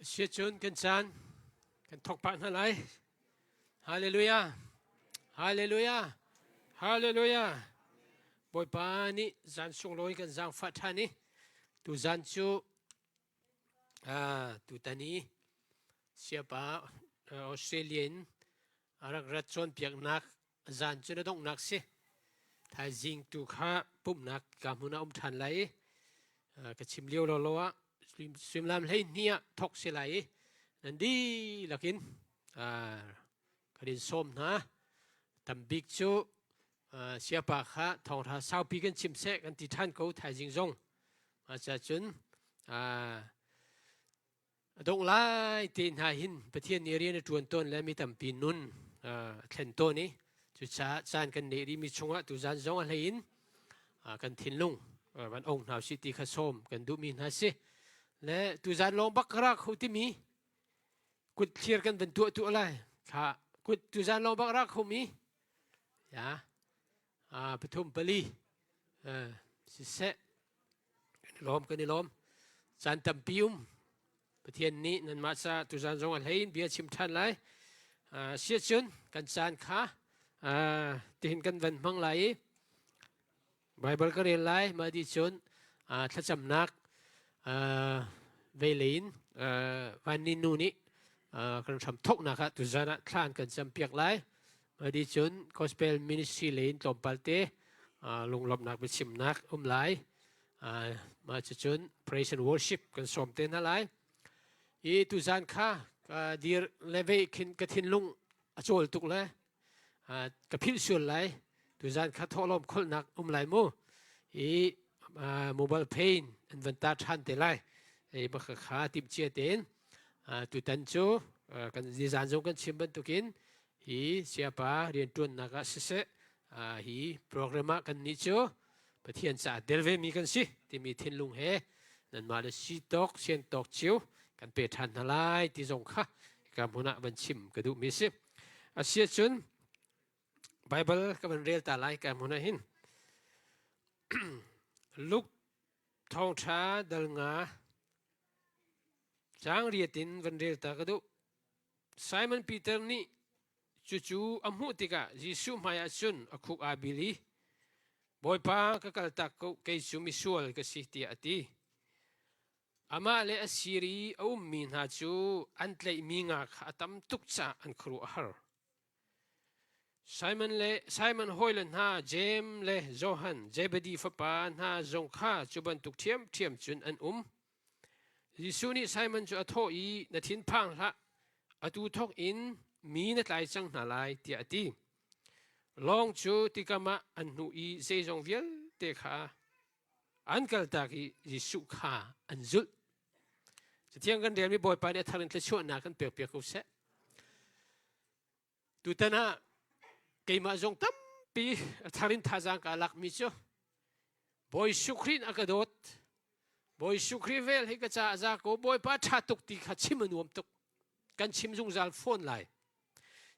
Siacun kan caan kan thawk pah hna lai. Hallelujah! Hallelujah! Hallelujah! Bawipa nih zan sunglawi kan zaangfah ṭhan i tuzan cu tutan i siapa Australia in a rak rat cawnpiaknak zan cu na donghnak si. Thaizing tu kha pumhnak ka hmun ah um ṭhan lai i ka chim lio lawlaw ah suimilam 12 ah thawk si lai i nan dihlak in kan in sawm hna. Tambik cu siapa kha thawngṭha saupi kan chim seh kan ti ṭhan ko thaizing zong. Cun A dongh lai te hna hin Pathian nih rian a ṭuan tawn le mi tampi nun a thlen tawn i cucaah caan kan neih rihmi chungah tuzan zong a hlei in kan thinlung van ong hna usih ti kha sawm kan duhmi hna si. Le tuzan lawng bak ka ra kho timi kut thlir kan van tuah tuah lai. Kha kut tuzan lawng bak ra khomi ya pathum pali siseh Kan i lawm, kan i lawm. Caan tampi um. Pathian nih nanmah ca tuzan zong a hlei in bia chim ṭhan lai. Siacun kan caan kha tihin kan van hmang lai i Bible ka rel lai. Mah dih cun thlacamnak vei in vanni nu nih kan hram thawknak ah tuzan ah thla an kan campiak lai. Mah dih cun gospel ministry lei in tlawmpal te lunglawmhnak biachimnak um lai. Mah cucun praise and worship kan sawm te hna lai. I tuzan kha ka dir le ve khin ka thinlung a cawl tuk le ka philh sual lai. Tuzan kha thawhlawm kholhnak um lai mu. I mobile pain an van ta ṭhan te lai. I baka kha timhcia tein tutan cu kan nizan zong kan chim bantukin hi siapa rianṭuannak ah siseh hi program ah kannih cu Pathian caah tel vemi kan si timi thinlung he nanmah le si tawk sian tawk cio kan pe ṭhan hna lai ti zong kha hika hmun ah van chim ka duhmi si. Asiahcun Bible ka van rel ta lai ka hmun ah hin Luke thawngṭha dal nga caang riat in van rel ta ka duh. Simon Peter nih cucu a hmuh tikah Jesuh hmaiah cun a khuk aa bil i, Bawipa, ka kaltak ko, kei cu misual ka si, tiah a ti. Amah le a sir i a ummi hna cu an tlaihmi nga kha a tam tuk caah an khuaruah a har. Simon le Simon hawile hna Jeim le Johan, Zebedi fapa hna zong kha cu bantuk ṭhiamṭhiam cun an um. Jesuh nih Simon cu a thawh i, Na thinphang hlah, atu thawk in mi na tlai cang hna lai, tiah a ti. Lawng cu tikam ah an hnuh i zeizong vialte kha an kaltak i Jesuh kha an zulh. Cathiang kan relmi Bawipa nih a thar in thluachuahnak kan pekpiak ko seh. Tutan ah keimah zong tampi a thar in thazaang kaa lakmi cu Bawi Jesuh Khrih a ka dawt. Bawi Jesuh Khrih vel hi ka caah za ko Bawipa ṭha tuk ti kha chim a nuam tuk. Kan chim zungzal fawn lai.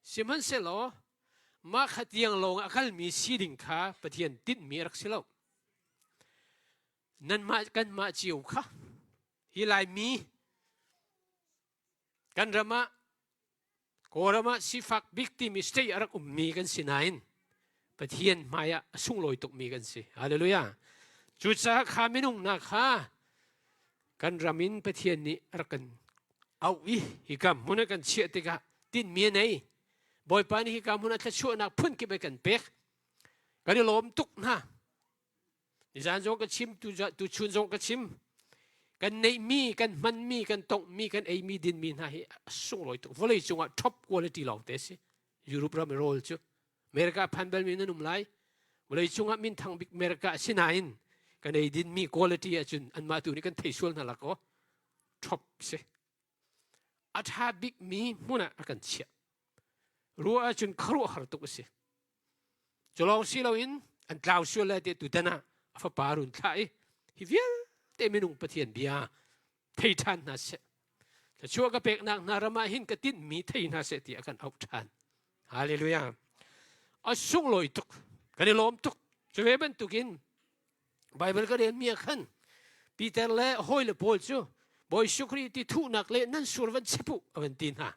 Sihmanhsehlaw mah kha tiang lawng a kalmi si ding kha Pathian tinhmi a rak si lo. Nanmah kanmah cio kha hi Laimi kan ram ah Kawlram ah sifak bik timi state a rak ummi kan si nain Pathian hmaiah a sunglawi tukmi kan si. Hallelujah. Cucaah kha minung hna kha kan ram in Pathian nih a rak kan auh i hika hmun ah kan chiah tikah tinhmi a nei. Bawipa nih hika hmun ah thluachuahnak phunkip a kan pek. Kan i lawm tuk hna. Nizan zong ka chim, tuchun zong ka chim. Kan neihmi, kan hmanmi, kan tonghmi, kan eimi, dinmi hna hi a sunglawi tuk. Vawlei cungah top quality lawng te si. Europe ram rawl cu. America phan balmi nan um lai. Vawlei cungah minthang bik America si nain kan ei dinmi quality ahcun anmah tu nih kan thei sual hna lak aw. Top si. A ṭha bikmi hmun ah a kan chiah. Ruah ahcun khuaruahhar tuk a si. Cu lawng si loin an tlau sual lai te tutan ah a fapa run thlah i hi vialte minung Pathian bia thei ṭhan hna seh. Thluachuah ka peknak hna ram ah hin ka tinhmi thei hna seh ti a kan auh ṭhan. Hallelujah. A sunglawi tuk. Kan i lawm tuk. Cu ve bantukin Bible ka relmi ah khan Peter le hawile pawl cu. Bawi Jesuh Khrih ti thuhnak le nan sur van chep u a van ti hna.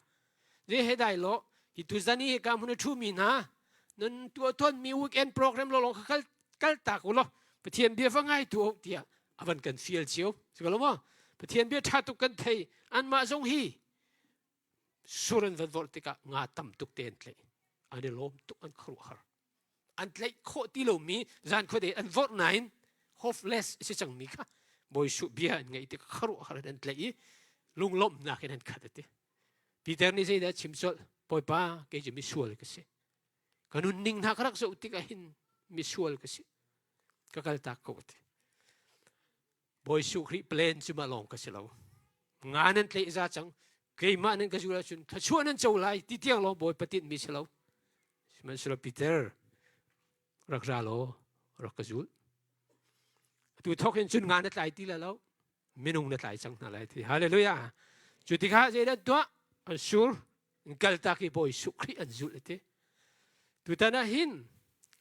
Zei he dai lo hi tuzan i hika hmun a ṭhumi hna nan tuah tawnmi weekend program lawlawng kha kal kal tak u law Pathian bia va ngai tu tiah a van kan fial cio. Si ko lo maw? Pathian bia ṭha tuk kan thei. Anmah zong hi sur an van vorh tikah nga tam tuk te an tlaih. An i lawm tuk an khuaruahhar. An tlaih khawh ti lomi zan khuade an vorh nain hopeless si cangmi kha Bawi Jesuh bia an ngaih tikah khuaruahhar in an tlaih i lunglawmhnak in an khat a ti. Peter nih zeidah a chim colh? Bawipa, kei cu misual ka si. Ka nunning hna ka rak zoh tikah hin misual ka si. Ka kaltak ko ti. Bawi Jesuh Khrih plan cu mah lawng ka si lo. Nga nan tlaih za cang. Keimah nan ka zul ahcun thluachuah nan co lai ti tiang lawng Bawipa tinhmi si lo. Sihmanhsehlaw Peter rak ra law rak ka zul. Atu thawk in cun nga na tlai ti la lo. Minung na tlai cang hna lai ti. Hallelujah. Cu tikah zeidah tuah? An sur in kaltak i Bawi Jesuh Khrih an zulh ti. Tutan ah hin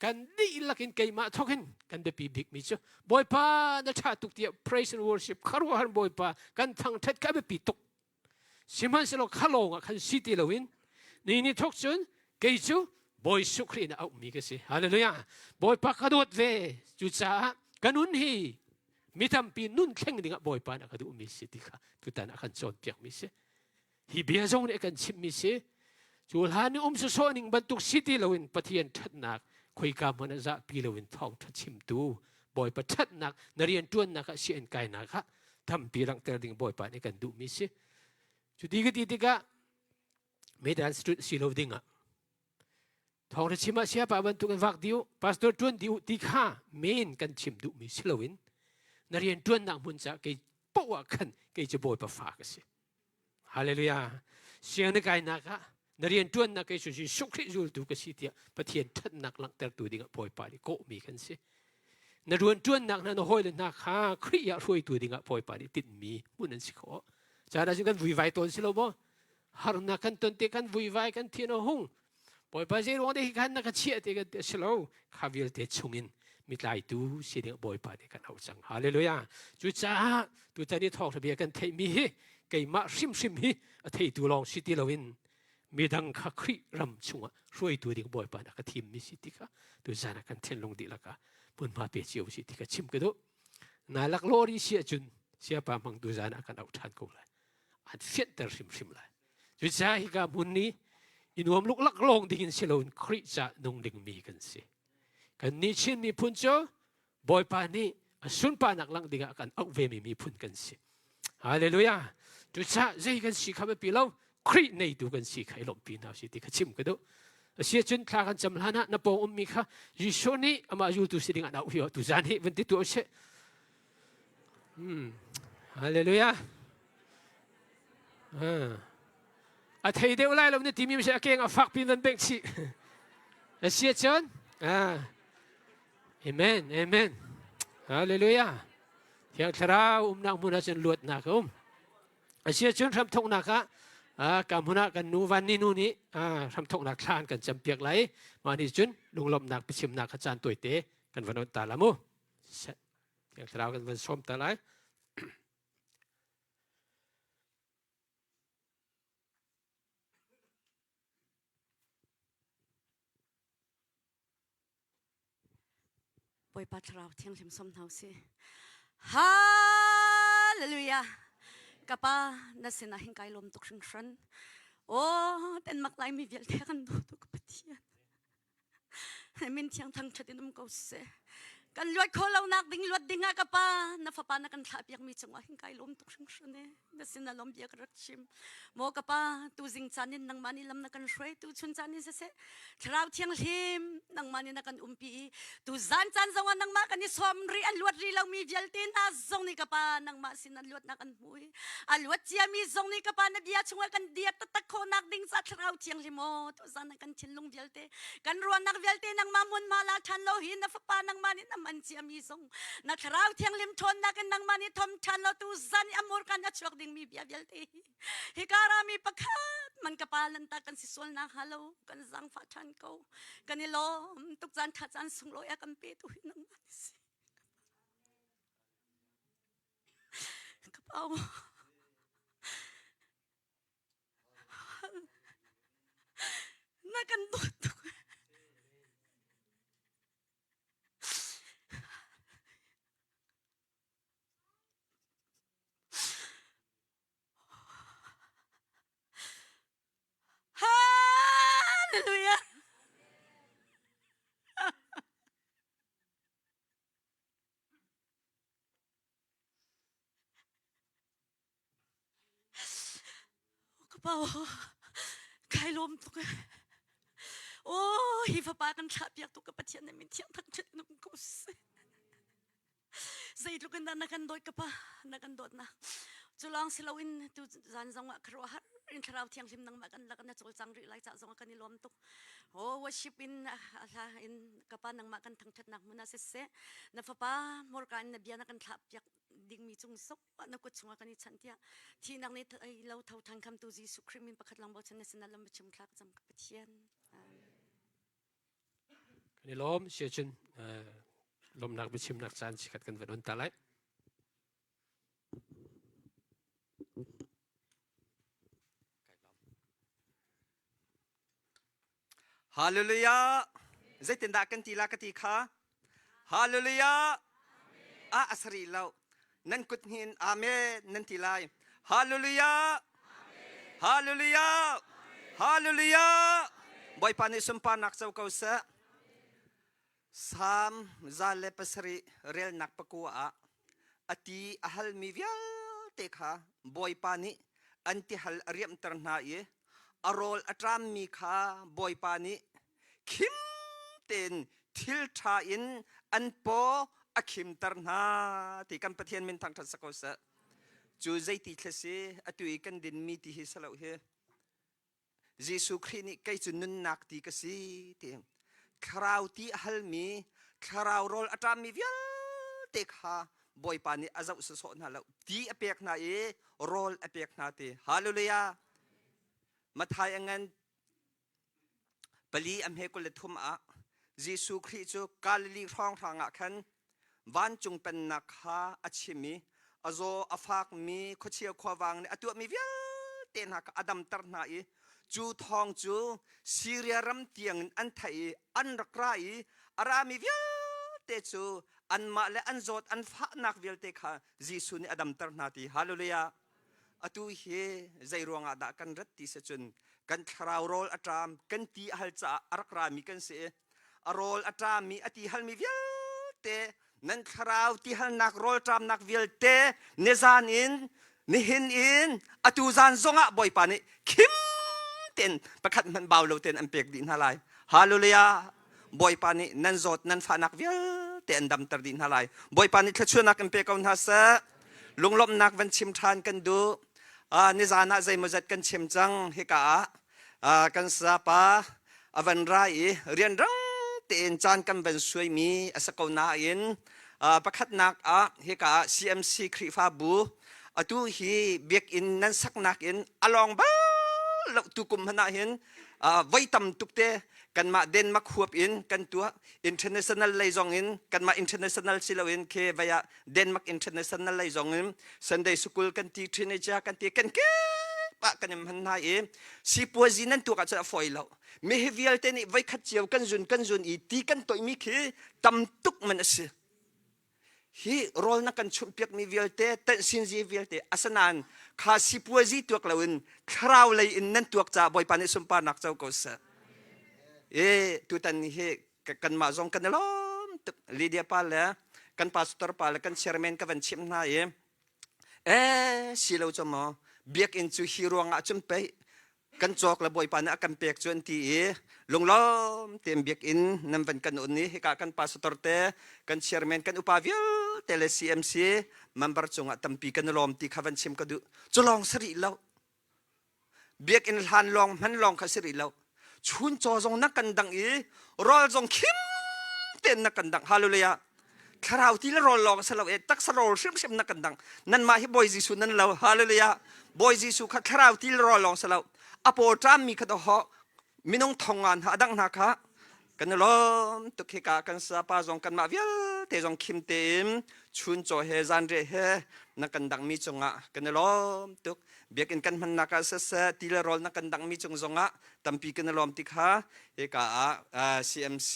kan dihlak in keimah thawk in kan biapi bikmi cu Bawipa na ṭha tuk tiah praise and worship khuaruahhar Bawipa kan thangṭhat kha biapi tuk. Sihmanhsehlaw kha lawng ah khan si ti loin ni ni thawk cun kei cu Bawi Jesuh Khrih in a auhmi ka si. Hallelujah. Bawipa ka dawt ve. Cucaah ka nun hi mi tampi nun thleng dingah Bawipa nih a ka duhmi si ti kha tutan ah kan cawnpiakmi si. Hi bia zong nih a kan chimhmi si. Cu hlan i um sawsawh ning bantuk si ti loin Pathian ṭhatnak khoika hmanh ah zahpi loin thawngṭha chimtu Bawipa ṭhatnak na rianṭuannak ah si an kainak ah tampi langhter ding Bawipa nih kan duhmi si. Cu ti ka ti tikah Medan Street si lo dingah thawngṭha chim ah siapa bantuk in vak dih u, pastor ṭuan dih u ti kha men kan chim duhmi si loin na rianṭuannak hmun caah kei poah ah khan kei cu Bawipa fa ka si. Hallelujah. Siang na kainak ah na rianṭuannak kei cu Jesuh Khrih zultu ka si tiah Pathian ṭhatnak langhtertu dingah Bawipa nih kawhmi kan si. Na rianṭuannak hna na hawile hna kha Khrih ah hruaitu dingah Bawipa nih tinhmi hmun an si khawh. Caan ah cun kan vuivai tawn si lo maw? Harnak kan ton te kan vuivai kan thin a hung. Bawipa zei ruang deh hi khan na ka chiah te kan ti a si lo. Kha vialte chungin mitlaitu si ding Bawipa nih kan auh cang. Hallelujah. Cucaah tutan i thawngṭha bia kan theihmi hi keimah hrimhrim hi a theitu lawng si ti loin midang kha Khrih ram chungah hruaitu ding Bawipa nih a ka thimmi si ti kha tuzan ah kan thinlung dihlak ah hmunhma pe cio si ti kha chim ka duh. Na laklawh ri si ahcun siapa hmang tuzan ah kan auh ṭhan ko lai. An fianhter hrimhrim lai. Cucaah hika hmun nih i nuam luklak lawng ding in si loin Khrih ca nung dingmi kan si. Kannih Chin miphun cu Bawipa nih a sunparnak langh dingah kan auh vemi miphun kan si. Hallelujah. Cucaah zei kan si kha biapi lo, Khrih neitu kan si kha i lawmhpi hna si ti kha chim ka duh. Asi ahcun thla kan cam hlan ah na pawng ummi kha Jesuh nih amah zultu si ding ah auh hi tu zan hi van ti tuah usih. Hmm. Hallelujah. A thei deuh lai lo na timi a keng a fak pin van bengh chih. A si ahcun Amen. Amen. Hallelujah. Thiang Thlarau umnak hmun ah cun luatnak a um. A si ahcun hramthawknak ah ka hmun ah kan nu van ni nu nih hramthawknak thla an kan campiak lai. Mah nih cun lunglawmhnak biachimnak kha caan tawite kan van on ta la mu. Thiang Thlarau kan van sawm ta lai. Bawipa Thlarau Thianghlim som hna usih. Hallelujah. Kapa na sinah hin kai lawm tuk hringhran. Oh, Denmark Laimi vialte kan duh tuk Pathian. Min thiang thangṭhat in um ko seh. Kan luat kho lo nak ding luat ding ah ka pa na fapa na kan thlah piak mi cungah hin kai lawm tuk hringhran e. Na sin a lawm bia ka rak chim. Maw ka pa tu zing caan in nangmah nih lam na kan hruai tu chun caan in siseh thlarau thianghlim nangmah nih na kan umpi i tu zan caan zong ah nangmah kan i sawm ri an luat ri lomi vialte hna zong nih ka pa nangmah sin an luatnak an hmu i a luat ciami zong nih ka pa na bia chungah kan dir taktak khawhnak ding ca thlarau thianghlim aw tu zan ah kan thinlung vialte kan ruahnak vialte nangmah hmunhma la ṭhan lo hi na fapa nangmah nih na man ciami zong na thlarau thianghlim ṭhawnnak in nangmah nih thom ṭhan lo tu zan i amur kan a chuak dingmi bia vialte hi hika rami pakhat man ka pa lanta kan si sual nak hnga lo kan zaangfah ṭhan ko kan i lawm tuk caan ṭha caan sunglawi a kan pe tu hi nangmah ni si ka pau. Na kan dawt tuk. Hallelujah. Ka pa kai lawm tuk e. Oh, hi fapa kan thlah piak tuk ka Pathian na min thiang thangṭhat in um ko seh. Zeitluk in dah na kan dawt ka pa, na kan dawt na. Cu lawng si loin tu zan zong ah khuaruah har in thlarau thianghlim nangmah kan lak na cawlcang rih lai ca zong ah kan i lawm tuk. Oh, worship in hla in ka pa nangmah kan thangṭhatnak hmun ah siseh, na fapa hmurka in na bia na kan thlah piak dingmi cung sok na kut chungah kan i chanh tiah thihnak nih lo tho than khamtu Jesuh Khrih min pakhat lang bochan na sinah lam chim thlak cam ka Pathian. Kan i lawm siacun lawmnak biachimnak caan sikhat kan van on ta lai. Hallelujah! Zeitindah kan ti la ka ti kha? Hallelujah! A asari lo. Nan kut hin amen nan ti lai. Hallelujah! Hallelujah! Hallelujah! Bawipa nih sunparnak co ko seh. Salm 107 relnak pakua ah a ti a halmi vialte kha Bawipa nih an tihal a riamhter hna i a rawl a ṭammi kha Bawipa nih khim tein thil ṭha in an paw a khimter hna ti kan Pathian min thangṭhat sa ko seh. Cu zeiti thla si atu i kan dinmi ti hi si lo hi. Jesuh Khrih nih kei cu nunnak ti ka si ti thlarau ti a halmi thlarau rawl a ṭammi vialte kha Bawipa nih a zoh sawsawh hna lo ti a pek hna i rawl a pek hna ti hallelujah Mathai a ngan pali a hme 23 ah Jesuh Khrih cu Galilee hrawnghrang ah khan vancung pennak kha a chim i a zaw a fakmi khuachia khuavang nih a tuahmi vialte hna kha a damter hna i cu thawng cu Siria ram tiangin an theih i an rak ra i a rami vialte cu anmah le an zawt an fahnak vialte kha Jesuh nih a damter hna ti hallelujah atu hi zei ruangah dah kan rat ti si cun kan thlarau rawl a ṭam kan ti a hal caah a rak rami kan si i a rawl a ṭammi a ti halmi vialte nan thlarau ti halnak rawl ṭamnak vialte nizan in nihin in atu zan zongah Bawipa nih khim tein pakhat hmanh bau lo tein an pek dih hna lai hallelujah Bawipa nih nan zawt nan fahnak vialte an damter dih hna lai Bawipa nih thluachuahnak in pe ko hna seh lunglawmhnak van chim ṭhan kan duh nizan ah zeimawzat kan chim cang hika ah kan sapa a van ra i rianrang tein caan kan van suaimi a si ko nain pakhatnak ah hika ah CMC Khrihfabu atu hi biakinn nan saknak in a lawng bal lo tu kum hmanh ah hin voi tam tuk te kanmah Denmark huap in kan tuah international lei zong in kanmah international si loin khi vai ah Denmark International lei zong in Sunday School kan ti teenager kan ti kan kip ah kan in hman hna i sipuazi nan tuak ahcun a fawi lo mi hi vialte nih voikhat cio kan zun kan zun i ti kan toihmi khi tam tuk man a si hi rawl na kan chumhpiak mi vialte tenhsinzi vialte asanain kha sipuazi tuak loin thlarau lei in nan tuak caah Bawipa nih sunparnak co ko seh e tutan hi kanmah zong kan i lawm tuk Lydia pa le kan pastor pa le kan chairman ka van chimh hna i eh si lo cu maw biakinn cu hi ruangah cun pei kan cawk le bawipa nih a kan pek cu an ti i lunglawm tein biakinn nan van kan un i hika kan pastor te kan chairman kan upa vialte le CMC member cungah tampi kan i lawm ti kha van chim ka duh cu lawng si rih lo Biakinn hlan lawng hman lawng kha si rih lo. Chuncaw zong na kan dang i rawl zong khim tein na kan dang. Hallelujah. Thlarau ti le rawl lawng si lo e taksa rawl hrimhrim na kan dang. Nanmah hi Bawi Jesuh nan lo. Hallelujah. Bawi Jesuh kha thlarau ti le rawl lawng si lo. A paw ṭammi kha doho minung thong nga hna a dang hna kha. Kan i lawm tuk hika kan sapa zong kanmah vialte zong khim tein chuncaw he zanriah he na kan dangmi cungah kan i lawm tuk. Biakinn kan hmannak ah siseh ti le rawl na kan dangmi cung zongah tampi kan i lawm ti kha hika ah CMC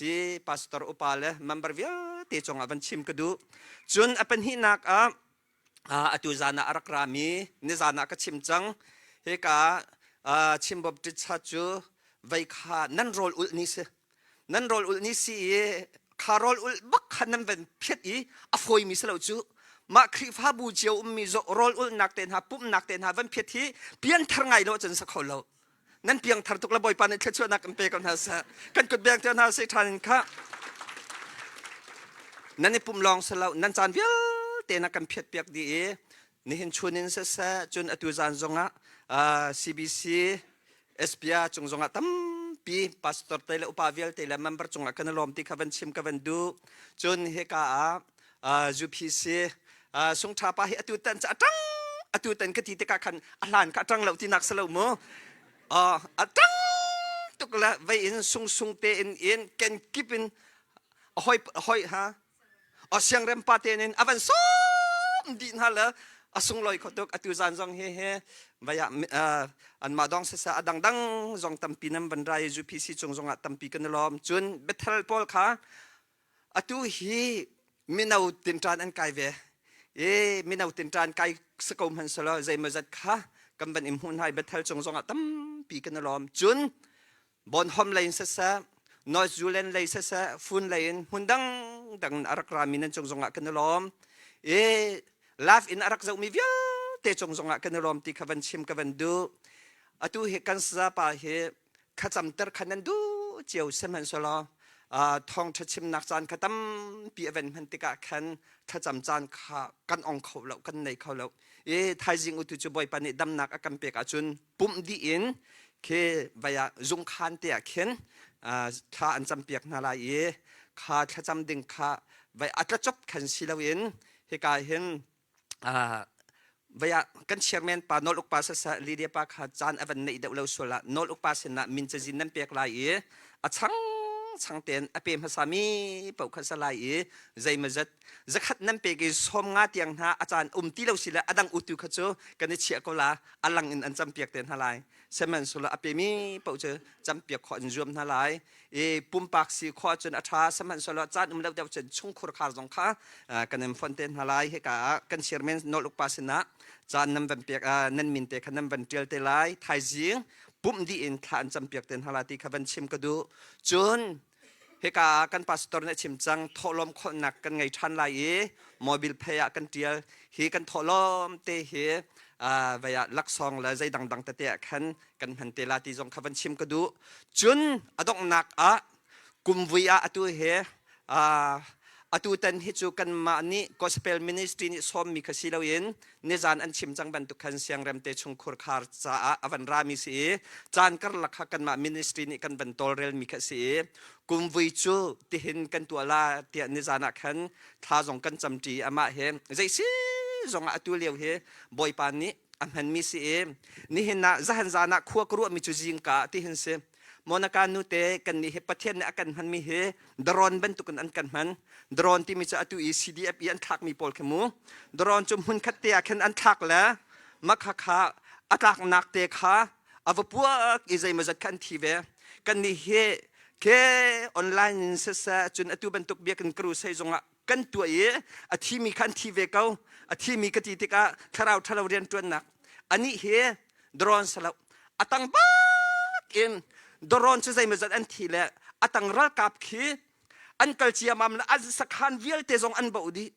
pastor upa le member vialte cungah van chim ka duh. Cun a pahnihnak ah atu zan ah a rak rami nizan ah ka chim cang. Hika Chin Baptist Church cu vei kha nan rawl ulh ni si. Nan rawl ulh ni si i kha rawl ulh bak kha nan van phiat i a fawimi si lo cu. Mah Khrihfabu cio ummi rawl ulhnak te hna pumhnak te hna van phiat hi pianthar ngai lo cun sa kho lo. Nan piangthar tuk le Bawipa nih thluachuahnak kan pe ko hna seh. Kan kut beng te hna seh ṭhan in kha. Nan i pumh lawng si lo, nan caan vialte na kan phiat piak dih i nihin chun in siseh cun atu zan zongah CBC SPR cung zongah tampi pastor te le upa vialte le member cungah kan i lawm ti kha van chim ka van duh. Cun hika ah UPC sungṭha pa hi atu tan cu a ṭang atu tan ka ti tikah khan a hlan kha a ṭang lo tinak si lo mu a ṭang tuk le vei in sungsung te in in kenkip in a hoi hoi ha a siangrem pa te in a van sawm dih hna le a sunglawi kho tuk atu zan zong hi he vaya anmah dong sisa a dangdang zong tampi nan van rai UPC cung zongah tampi kan i lawm cun Bethel pawl kha Atu hi mino tinṭan an kai ve. I mino tinṭan kai si ko hmanh selaw zeimawzat kha kan van in hmuh hna i Bethel cung zongah tampi kan i lawm. Cun Bonhom lei in siseh, North Zealand lei siseh, Fun lei in hmun dangdang in a rak rami nan cung zongah kan i lawm. I live in a rak zohmi vialte cung zongah kan i lawm ti kha van chim ka van duh. Atu hi kan sazapa hi thlacamter kha nan duh cio sihmanhsehlaw thawngṭha chimnak caan kha tampi a van hman tikah khan thlacam caan kha kan ong kho lo kan nei kho lo i thaizing utu cu Bawipa nih damnak a kan pek ahcun pumh dih in khi vaya zungkhan te ah khin thla an campiak hna lai i kha thlacam ding kha vai a tlacop khan si loin hika hin Vei ah kan chairman pa Nawl Uk pa saseh Lydia pa kha caan a van neih deuh lo sual ah Nawl Uk pa sinah min cazin nan pek lai i a chang chang tein a pe hmasa mi paoh kha sa lai i zeimawzat zakhat nan pek i 50 tiang hna a caan um ti lo si le a dang utu kha cu kan i chiah ko la a lang in an campiak te hna lai sihmanhsehlaw a pemi paoh cu campiak khawh an zuam hna lai i pumpak si khawh ahcun a ṭha sihmanhsehlaw caan um lo deuh cun chungkhur khar zong kha kan in fonh te hna lai hika ah kan chairman nawl uk pa sinah caan nan van pek nan min te kha nan van ṭial te lai thaizing pumh dih in thla an campiak te hna lai ti kha van chim ka duh cun hika ah kan pastor nih a chim cang thawhlawm khawlhnak kan ngei ṭhan lai i mobile pay ah kan ṭial hi kan thawhlawm te hi vei ah laksawng le zei dangdang tete ah khan kan hman te la ti zong kha van chim ka duh cun a donghnak ah kumvui ah atu he atu tan hi cu kanmah nih gospel ministry nih sawmmi kha si loin nizan an chim cang bantuk khan siangrem te chungkhur khar caah a van rami si i caan karlak kha kanmah ministry nih kan van tawlrelmi kha si i kumvui cu tihin kan tuah la tiah nizan ah khan thla zong kan camṭi amah he zeisi zongah atu lio hi Bawipa nih a hmanmi si i nihin ah zahan zan ah khua ka ruahmi cu zingka ah ti hin si Monaka nute kan nih hi Pathian nih a kan hmanmi hi drone bantukin an kan hman drone timi cu atu i CDF i an thlakmi pawl khi mu drone cu hmun khat te ah khin an thlak le makha kha a tlaknak te kha a va puak i zeimawzat kha an thi ve kan nih hi ke online in siseh cun atu bantuk biakinn crusade zongah kan tuah i a thimi kha an thi ve ko a thimi ka ti tikah thlarau ṭhalo rianṭuannak anih hi drone salo a tang bak in drone cu zeimawzat an thi le a tang ralkap khi an kal ciamam le an sakhan vialte zong an boh dih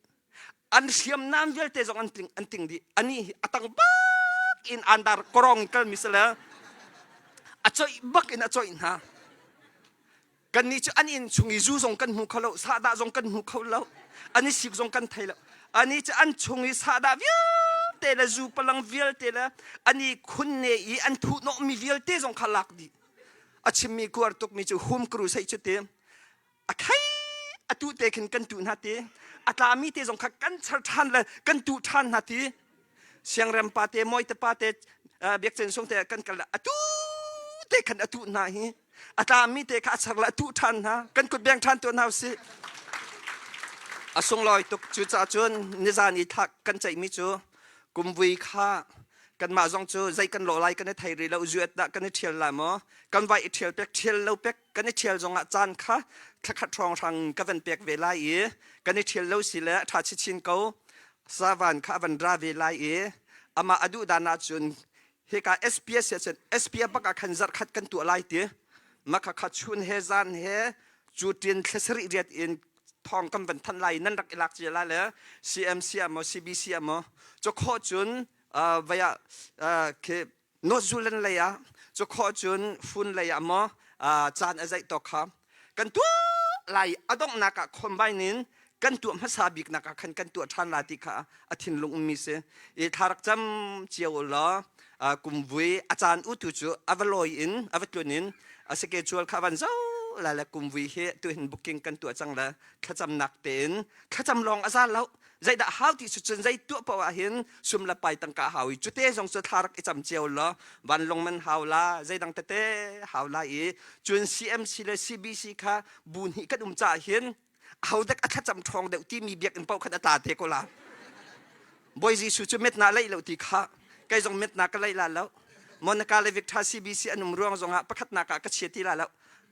an hriamnam vialte zong an ting an ting dih anih hi a tang bak in andar korong kalmi sale a coih bak in a coih hna Kannih cu an inn chung i zu zong kan hmu kho lo, sahdah zong kan hmu kho lo, an i sik zong kan thei lo. Ani cu an chung i sahdah vialte le zu palang vialte le an i khunne i an thuhnawhmi vialte zong kha lak dih. A chimmi kuar tukmi cu hum kru sei cu ti. A thei atu te khin kan tuh hna ti. A tlami te zong kha kan char ṭhan le kan tuh ṭhan hna ti. Siangrem pa te, Mawite pa te, Biakcen sung te kan kal atu te khan atu hna hi. A tlami te kha a char le a tuh ṭhan hna. Kan kut beng ṭhan tuah hna usih. A sunglawi tuk. Cucaah cun nizan i thak kan ceihmi cu kumvui kha kanmah zong cu zei kan lawh lai kan i thei rih lo zuet dah kan i ṭhial lai maw kan vai i ṭhial pek ṭhial lo pek kan i ṭhial zongah caan kha thlakhat hrawnghrang ka van pek ve lai i kan i ṭhial lo si le a ṭha chinchin ko savan kha a van ra ve lai i amah a duh dan ahcun hika SPS ah cun SPS bak ah khan zarh khat kan tuah lai ti makha kha chun he zan he cu tin thlasarih riat in thong kan van thanh lai nan rak i lak cia lai le CMC ah maw CBC ah maw cu khawh cun vaya khi North Zealand lei ah cu khawh cun fun lei ah maw caan a zeih tawk kha kan tuah lai a donghnak ah combine in kan tuah hmasa bik nak ah khan kan tuah ṭhan la ti kha a thinlung ummi si i thla rak cam cio u law kumvui a caan u tu cu a va lawi in a va tlun in a schedule kha van zo la le kumvui hi tu hin booking kan tuah cang le thlacamnak tein thlacam lawng a za lo zeidah hau ti cu cun zei tuah paoh ah hin sum le pai tangka hau i cute zong cu thla rak i cam cio law vanlong man hau la zeidang tete hau la i cun CMC le CBC kha bu hnih kan um caah hin ahodek a thlacam ṭhawng deuh timi biakinn paoh khan a tla te ko la Bawi Jesuh cu metna leih lo ti kha kei zong metna ka leih la lo Monica le Victor CBC an um ruang zongah pakhatnak ah ka chia ti la lo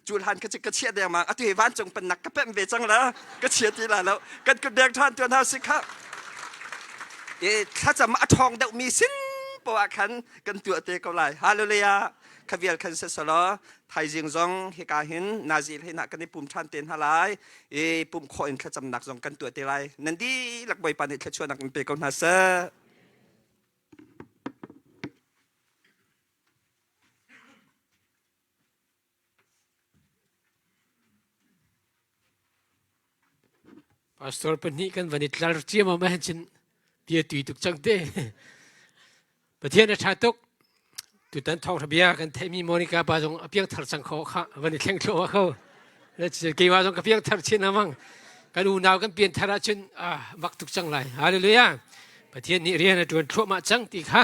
cu hlan ka ka chia dengmang atu hi vancung pennak ka pemh ve cang la ka chia ti la lo kan kut deng ṭhan tuan hau si kha e thlacam a ṭhawng deuh mi sin poah khan kan tuah te ko lai hallelujah khavial khan se salo thaizing zong hika hin nazil he na kan i pum ṭhan te hna lai i pum khawh in thlacamnak zong kan tuah te lai nan dihlak Bawipa nih thluachuahnak in pe ko hna seh. Pastor pahnih kan van i tlar ciammam ahhin cun bia tui tuk cang te. Pathian a ṭha tuk. Tutan thawngṭha bia kan theihmi Monica pa zong a piangthar cang kho kha van i thleng thluahmah kho. Keimah zong ka piangthar chin amang. Kan unau kan pianthar ahcun ah mak tuk cang lai. Hallelujah. Pathian nih rian a ṭuan thluahmah cang ti kha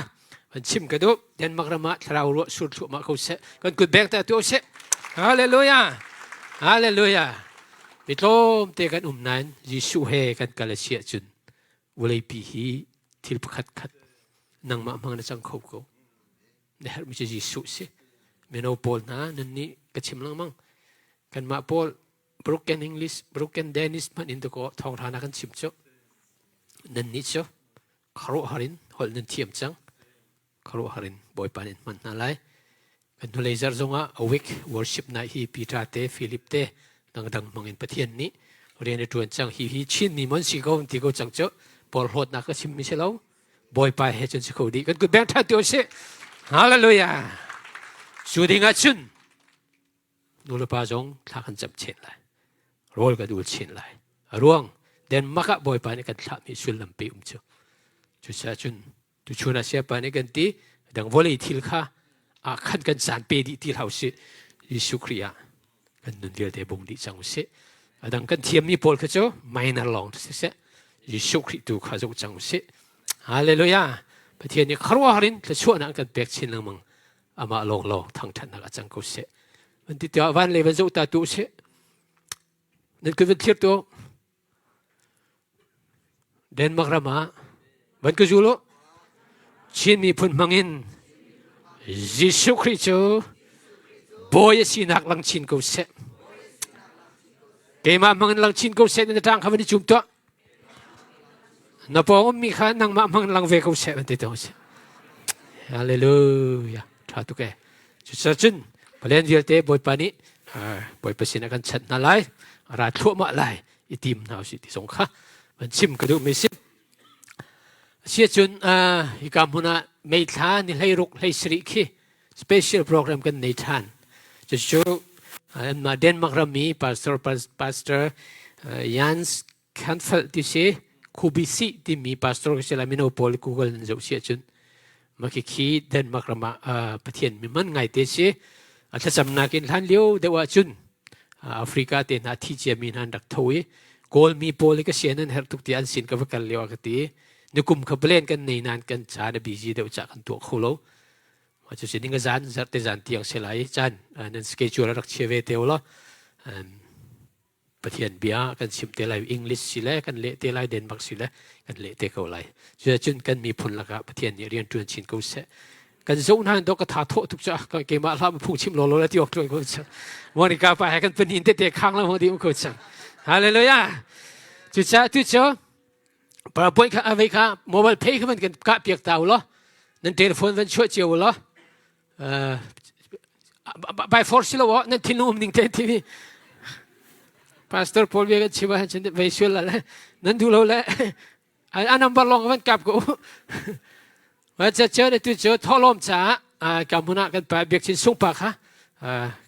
an chim ka duh Denmark ram ah thlarau ruah sur thluahmah ko seh kan kut beng ta tu seh hallelujah hallelujah mi tlawm te kan um nain Jesuh he kan kal a si ahcun vawleipi hi thil pakhat khat nangmah hmang na cang kho ko na herhmi cu Jesuh si mino pawl hna nan nih ka chim lengmang kanmah pawl broken English broken Danish hmanh in dakaw thawngtha na kan chim cu nan nih cu khuaruahhar in holh nan thiam cang khuaruahhar in Bawipa nih hman hna lai kan hnulei zarh zongah awake worship night hi Peter te Philip te dangdang hmangin Pathian nih rian a ṭuan cang hi hi Chin mi mon si ko ti ko cang cu porhlawtnak ka chim mi si lo Bawipa he cun si kho dih kan kut beng ṭhan tu si hallelujah cu ding ah cun nulepa zong thla kan cam chin lai rawl kan ul chin lai a ruang Denmark ah Bawipa nih kan thlahmi sullam pe um cu cucaah cun tuchun ah siapa nih kan ti dang vawlei thil kha ah khan kan caan pe dih ti hlah usih Jesuh Khrih ah kan nun vialte bung dih cang usih a dang kan thiammi pawl kha cu minor lawng siseh Jesuh Khrih tu kha zoh cang usih Hallelujah Pathian nih khuaruahhar in thluachuahnak kan pek chin lengmang amah lawnglawng thangṭhatnak a cang ko seh an ti tiah van lei van zoh ta tu seh nan kut van thlir tu Denmark ram ah van ka zul u Chin miphun hmangin Jesuh Khrih cu Bawi a sinak lang chin ko seh keimah hmangin lang chin ko seh na ṭang kha van i cum tuah Na pawng ummi kha nangmah hmang lang ve ko seh van ti to si. Hallelujah. Tha tuk e. Cucun palen vialte Bawipa nih Bawipa sin ah kan chanh hna lai. Ra thluahmah lai i tim hna usih ti zong kha van chim ka duhmi si. Asiahcun hika hmun ah May thla ni 16 hlei khi special program kan nei ṭhan. Cucu anmah Denmark rammi pastor pastor Jans Khanfeld ti si Kubisi timi pastor ka si lai mino pawl Google nan zoh si ahcun mah khi Denmark ram ah Pathian mi man ngai te si a thlacamnak in hlan lio deuh ahcun Africa te hna thi ciami hna an rak tho i Kawlmi pawl hi ka sian an herh tuk ti an sin ka va kal lio ah ka ti nikum kha plan kan nei nain kan caan a busy deuh cah kan tuah kho lo. Mah cu ninga zan zarte zan tiang si lai caan nan schedule rak chia ve te law. Pathian bia kan chim te lai, English si le kan leh te lai, Denmark si le kan leh te ko lai. Cucun kan miphun lakah Pathian nih rian ṭuan chin ko seh. Kan zoh hna dok ka tha thawh tuk ca keimah hlah phung chim law law la ti awk ṭuan ko cang. Monica pa he kan panin tete khang la di ko cang. Hallelujah. Cucaah tu cu PowerPoint kha avei kha mobile pay kha man kan kah piak ta u law nan telephone van chuah cio u law by force si lo aw nan thinlung um ning te timi pastor Paul bia kan chim ah cun vei sual la le nan duh lo le a number lawng van kap ko wa cha cha ne tu chu tholom cha ka hmun ah kan pa biakchin sungpa kha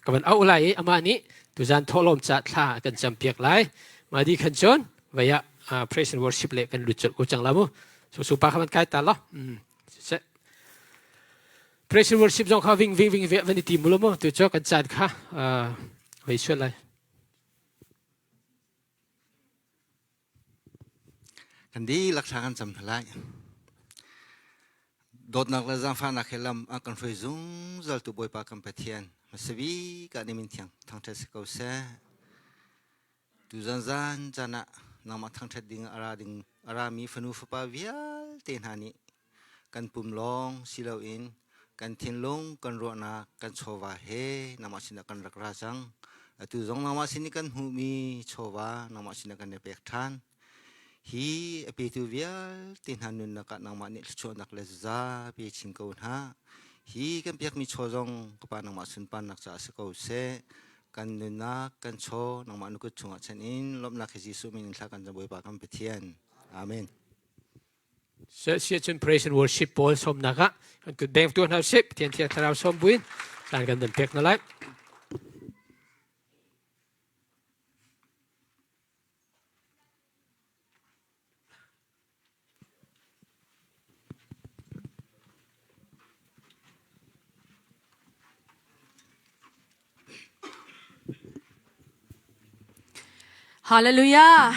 ka van au lai i ama nih tuzan tholom cha thla kan cam piak lai ma di khan chon vaya praise and worship le kan lut chol ko chang la mu so sungpa kha van kai ta lo Praise and worship zong kha ving ving ving ve van i tim lo mu tu cu kan caan kha vei sual lai. Kan dihlak thla kan cam hna lai. Dawtnak le zaangfahnak he lam a kan hruai zungzal tu Bawipa kan Pathian hmasabik ah nimin thiang thangṭhat si ko seh. Tu zan zan caan ah nangmah thangṭhat ding a ra ding a rami fanu fapa vialte hna nih kan pum lawng si loin kan thinlung kan ruahnak kan chawva he nangmah sinah kan rak ra cang. Atu zong nangmah sin i kan hmuhmi chawva nangmah sinah kan i pek ṭhan. Hi a petu vialte hna nunnak ah nangmah nih thluachuahnak le zapi chin ko hna. Hi kan pekmi chaw zong ka Pa nangmah sunparnak caah si ko seh. Kan nunnak kan chaw nangmah na kut chungah chan in lawmhnak he Jesuh min in thla kan cam Bawipa kan Pathian. Amen. Siahcun praise and worship pawl sawmnak ah kan kut beng tu hna usih. Pathian Thiang Thlarau sawm buin caan kan van pek hna lai. Hallelujah!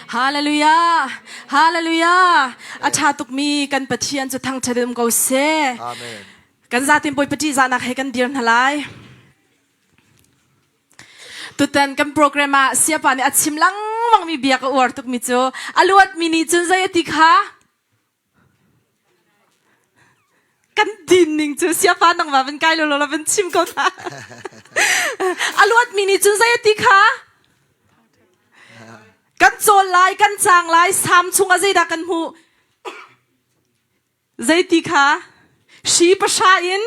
Hallelujah! Hallelujah! A ṭha tukmi kan Pathian cu thangṭhat in um ko seh. Amen. Kan zatin Bawipa ṭihzahnak he kan dir hna lai. Tutan kan program ah siapa nih a chim lengmangmi bia ka uar tukmi cu a luatmi nih cun zei a ti kha? Kan din ning cu siapa nangmah van kai lo la van chim ko hna. A luatmi nih cun zei a ti kha? Kan cawl lai, kan cang lai, sam chungah zeidah kan hmuh? Zeiti kha? Hri pahra in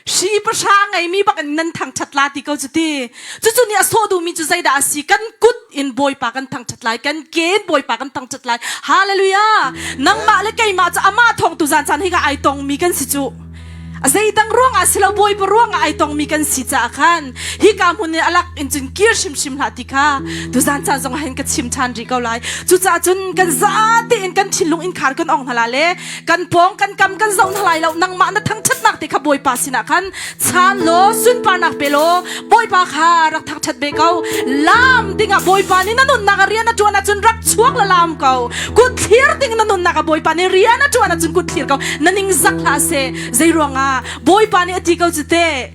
hri pahra ngeimi bak in nan thangṭhat la ti ko cu ti. Cucu nih a sawh duhmi cu zeidah a si? Kan kut in Bawipa kan thangṭhat lai, kan ke in Bawipa kan thangṭhat lai. Hallelujah! Nangmah le keimah cu amah thawng tu zan caan hi ka ai tongmi kan si cu. Zeidang ruangah si lo Bawipa ruangah ai tongmi kan si caah khan hika hmun in alak in cun kir hrimhrim hlah ti kha tuzan caan zong ah hin ka chim ṭhan rih ko lai. Cucaah cun kan zate in kan thinlung innkhar kan ong hna la le kan pawng kan kam kan zoh hna lai lo. Nangmah na thangṭhatnak te kha Bawipa sinah khan chaan law sunparnak pe law Bawipa kha rak thangṭhat ve ko. Laam dingah Bawipa nih na nunnak ah rian a ṭuan ahcun rak chuak la laam ko. Kut thlir ding na nunnak ah Bawipa nih rian a ṭuan ahcun kut thlir ko. Na ning zak hlah seh. Zei ruangah Bawipa nih a ti ko cu teh.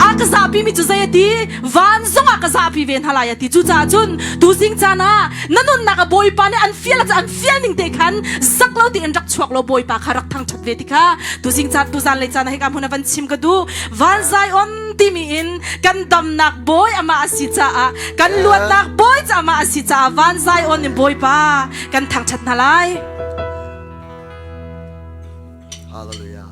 A ka zahpi mi cu zei a ti? Van zongah ka zahpi ve hna lai a ti. Cucaah cun tuzing caan ah na nunnak ah Bawipa nih an fial an fial ning te khan zak lo tiin rak chuak law Bawipa kha rak thangṭhat ve ti kha tuzing caan tuzan lei caan ah hika hmun ah van chim ka duh. Van Zion timi in kan damnak Bawi amah a si caah kan luatnak Bawi cu amah a si caah Van Zion in Bawipa kan thangṭhat hna lai. Hallelujah.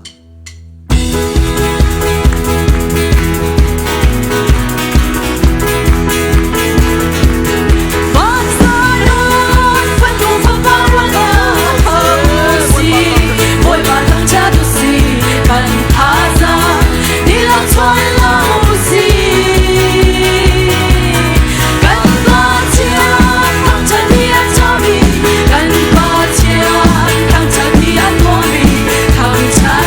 Kan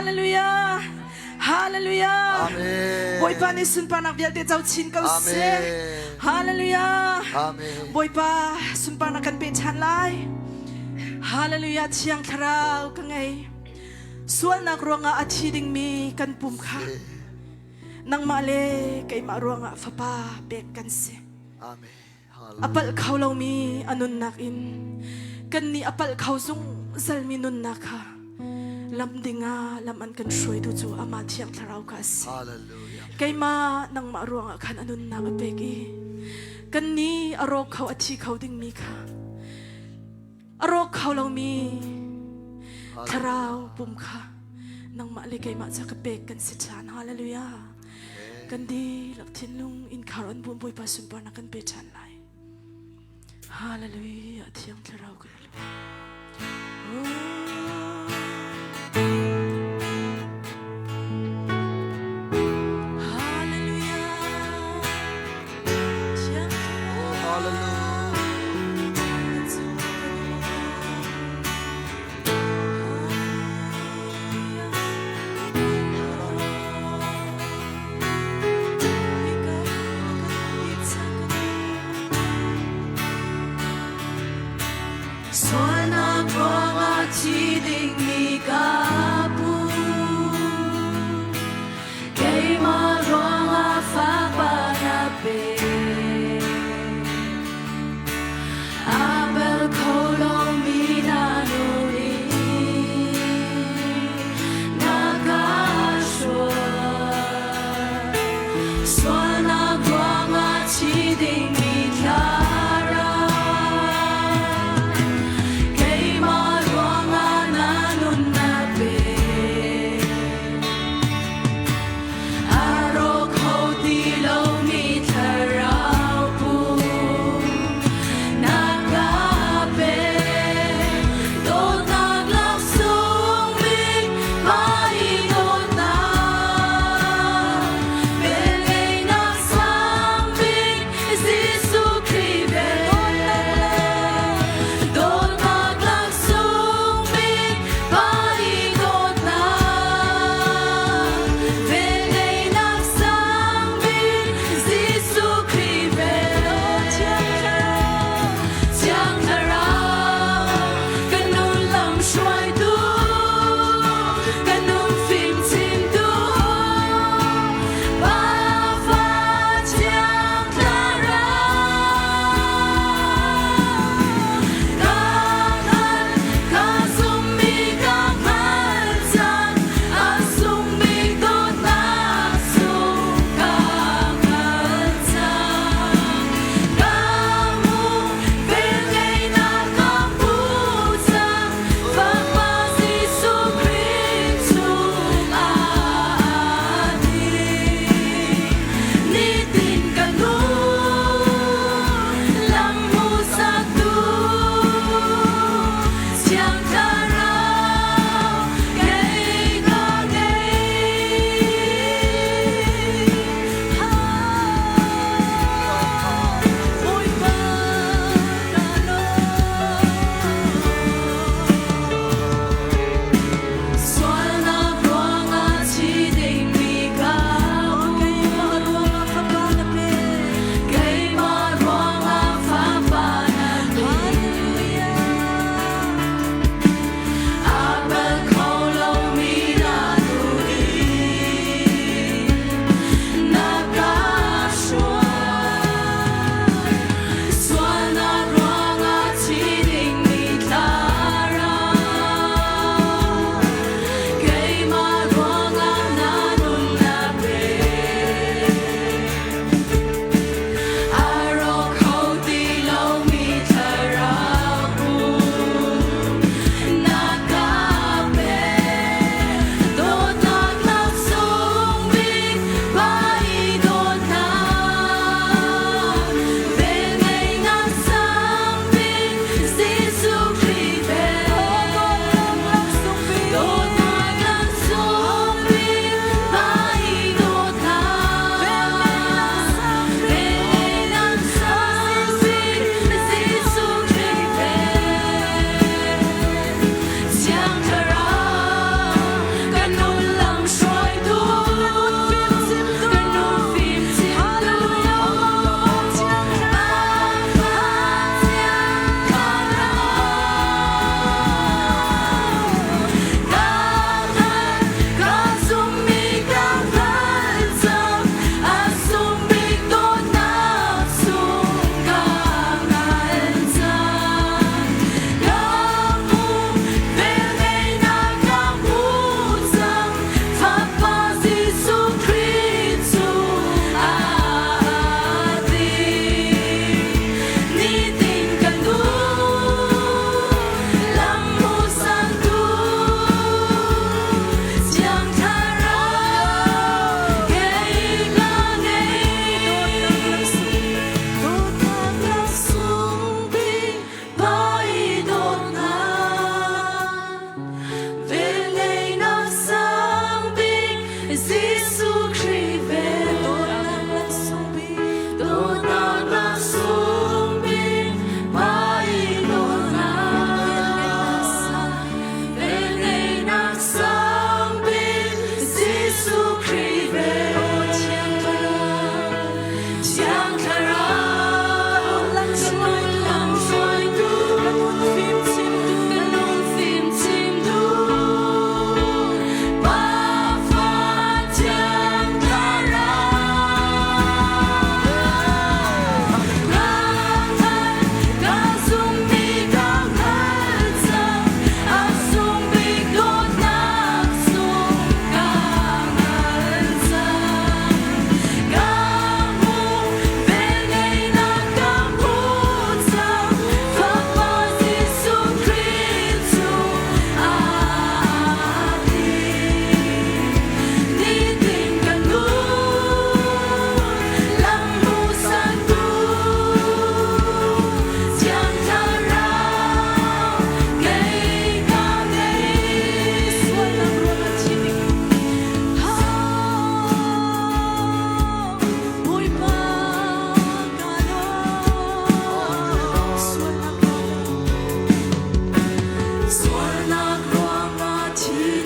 Hallelujah. Hallelujah. Amen. Bawipa nih sunparnak vialte co chin ko seh. Amen. Hallelujah. Amen. Bawipa sunparnak kan pe ṭhan lai. Hallelujah Thiang Thlarau ka ngei. Sualnak ruangah a thi dingmi kan pum kha nangmah le keimah ruangah fapa pek kan si. Amen. A palh kho lomi a nunnak in kannih a palh kho zungzalmi nunnak kha lam dingah lam an kan hruaitu cu amah Thiang Thlarau kha a si. Hallelujah. Keimah nangmah ruangah khan a nunnak a pek i kannih a rawk kho a thi kho dingmi kha a rawk kho lomi thlarau pum kha nangmah le keimah ca ka pek kan si ṭhan. Hallelujah. Kan dihlak thinlung innkhar on bu Bawipa sunparnak kan pe ṭhan lai. Hallelujah. Thiang Thlarau kan lu. Hallelujah. Thiang Thlarau. Hallelujah. Sualnak ruangah thi.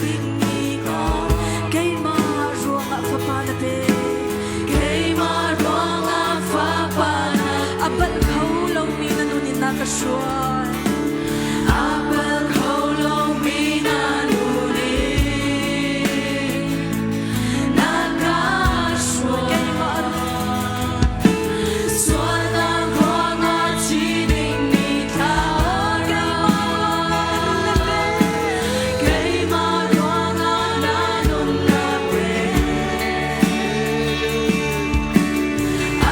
dingmi kong keimah ruangah fapa na pe keimah ruangah fapa na a palh kho lomi na nun in na ka hruai a palh kho lomi na nun in na ka hruai keimah Sualnak ruangah thi dingmi thla keimah ruangah na nunnak pe.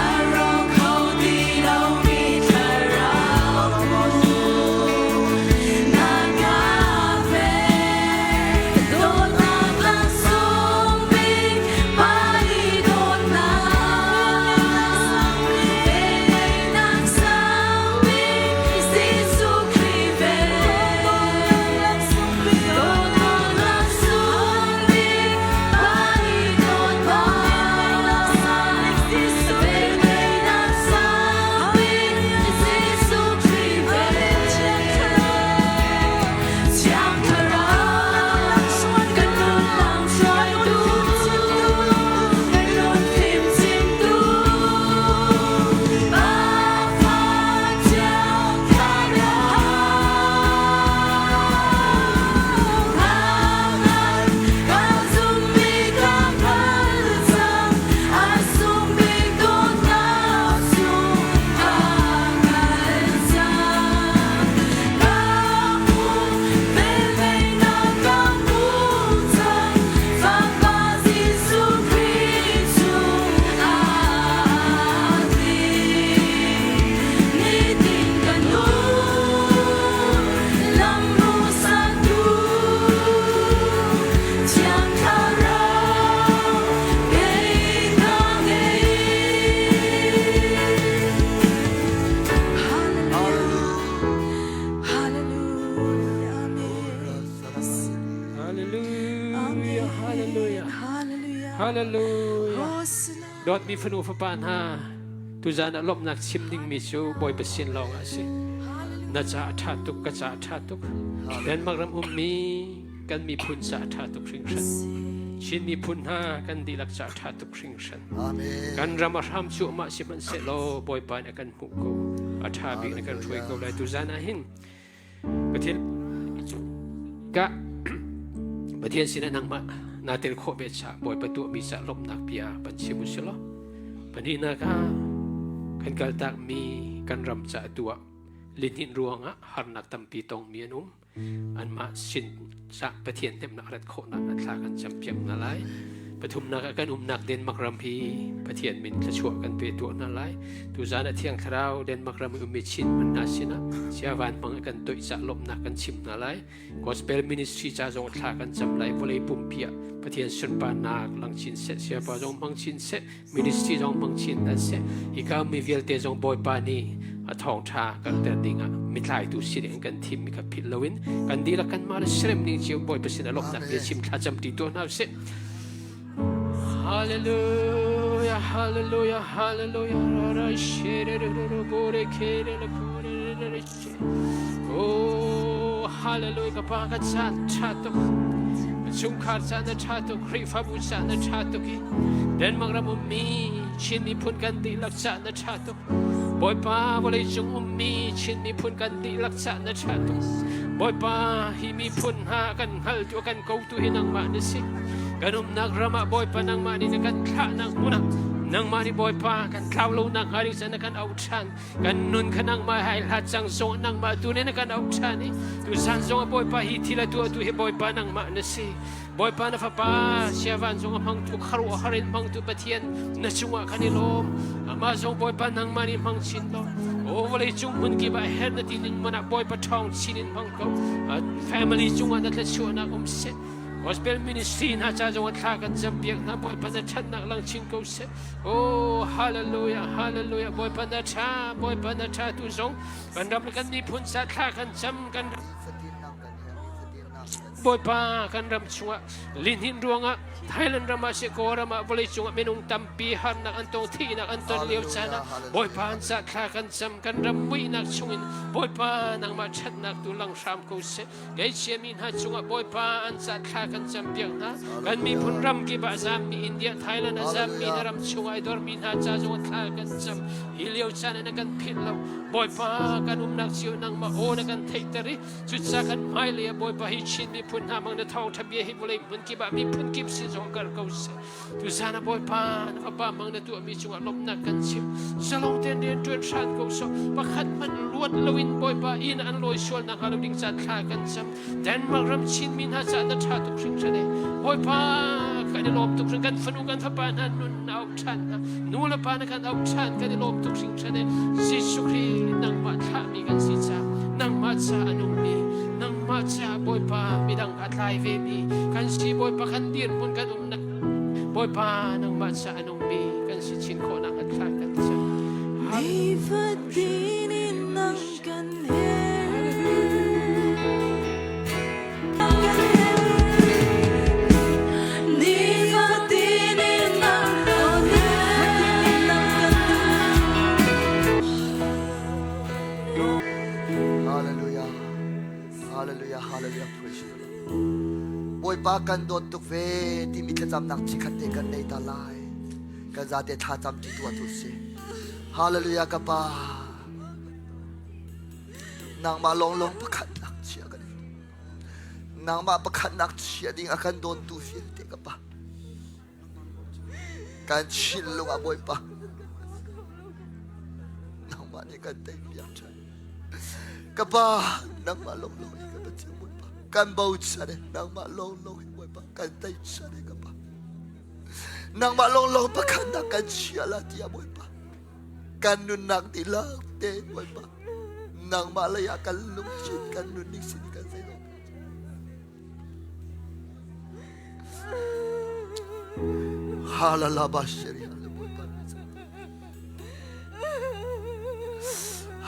A rawk kho ti lomi thlarau na ka pe. Dawtnak laksawng bik Mari dawtnak Velngeihnak sang bik Jesuh Khrih vel Dawtnak laksawng bik Mari dawtnak Velngeihnak sang bik Jesuh Khrih vel Thiang Thlarau kan nun lam hruaitu kan nun fimchimtu Bapa Thiang Thlarau ka zummi ka hngal cang a sung bik dawtnak chung ka hngal cang ka hmuh velngeihnak ka hmuh cang Fapa Jesuh Khrih chung ah nitin ka nun lam hmuhsaktu Thiang Thlarau kei ka ngei. Hallelujah. Amen. Hallelujah. Hallelujah. Hallelujah. Hallelujah. Hosanna. Dawtmi fanu fapa hna, tuzan ah lawmhnak chim dingmi cu Bawipa sin lawng ah a si. Na ca a ṭha tuk, ka ca a ṭha tuk. Denmark ram ummi kan miphun ca a ṭha tuk hringhran. Chin miphun hna kan dihlak ca a ṭha tuk hringhran. Amen. Kan ram a hram cuahmah sihmanhsehlaw Bawipa nih a kan hmuh ko. A ṭha bik na kan hruai ko lai tuzan ah hin. Pathian ka Pathian sinah nangmah naa tel khawh ve ca Bawipa tuahmi ca lawmhnak bia pan chim u si law pahnihnak ah kan kaltakmi kan ram ca tu ah lihninh ruangah harnak tampi tongmi an um anmah sin ca Pathian hnemhnak rat khawhnak a thla kan campiak hna lai pathumnak ah kan umnak Denmark ram hi Pathian min thluachuah kan pe tuah hna lai tuzan ah Thiang Thlarau Denmark ram i ummi Chin hman hna sinah siavan hmang kan toih ca lawmhnak kan chim hna lai gospel ministry ca zong thla kan cam lai vawlei pumpi ah Pathian sunparnak lang chin seh siapa zong hmang chin seh ministry zong hmang chin hna seh hika mi vialte zong Bawipa nih a thawngṭha kalter dingah mitlaitu si ding kan thim mi kha philh loin kan dihlak kanmah le serem ning cio Bawipa sin a lawmhnak bia chim thla cam ṭi tuah hna usih Hallelujah, hallelujah, hallelujah. Oh, hallelujah. Ka pa ka caan ṭha tuk. Ka chungkhar caan a ṭha tuk. Khrihfabu caan a ṭha tuk i Denmark ram ummi Chin miphun kan dihlak caan a ṭha tuk. Bawipa vawleicung ummi Chin miphun kan dihlak caan a ṭha tuk. Bawipa hi miphun hna kan hngaltu kan kotu hi nangmah na si. Kan umnak ram ah Bawipa nangmah nih na kan thlahnak hmun ah nangmah nih Bawipa kan tlau lonak hnga ding na kan auh ṭhan. Kan nun kha nangmah hai hlat cang zong nangmah tu nih na kan auh ṭhan i tuzan zong ah Bawipa hi thil a tuahtu hi Bawipa nangmah na si. Bawipa na fapa siavan zong a hmangtu kharuahhar in hmangtu Pathian na cungah kan i lawm. Amah zong Bawipa nangmah nih hmang chin law o vawlei cung hmun kip ah her na ti ning man ah Bawipa ṭhawng chin in hmang ko. Family cungah na thlachuahnak um seh. Gospel ministry hna ca zong ah thla kan campiak hna Bawipa na ṭhatnak lang chin ko seh. Oh hallelujah hallelujah Bawipa na ṭha Bawipa na ṭha tu zong kan ram le kan miphun sa thla kan cam kan Nifatin nang kan herh, nifatin nang kan herh. Bawipa kan ram chungah lihnin ruangah Thailand ram ah sih Kawlram ah vawlei cungah minung tampi harnak an tong thihnak an ton lio caan ah Bawipa an ca thla kan cam kan ram muihnak chungin Bawipa nangmah ṭhatnak tu lang hram ko seh Gaihchia mi hna cungah Bawipa an ca thla kan cam piak hna kan miphun ram kip ah zammi India Thailand a zammi na ram chungah ai dormi hna ca zongah thla kan cam hi lio caan ah na kan philh lo Bawipa kan umnak cio nangmah aw na kan theihter i Cucaah kan hmailei ah Bawipa hi Chin miphun hna hmang na thawngṭha bia hi vawlei hmun kip ah miphun kip sin zong kar ko seh. Tuzan ah Bawipa na fapa hmang na tuahmi cungah lawmhnak kan chim. Zalong tein rian ṭuan hran ko seh. Pakhat hmanh luat loin Bawipa inn an lawi sual nakhnga lo ding ca thla kan cam. Denmark ram Chinmi hna caah na ṭha tuk hringhran e. Bawipa kan i lawm tuk hring kan fanu kan fapa hna nun na auh ṭhan hna. Nu le pa na kan auh ṭhan kan i lawm tuk hringhran e. Jesuh Khrih nangmah thlahmi kan si caah nangmah ca a nungmi nangmah ca Bawipa midang a tlai vemi kan si Bawipa kan dirhmun kan umnak Bawipa nangmah ca a nungmi kan si chin khawhnak a thla kan cam. Nifatin in nang kan Nifatin in nang kan Hallelujah. Hallelujah. Hallelujah. Praise the Lord. Bawipa kan dawt tuk ve timi thlacamnak chikhat te kan nei ta lai. Kan zate thlacam ti tu atu si. Hallelujah ka pa. Nangmah lawnglawng pakhat nak chia kan Nangmah pakhat nak chia ding a kan dawntu vialte ka pa. Kan chin lung ah Bawipa. Nangmah nih kan tei piak ṭhan. Ka pa nangmah lawnglawng hi ka Pathian Bawipa. Kan bochan e nangmah lawnglawng hi Bawipa kan tei chan e ka pa. Nangmah lawnglawng pakhat nak kan chia la tiah Bawipa. Kan nunnak dihlak te Bawipa. Nangmah lei ah kan lungthin kan nunning sin kan zei lo.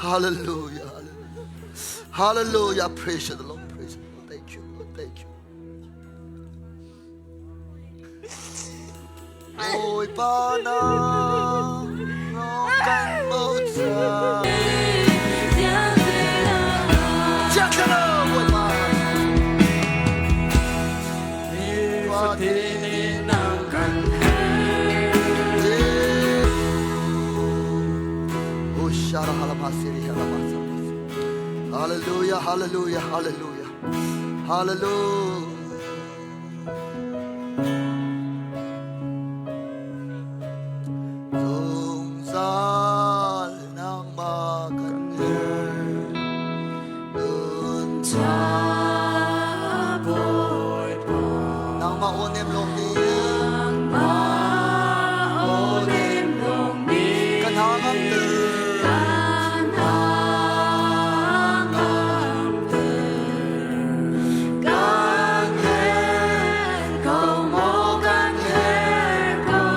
Hallelujah. Hallelujah. Praise the Lord. Praise the Lord. Thank you. Lord. Thank you. Bawipa na kan bochan. Chiathalo Bawipa. Nifatin in nang kan Hallelujah, hallelujah, hallelujah, hallelujah. Zungzal nangmah kan herh nun Nangmah aw nem lawng nih kan hang ngamter Kan her ko maw kan her ko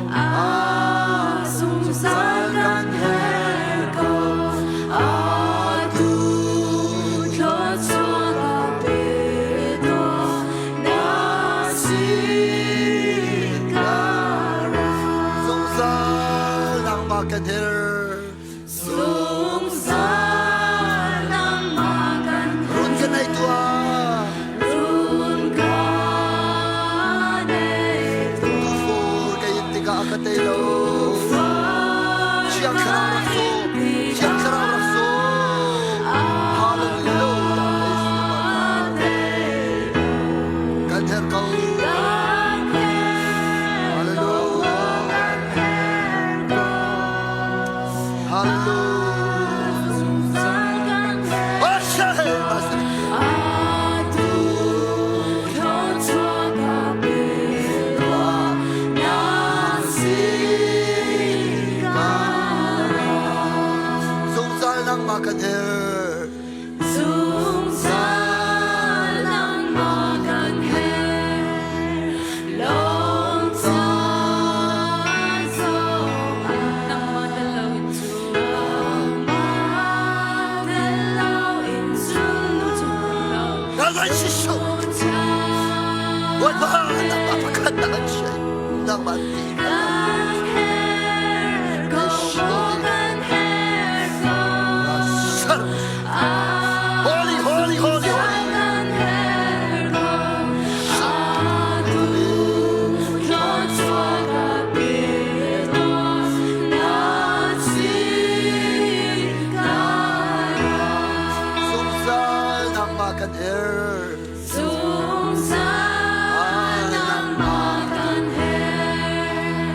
a zungzal kan her ko atu thluachuah ka pe tuah na sin. Bawipa nangmah pakhat na kan chia nangmah ti Holy, holy, holy, holy. Zungzal nangmah kan er. Zungzal nangmah kan her.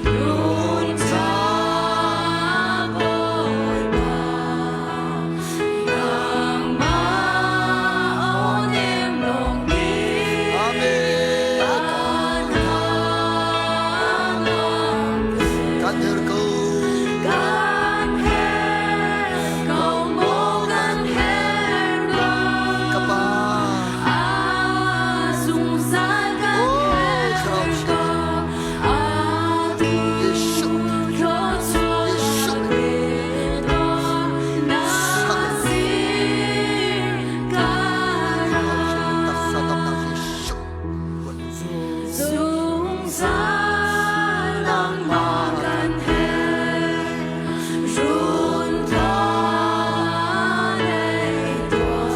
Nun tha Bawipa, nangmah aw nem lawng nih Amen. Kan her ko. Kan her ko maw kan her ko. Ka pa. A zungzal kan her ko. A tu thluachuah pe tuah na sin ka ra. Zungzal nangmah kan her, run tuah nei tuah.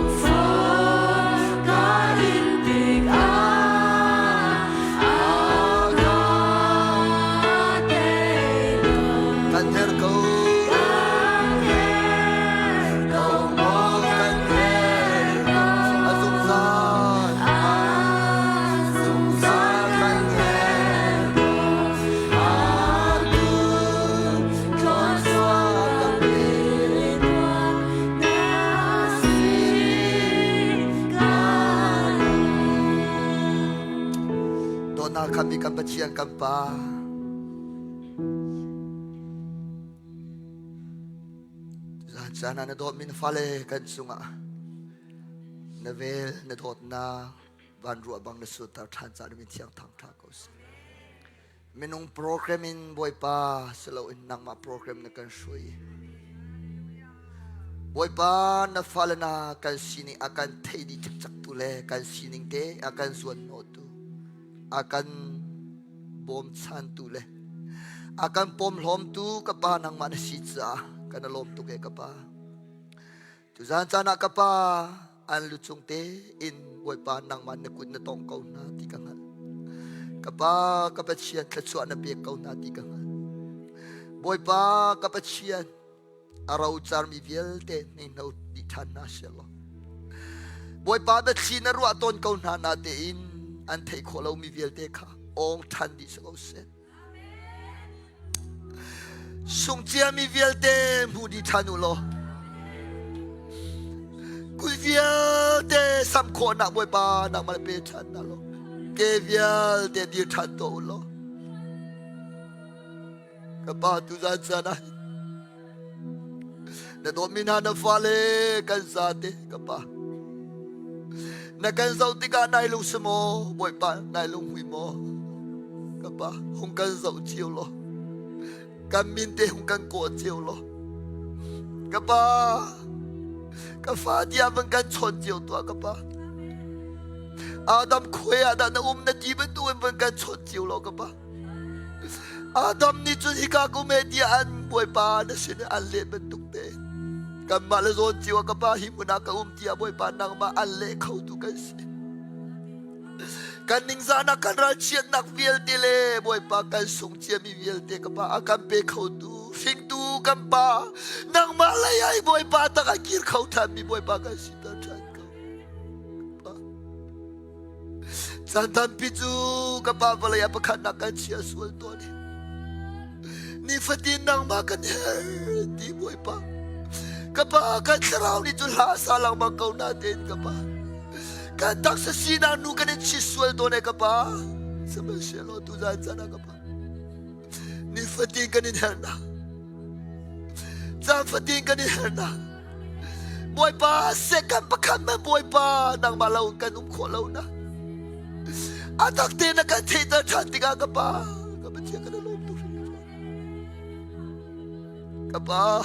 Tukforh ka in tikah a ka tei lo. Kan her ko. Kan her ko maw kan her ko. A zungzal. A zungzal kan her ko. Atu thluachuah ka pe tuah na sin ka Dawtnak khammi kan Pathian kan Pa. Zan caan ah na dawtmi na fale kan cungah na vel na dawtnak van ruah bang na surter ṭhan caan min thiang thang ṭha ko seh. Minung program in Bawipa siloin nangmah program na kan hrui. Bawipa na fale na kan sining a kan thei dih cikcak tu le kan sining te a kan zuan hnawhtu a kan bawmchantu le a kan pawmhlawmtu ka pa nangmah na si caah kan i lawm tuk e ka pa. Tuzan caan ah ka pa an lu cung te in Bawipa nangmah na kut na tong ko hna ti ka hngalh. Ka pa ka Pathian thluachuah na pek ko hna ti ka hngalh. Bawipa ka Pathian a rocarmi vialte hninghno dih ṭhan hna sehlaw Bawipa biathli na ruah tawn ko hna natein an theih khawh lomi vialte kha awng ṭhan dih si ko seh. Sungciami vialte hmu dih ṭhan u law kut vialte sam khawhnak Bawipa nangmah pe ṭhan hna law ke vialte dir ṭhan tuah u law Ka pa tuzan caan ah na dawtmi hna na fale kan zate ka pa na kan zoh tikah nai lung si maw bawipa nai lung hui maw ka pa hung kan zoh cio law kan min te hung kan kawh cio law ka pa ka fa tiah van kan chawn cio tuah ka pa Adam khuai ah dah na um na ti bantuk in van kan chawn cio law ka pa Adam nih cun hika kum he tiah an bawipa na sin an leh bantuk te kanmah le zawn cio ah ka pa hi hmun ah ka um tiah bawipa nangmah an leh khotu kan si kan ningzahnak kan ralchiatnak vialte le bawipa kan sung ciami vialte ka pa a kan pe khotu hringtu kan pa nangmah lei ai bawipa tak a kir kho thanmi bawipa kan si ter than ko Caan tampi cu ka pa vawlei ah pakhatnak kan chia sual tawn i nifatin nangmah kan her ti Bawipa. Ka pa kan thlarau nih cu hla sa lengmang ko na tein ka pa. Kan taksa sinak nu kan in chit sual tawn e ka pa. Sihmanhsehlaw tuzan caan ah ka pa. Nifatin kan in hernak. Caan fatin kan in hernak. Bawipa second pakhat man Bawipa nangmah lo kan um khawh lo na. A tak te na kan theihter ṭhan tikah ka pa ka Pathian kan i lawm tuk hringhran. Ka pa.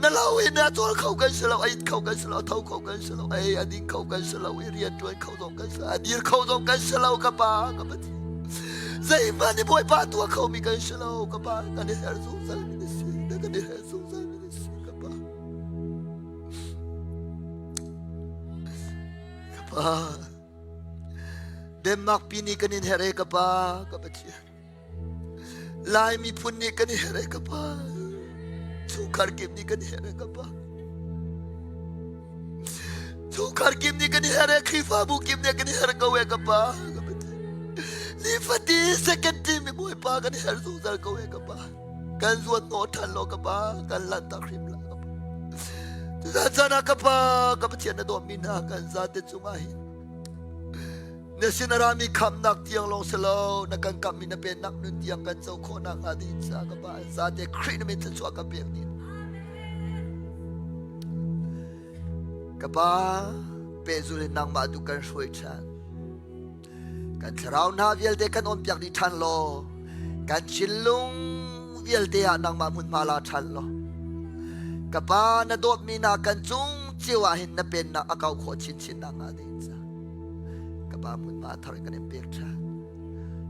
Na lo in a cawl kho kan si lo, a it kho kan si lo, a tho kho kan si lo, ei a ding kho kan si lo, i rian ṭuan kho zong kan si lo, a dir kho zong kan si lo, ka pa, ka Pathian. Zeihmanh i Bawipa tuah kho mi kan si lo, ka pa, kan i her zungzal mi na si, na kan i her zungzal mi na si, ka pa. Ka pa, Denmark pi nih kan in her e ka pa, ka Pathian. Lai miphun nih kan i her e ka pa. Chungkhar kip nih kan i her e ka pa. Chungkhar kip nih kan i her e Khrihfabu kip nih kan i her ko e ka pa. Nifati second team mi Bawipa kan i her zungzal ko e ka pa. Kan zuan hnawh ṭhan lo ka pa, kan lan tak hrim la ka pa. Tuzan caan ah ka pa, ka Pathian na dawtmi hna kan zate cungah hin Na sin a rami khamnak tiang lawng si lo, na kan kamhmi na pennak nun tiang kan co khawh nakhnga ding ca ka Pa zate Khrih na min thluachuah ka pek ding. Ka Pa, pehzul in nangmah tu kan hruai ṭhan. Kan thlarau hna vialte kan awnpiak dih ṭhan law, kan thinlung vialte ah nangmah hmunhma la ṭhan law. Ka Pa, na dawtmi na kan cung cio ah hin na pennak a kau khawh chinchin nakhnga ding ca. Ka pa hmunhma thar in kan in pek ṭhan.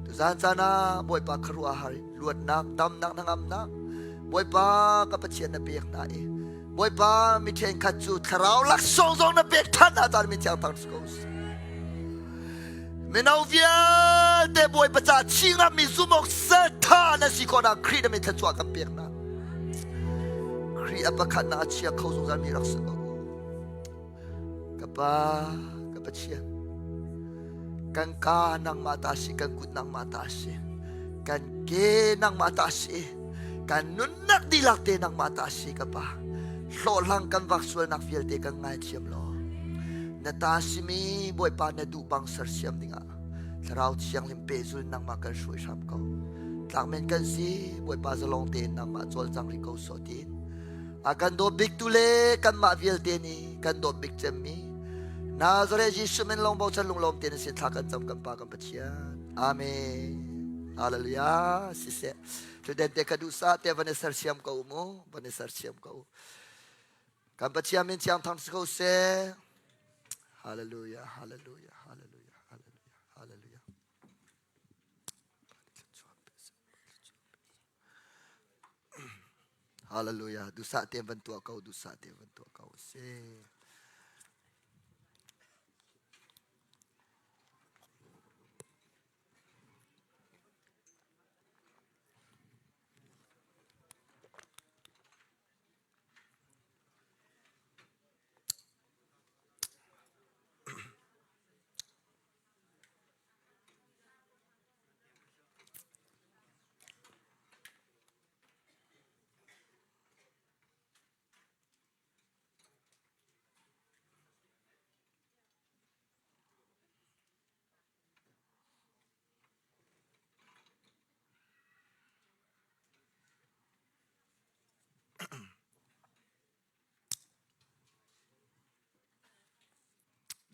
Tuzan caan ah Bawipa khuaruah har in luatnak, damnak, hnangamnak Bawipa ka Pathian na pek hna i Bawipa mi ṭhenkhat cu thlarau laksawng zong na pek ṭhan hna caan mi thiang thang si ko seh. Mino vialte Bawipa ca chingami zumawk sertha na si khawhnak Khrih na min thluachuah kan pek hna. Khrih a pakhat na a chia kho zungzal mi rak si ko. Ka Pa, ka Pathian, kan ka nangmah ta si, kan kut nangmah ta si, kan ke nangmah ta si, kan nunnak dihlak te nangmah ta si, ka Pa. Hlawhhlang kan vak sualnak vialte kan ngaithiam law, na ta simi Bawipa na duh bang sersiam dingah Thlarau Thianghlim pehzul nangmah kan hruai hram ko. Tlakmen kan si, Bawipa zalong tein nangmah cawlcang rih ko sawh tiin A kan dawt bik tu le kanmah vialte nih kan dawt bik cemmi Nazareth Jesuh min lawng bochan lunglawm tein sin thla kan cam kan Pa kan Pathian. Amen. Hallelujah. Siseh. Thuden te ka duh sa te van i sersiam ko mu. Van i sersiam ko. Kan Pathian min thiang thang si ko seh. Hallelujah. Hallelujah. Hallelujah. Hallelujah. Hallelujah. Hallelujah. Duhsah tein van tuah ko, duhsah tein van tuah ko si.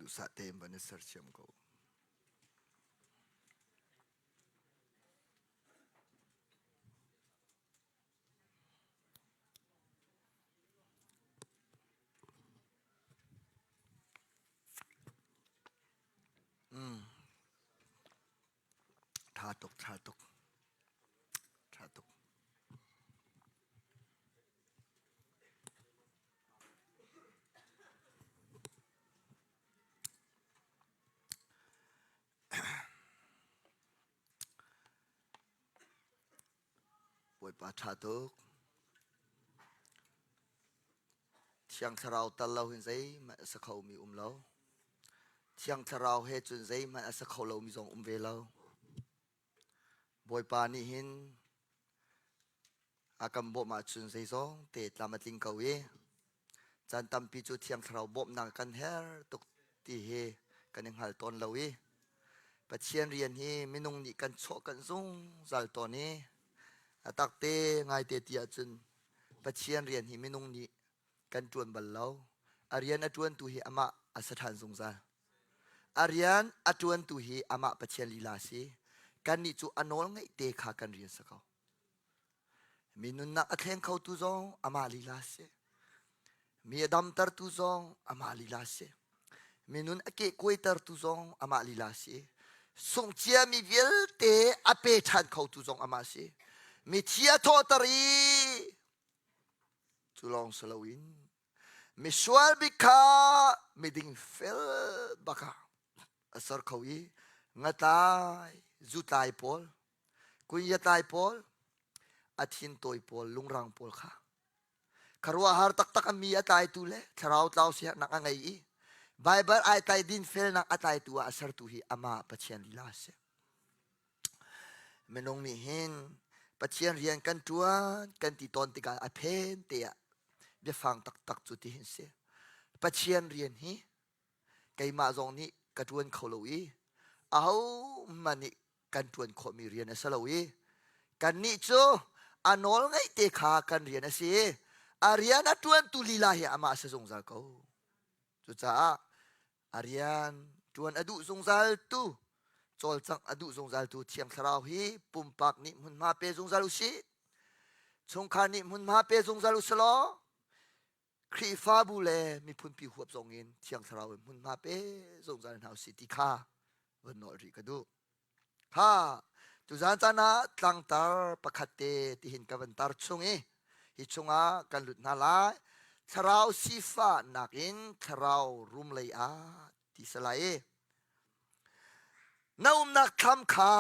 Duhsah tein van i sersiam ko. Mm. Tha tuk, tha tuk. Tha tuk. Bawipa ṭha tuk. Thiang Thlarau tal lo hin zeihmanh a sa khomi um lo. Thiang Thlarau he cun zeihmanh a sa kho lomi zong um ve lo. Bawipa nih hin a kan bawmh ahcun zeizong te tlam a tling ko i caan tampi cu Thiang Thlarau bawmhnak kan herh tuk ti hi kan i hngal tawn lo i Pathian rian hi minung nih kan chawh kan zungzal tawn i a takte ngaite ti ahcun Pathian rian hi minung nih kan ṭuan bal lo. A rian a ṭuantu hi amah a sa ṭhan zungzal. A rian a ṭuantu hi amah Pathian lila a si. Kannih cu a nawl ngeih te kha kan rian si ko. Mi nunnak a thleng khotu zong amah lila a si. Mi a damtertu zong amah lila a si. Minun a kehkuaitertu zong amah lila a si. Sungciami vialte a pe ṭhan khotu zong amah a si. Mithi a thawhter i cu lawng si loin misual bik kha miding fel bak ah a ser kho i ngatlai zutlai pawl kunyatlai pawl a thin tawi pawl lungrang pawl kha khuaruahhar taktak a mi a tlaitu le thlarau tlau siaherhnak a ngei i Baibal ai tlai dinfelnak a tlaitu ah a sertu hi amah Pathian lila a si. Minung nih hin Pathian rian kan ṭuan kan ti tawn tikah a phen te ah biafang taktak cu ti hin si. Pathian rian hi keimah zong nih ka ṭuan kho lo i ahohmanh nih kan ṭuan khawhmi rian a si lo i kannih cu a nawl ngeih te kha kan rian a si i a rian a ṭuantu lila hi amah a si zungzal ko. Cucaah a rian ṭuan a duh zungzaltu cawlcangh a duh zungzaltu Thiang Thlarau hi pumpak nih hmunhma pe zungzal u sih. Chungkhar nih hmunhma pe zungzal u sih law Khrihfabu le miphunpi huap zong in Thiang Thlarau in hmunhma pe zungzal hna usih ti kha van nawl rih ka duh. Kha tuzan caan ah tlangtar pakhat te tihin ka van tar chung i hi chungah kan lut hna lai. Thlarau sifahnak in thlarau rum lei ah ti salai i na umnak thlam kha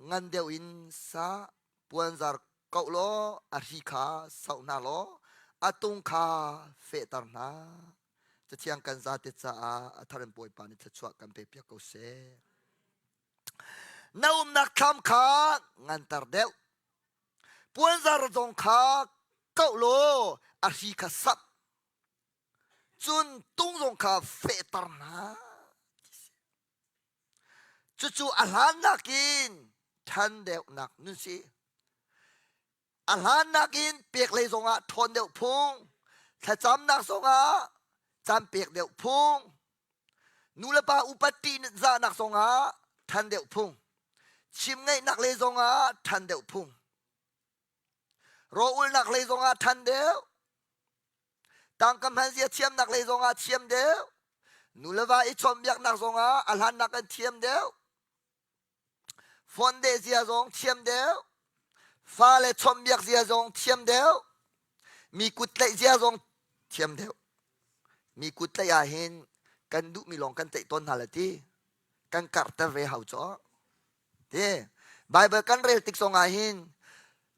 ngan deuh in sa puanzar koh law a hri kha sauh hna law a tung kha fehter hna. Cathiang kan zate caah a thar in Bawipa nih thluachuah kan pe piak ko seh. Na umnak thlam kha nganter deuh. Puanzar zong kha koh law a hri kha samh. Cun tung zong kha fehter hna. Cucu a hlannak in ṭhan deuhnak nun si. A hlannak in pek lei zongah ṭhawn deuh phung, thlacamnak zongah caan pek deuh phung, nulepa upat ṭihzahnak zongah ṭhan deuh phung, chim ngaihnak lei zongah ṭhan deuh phung, rawlulnak lei zongah ṭhan deuh, Tangka hmanzia thiamnak lei zongah thiam deuh. Nu le va i chawnhbiaknak zongah a hlannak an thiam deuh. Phone deh zia zong thiam deuh. Fale chawnhbiak zia zong thiam deuh. Mi kut tlaih zia zong thiam deuh. Mi kut tlaih ah hin kan duhmi lawng kan tlaih tawn hna la ti. Kan karhter ve hau caw. Ti. Bible kan rel tik zong ah hin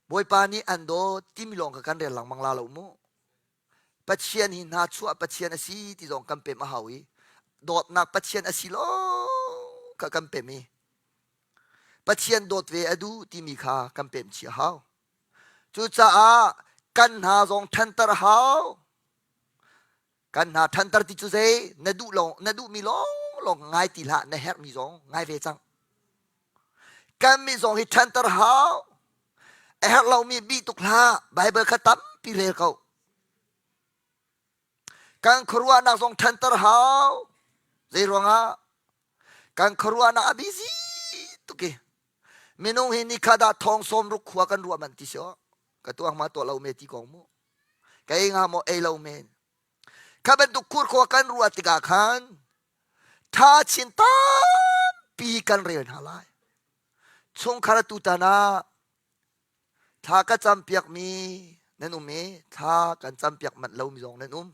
Bawipa nih an dawt timi lawng kha kan rel lengmang la lo mu. Pathian hi hna chuah Pathian a si ti zong kan pem a hau i dawtnak Pathian a si lawng kha kan pem i Pathian dawt ve a duh timi kha kan pem chih a hau. Cucaah kan hna zong ṭhanter a hau. Kan hna ṭhanter ti cu zei na duh lawng na duhmi lawng lawng ngai ti hlah na herhmi zong ngai ve cang. Kan mi zong hi ṭhanter hau. A herh lomi bih tuk hlah. Bible kha tampi rel ko. Kan khuaruahnak zong ṭhanter hau. Zei ruangah? Kan khuaruahnak a busy tuk i minung hi nikhat ah thong sawm ruk khua kan ruah man ti si aw. Ka tuang ma tuah lo me ti kong mu. Ka ei nga maw ei lo men. Kha bantuk khur khua kan ruah tikah khan tha chin tampi kan rel hna lai. Chungkhar tutan ah thla ka campiakmi nan um i thla kan campiak manh lomi zong nan um.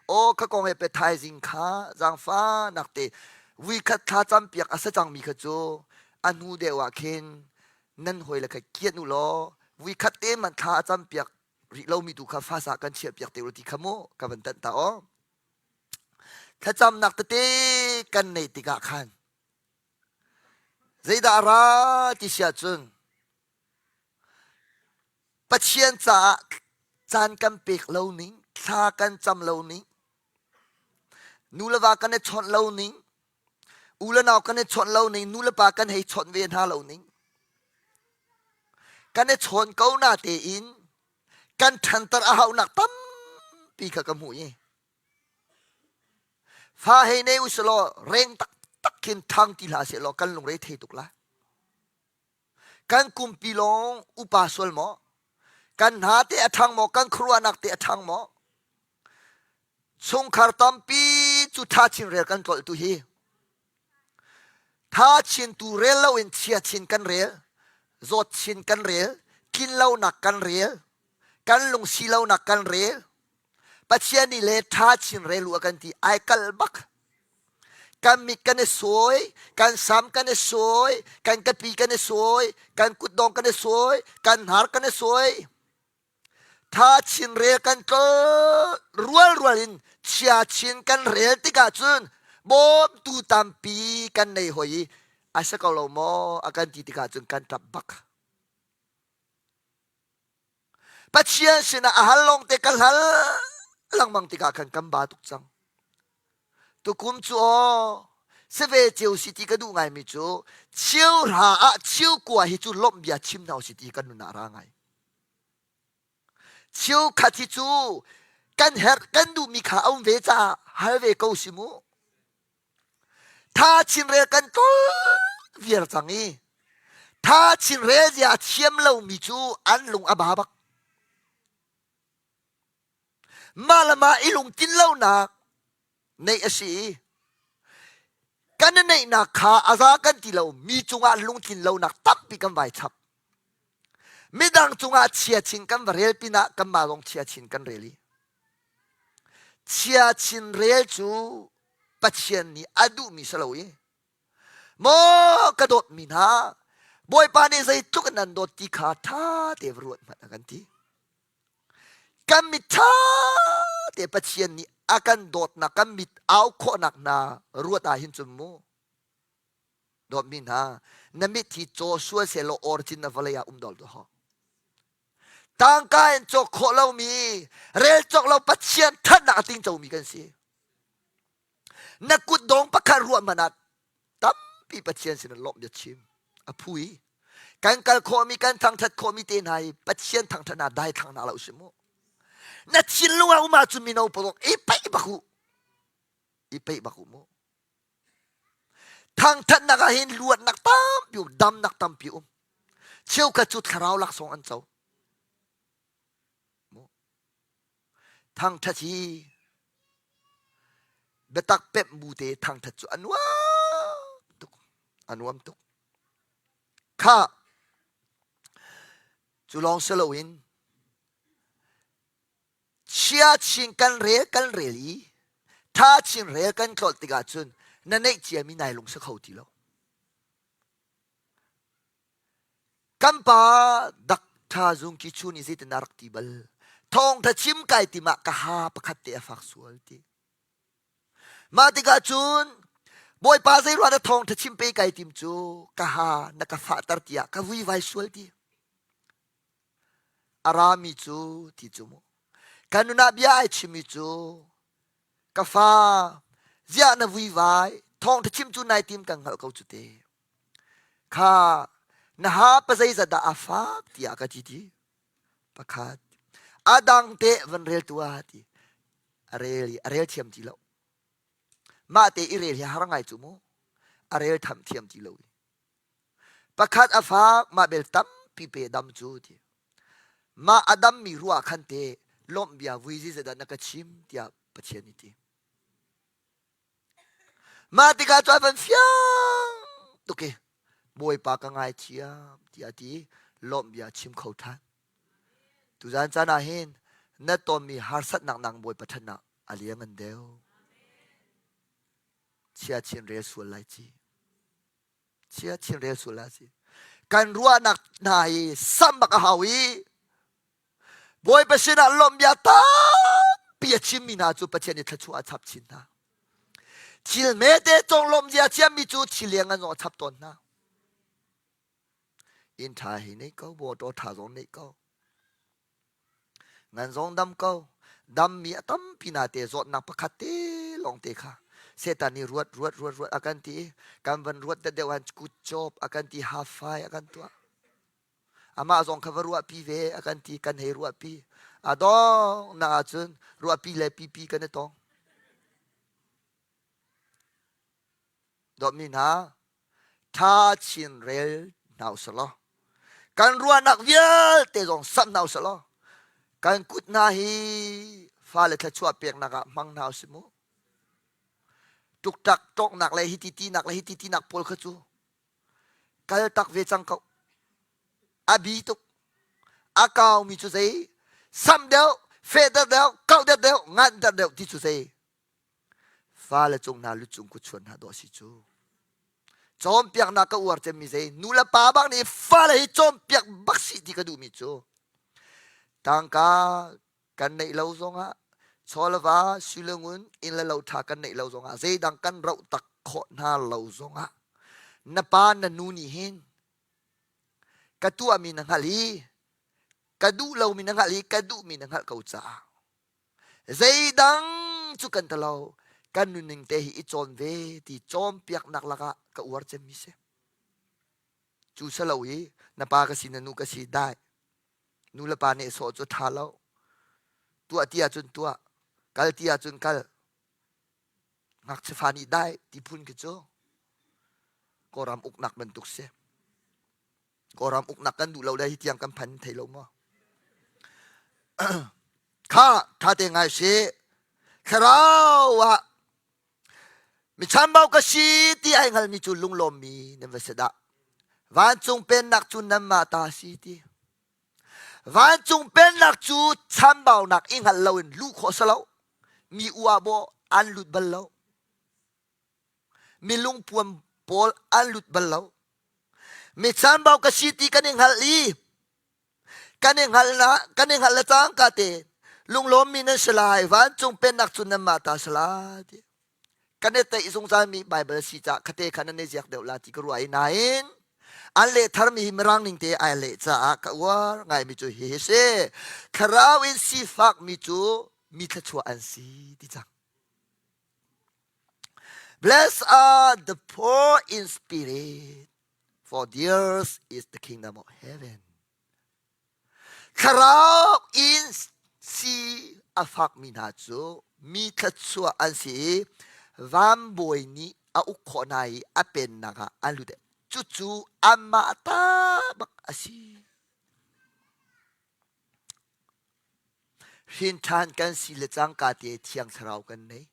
Aw kha kong he pe thaizing kha zaangfahnak te vuikhat thla campiak a si cangmi kha cu a hnu deuh ah khin nan hawile kha kian u law vuikhat te man thla a campiak rih lomi tu kha fasa kan chiahpiak te u ti kha mu ka van tanh ta aw. Thlacamnak tete kan neih tikah khan zeidah a ra ti si ahcun Pathian caah caan kan pek lo ning, thla kan cam lo ning, nu le va kan i chawnh lo ning, u le nau kan i chawnh lo ning, nu le pa kan hei chawnh ve hna lo ning. Kan i chawn ko na tein kan ṭhanter a hauhnak tampi kha ka hmuh i fa hei nei u selaw reng taktak khin ṭhang ti hlah seh law kan lungre thei tuk lai. Kan kumpi lawng upa sual maw? Kan hna te a ṭhang maw? Kan khuaruahnak te a ṭhang maw? Chungkhar tampi cu ṭha chin rel kan tlolh tu hi. Tha chin tu rel loin chia chin kan rel, zawt chin kan rel, tlin lonak kan rel, kan lungsi lonak kan rel. Pathian nih le ṭha chin rel u a kan ti ai kal bak. Kan mit kan i sawi, kan sam kan i sawi, kan kapi kan i sawi, kan kutdong kan i sawi, kan hnar kan i sawi. Tha chin rel kan tlol rual rual in chia chin kan rel tikah cun bawmtu tampi kan nei hoi i a si ko lo maw a kan ti tikah cun kan ṭap bak. Pathian sinah a hal lawng te ka hal lengmang tikah khan kan ba tuk cang. Tukum cu aw seve ceu si ti ka duh ngaimi cu cheu hra ah cheu kua hi cu lawmh bia chim hna usih ti kan nun ah ra ngai. Cheukhat hi cu kan herh kan duhmi kha a um ve caah hal ve ko si mu. Tha chinrel kan tlol viar cang i tha chinrel zia a thiam lomi cu an lung a ba bak. Mah le mah i lungtin lonak neih a si i kan i neihnak kha a za kan ti lo mi cungah lungtlin lonak tampi kan vai chap. Midang cungah chia chin kan va rel pinah kanmah zong chia chin kan rel i chia chin rel cu Pathian nih a duhmi si lo i maw ka dawtmi hna Bawipa nih zeitluk in nan dawt ti kha ṭha te va ruat hmanh a kan ti. Kan mit ṭha te Pathian nih a kan dawtnak kan mit au khawhnak hna ruat ah hin cun mu dawtmi hna na mit hi caw sual sehlaw origin na vawlei ah um dol tu ho tangka in cawk khawh lomi rel cawk lo Pathian thatnak a tingcomi kan si na kutdong pakhat ruah hmanh ah tampi Pathian sin lawmh bia chim a phu i kan kal khawhmi kan thangthat khawhmi te hna hi Pathian thangthatnak daithlang hna lo si mu na thinlung ah um ahcun mino pawl i paih bak u i paih bak u mu thangthatnak ah hin luatnak tampi um damnak tampi um cheukhat cu thlarau laksawng an co Thangṭhat hi biatak pemh bu te thangṭhat cu a nuam tuk. A nuam tuk. Khah, cu lawng si loin chia chin kan rel kan rel i ṭha chin rel kan tlolh tikah cun na neih ciami nai lung si kho ti lo. Kan pa dak tha zung ki chu nih zeitin dah rak ti bal? Thawngtha chim kai tim ah ka ha pakhat te a fak sual ti. Mah tikah cun Bawipa zei ruah na thawngtha chim pe kai tim cu ka ha na ka fahter tiah ka vuivai sual ti. A rami cu ti cu mu. Kan nun ah bia ai chimmi cu ka fa ziah na vuivai thawngtha chim cu nai tim kan hngalh ko cu te. Kha na ha pa zeizat dah a fak tiah ka ti ti. Pakhat. A dang te van rel tuah ti. A rel i a rel thiam ti lo. Mah te i rel hi har ngai cu mu. A rel tham thiam ti lo. Pakhat a fak mah bel tampi pe dam cu ti. Mah a dammi ruah khan te lawmh bia vui zeizat na ka chim tiah Pathian nih ti. Mah tikah cun van fiang tuk i Bawipa ka ngaithiam tiah a ti i lawmh bia chim kho ṭhan. Tuzan caan ah hin na tonmi harsatnak nang Bawipa ṭhatnak a liangan deuh. Chia chin rel sual lai ci. Chia chin rel sual lai ci. Kan ruahnak hna hi sam bak a hau i Bawipa sinah lawmhbia tampi a chimmi hna cu Pathian nih thluachuah a chap chin hna. Thil hmete cong lawmhbia thiammi cu thil lianngan zong a chap tawn hna. Inn ṭha hi nei ko, motor ṭha zong nei ko. Ngan zong dam ko. Dammi a tampi na te zawtnak pakhat te lawng te kha Satan nih ruat ruat ruat ruat a kan ti i kan van ruat deuh han good job a kan ti half fai a kan tuah. Amah zong kha va ruahpi ve a kan ti kan hei ruahpi. A donghnak ahcun ruahpi le pipi kan i tong. Dawtmi hna, ṭha chin rel hna usih law kan ruahnak vialte zong samh hna usih law. Kan kut hna hi fale thluachuah peknak ah hmang hna usih mu. Tuktak tawknak le hiti tinak le hiti tinak pawl kha cu kal tak ve cang ko. A bi tuk. A kaumi cu zei sam deuh, fehter deuh, kauh deuh deuh, nganter deuh ti cu zei fale cung hna lucung kutchuan hna dawh si cu. Cawnpiaknak ka uar cemmi zei nu le pa bak nih fale hi cawnpiak bak sih ti ka duhmi cu tangka kan neih lo zongah chawleva suilengun inn le lo ṭha kan neih lo zongah zeidang kan roh tak khawh hna lo zongah na pa na nu nih hin ka tuahmi na hngalh i ka duh lomi na hngalh i ka duhmi na hngalh ko caah Zeidang cu kan ta lo. Kan nunning te hi i cawn ve ti cawnpiaknak lakah ka uar cemmi si. Cu salo i na pa ka si na nu ka si dai. Nu le pa nih sawh cu ṭha lo. Tuah ti ahcun tuah. Kal ti ahcun kal. Ngakchia fa nih dai ti phun khi cu Kawlram uknak bantuk si. Kawlram uknak kan duh lo le hi tiang kan phan thei lo maw? Kha tha te ngai si. Thlarau ah mi chambau ka si ti ai hngalmi cu lunglawmmi nan va si dah. Vancung pennak cu nanmah ta si ti. Vancung pennak cu chambaunak i hngal loin luh khawh si lo. Mi ua baw an lut bal lo. Mi lungpuam pawl an lut bal lo. Mi chambau ka si ti kan i hngalh i kan i hngalh na kan i hngalh le cangka te lunglawmmi nan si lai vancung pennak cu nanmah ta si lai ti kan i teih zungzalmi Baibal si caah khate kha nan i ziak deuh la ti ka ruah i nain an leh tharmi hi mirang ning te ai leh caah ka uar ngaimi cu hihi si thlarau in sifakmi cu mi thluachuah an si ti cang Blessed are the poor in spirit, for theirs is the kingdom of heaven. Thlarau in si a fakmi hna cu mi thluachuah an si i vanbawi nih a uk khawh hna i a pennak ah an lut. Cucu anmah ta bak a si. Hrinṭhan kan si le cangka te Thiang Thlarau kan nei.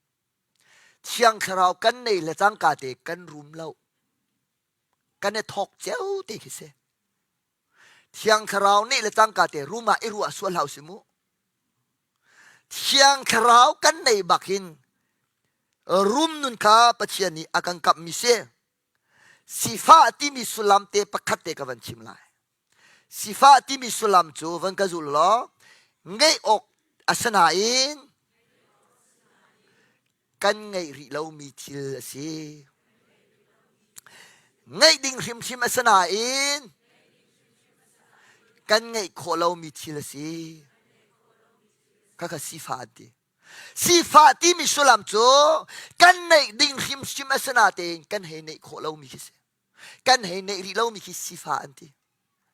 Thiang Thlarau kan nei le cangka te kan rum lo. Kan i thawk cio te khi si. Thiang Thlarau nih le cangka te rum ah i ruah sual hau si mu. Thiang Thlarau kan nei bak hin rum nun kha Pathian nih a kan kamhmi si. Sifah timi sullam te pakhat te ka van chim lai. Sifah timi sullam cu van ka zul law ngeih awk a si nain kan ngeih rih lomi thil a si. Ngeih ding hrimhrim a si nain kan ngeih khawh lomi thil a si. Khakha sifah an ti. Sifah timi sullam cu kan neih ding hrimhrim a si natein kan hei neih khawh lomi khi si. Kan hei neih rih lomi khi sifah an ti.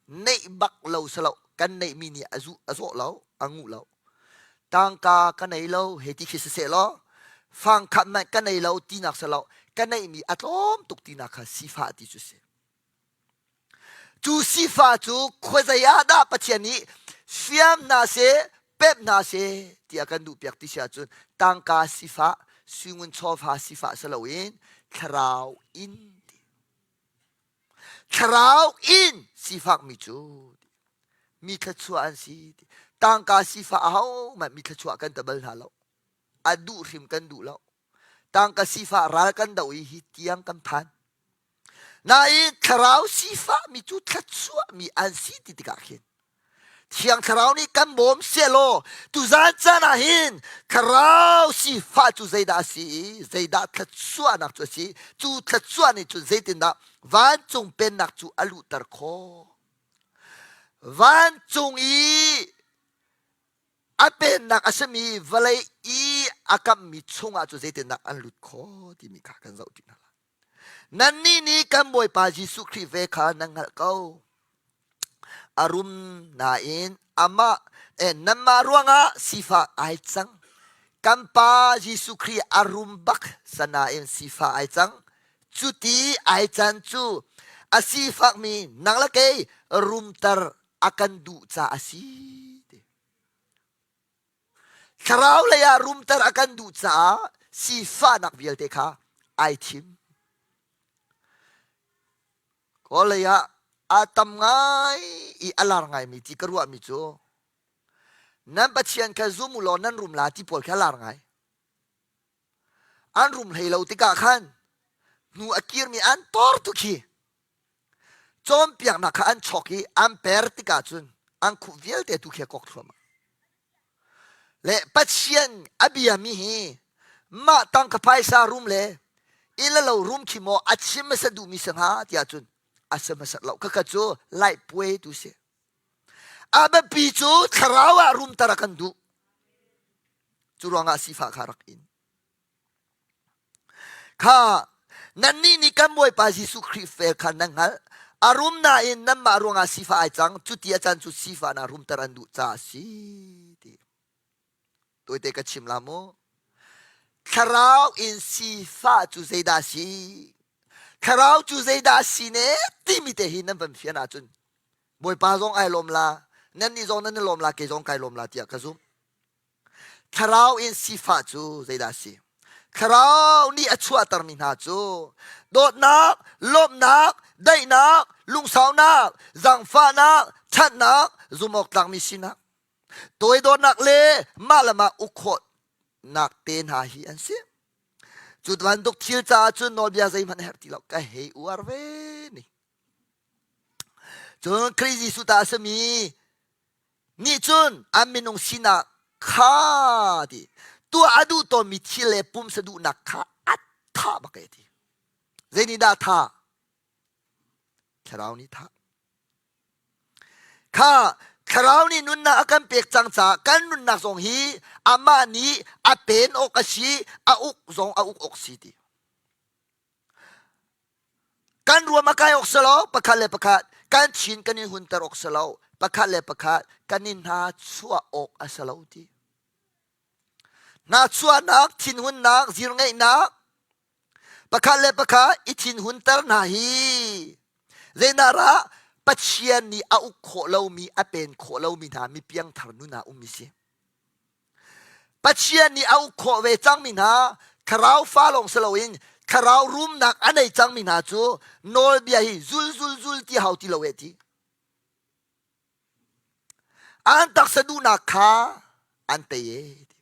Neih bak lo si lo. Kan neihmi nih a zuh a zawh lo, a nguh lo. Tangka ka nei lo hei ti khi siseh law fangkhat hmanh ka nei lo tinak si lo. Ka neihmi a tlawm tuk tinak kha sifah ti cu si. Cu sifah cu khuazei ah dah Pathian nih fiam hna seh, pemh hna seh tiah kan duhpiak ti si ahcun tangka sifah, suingun chawva sifah si loin thlarau in ti. Thlarau in sifakmi cu mi thluachuah an si. Tangka sifah ahohmanh mi thluachuah kan ta bal hna lo. A duh hrim kan duh lo. Tangka sifah ral kan doh i hi tiang kan phan. Nain thlarau sifahmi cu thluachuahmi an si ti tikah khin Thiang Thlarau nih kan bawm sehlaw tuzan caan ah hin thlarau sifah cu zeidah a si i zeidah thluachuahnak cu a si cu thluachuah nih cun zeitindah vancung pennak cu a luhter khawh vancung i a pennak a simi vawlei i a kammi chungah cu zeitindah an lut khawh timi kha kan zoh ṭi hna lai Nannih nih kan Bawipa Jesuh Khrih ve kha nan hngalh ko. A rum nain amah eh, nanmah ruangah sifah ai cang. Kan Pa Jesuh Khrih a rum bak sanain sifah ai cang. Cuti ai can cu a sifakmi nang le kei rumter a kan duh caah a si. Thlarau lei ah rumter a kan duh caah sifahnak vialte kha ai thim. Kawl lei ah a tam ngai i a lar ngaimi ti ka ruahmi cu nan Pathian kha zum u law nan rum la ti pawl kha a lar ngai. An rum hlei lo tikah khan hnu a kirmi an tor tu khi cawnpiaknak kha an chawk i an per tikah cun an khup vialte tu khi a kok thluahmah. Le Pathian a biami hi mah tangka phaisa rum le inn le lo rum khi maw a chim hmasa duhmi si hnga tiah cun a si hmasat lo. Khakha cu laih puai tu si. A biapi cu thlarau ah rumter a kan duh. Cu ruangah sifah kha rak in. Kha nannih nih kan Bawipa Jesuh Khrih fel kha nan hngalh. A rum nain nanmah ruangah sifah ai cang. Cuti a can cu sifahnak rumter an duh caah a si ti. Tawite ka chim la mu. Thlarau in sifah cu zeidah a si? Thlarau cu zeidah a si ne timi te hi nan van fian ahcun Bawipa zong ai lawm la, nannih zong nan i lawm la, kei zong kai lawm la tiah ka zumh. Thlarau in sifah cu zeidah a si? Thlarau nih a chuahtermi hna cu dawtnak, lawmhnak, daihnak, lungsaunak, zaangfahnak, ṭhatnak, zumhawktlakmi sinak, toidornak le mah le mah uk khawhnak te hna hi an si. Cu bantuk thil caah cun nawlbia zeihmanh a herh ti lo. Ka hei uar ve ni. Cun Khrih Jesuh ta a simi nih cun an minung sinak kha ti tuah a duh tawnmi thil le pumsa duhnak kha a thah bak e ti. Zei nih dah thah? Thlarau nih thah. Kha thlarau nih nunnak a kan pek cang caah kan nunnak zong hi amah nih a pen awk a si, a uk zong a uk awk si ti. Kan ruam a kai awk si lo, pakhat le pakhat kan chin kan in hunter awk si lo, pakhat le pakhat kan in hna chuah awk a si lo ti. Hna chuahnak, thinhunnak, zirngeihnak, pakhat le pakhat i thinhunter hna hi zeidah rah Pathian nih a uk khawh lomi, a pen khawh lomi hna mi piangthar nun ah ummi si. Pathian nih a uk khawh ve cangmi hna thlarau fa lawng si loin thlarau rumnak a nei cangmi hna cu nawlbia hi zul zul zul ti hau ti lo e ti. An taksa duhnak kha an tei e ti.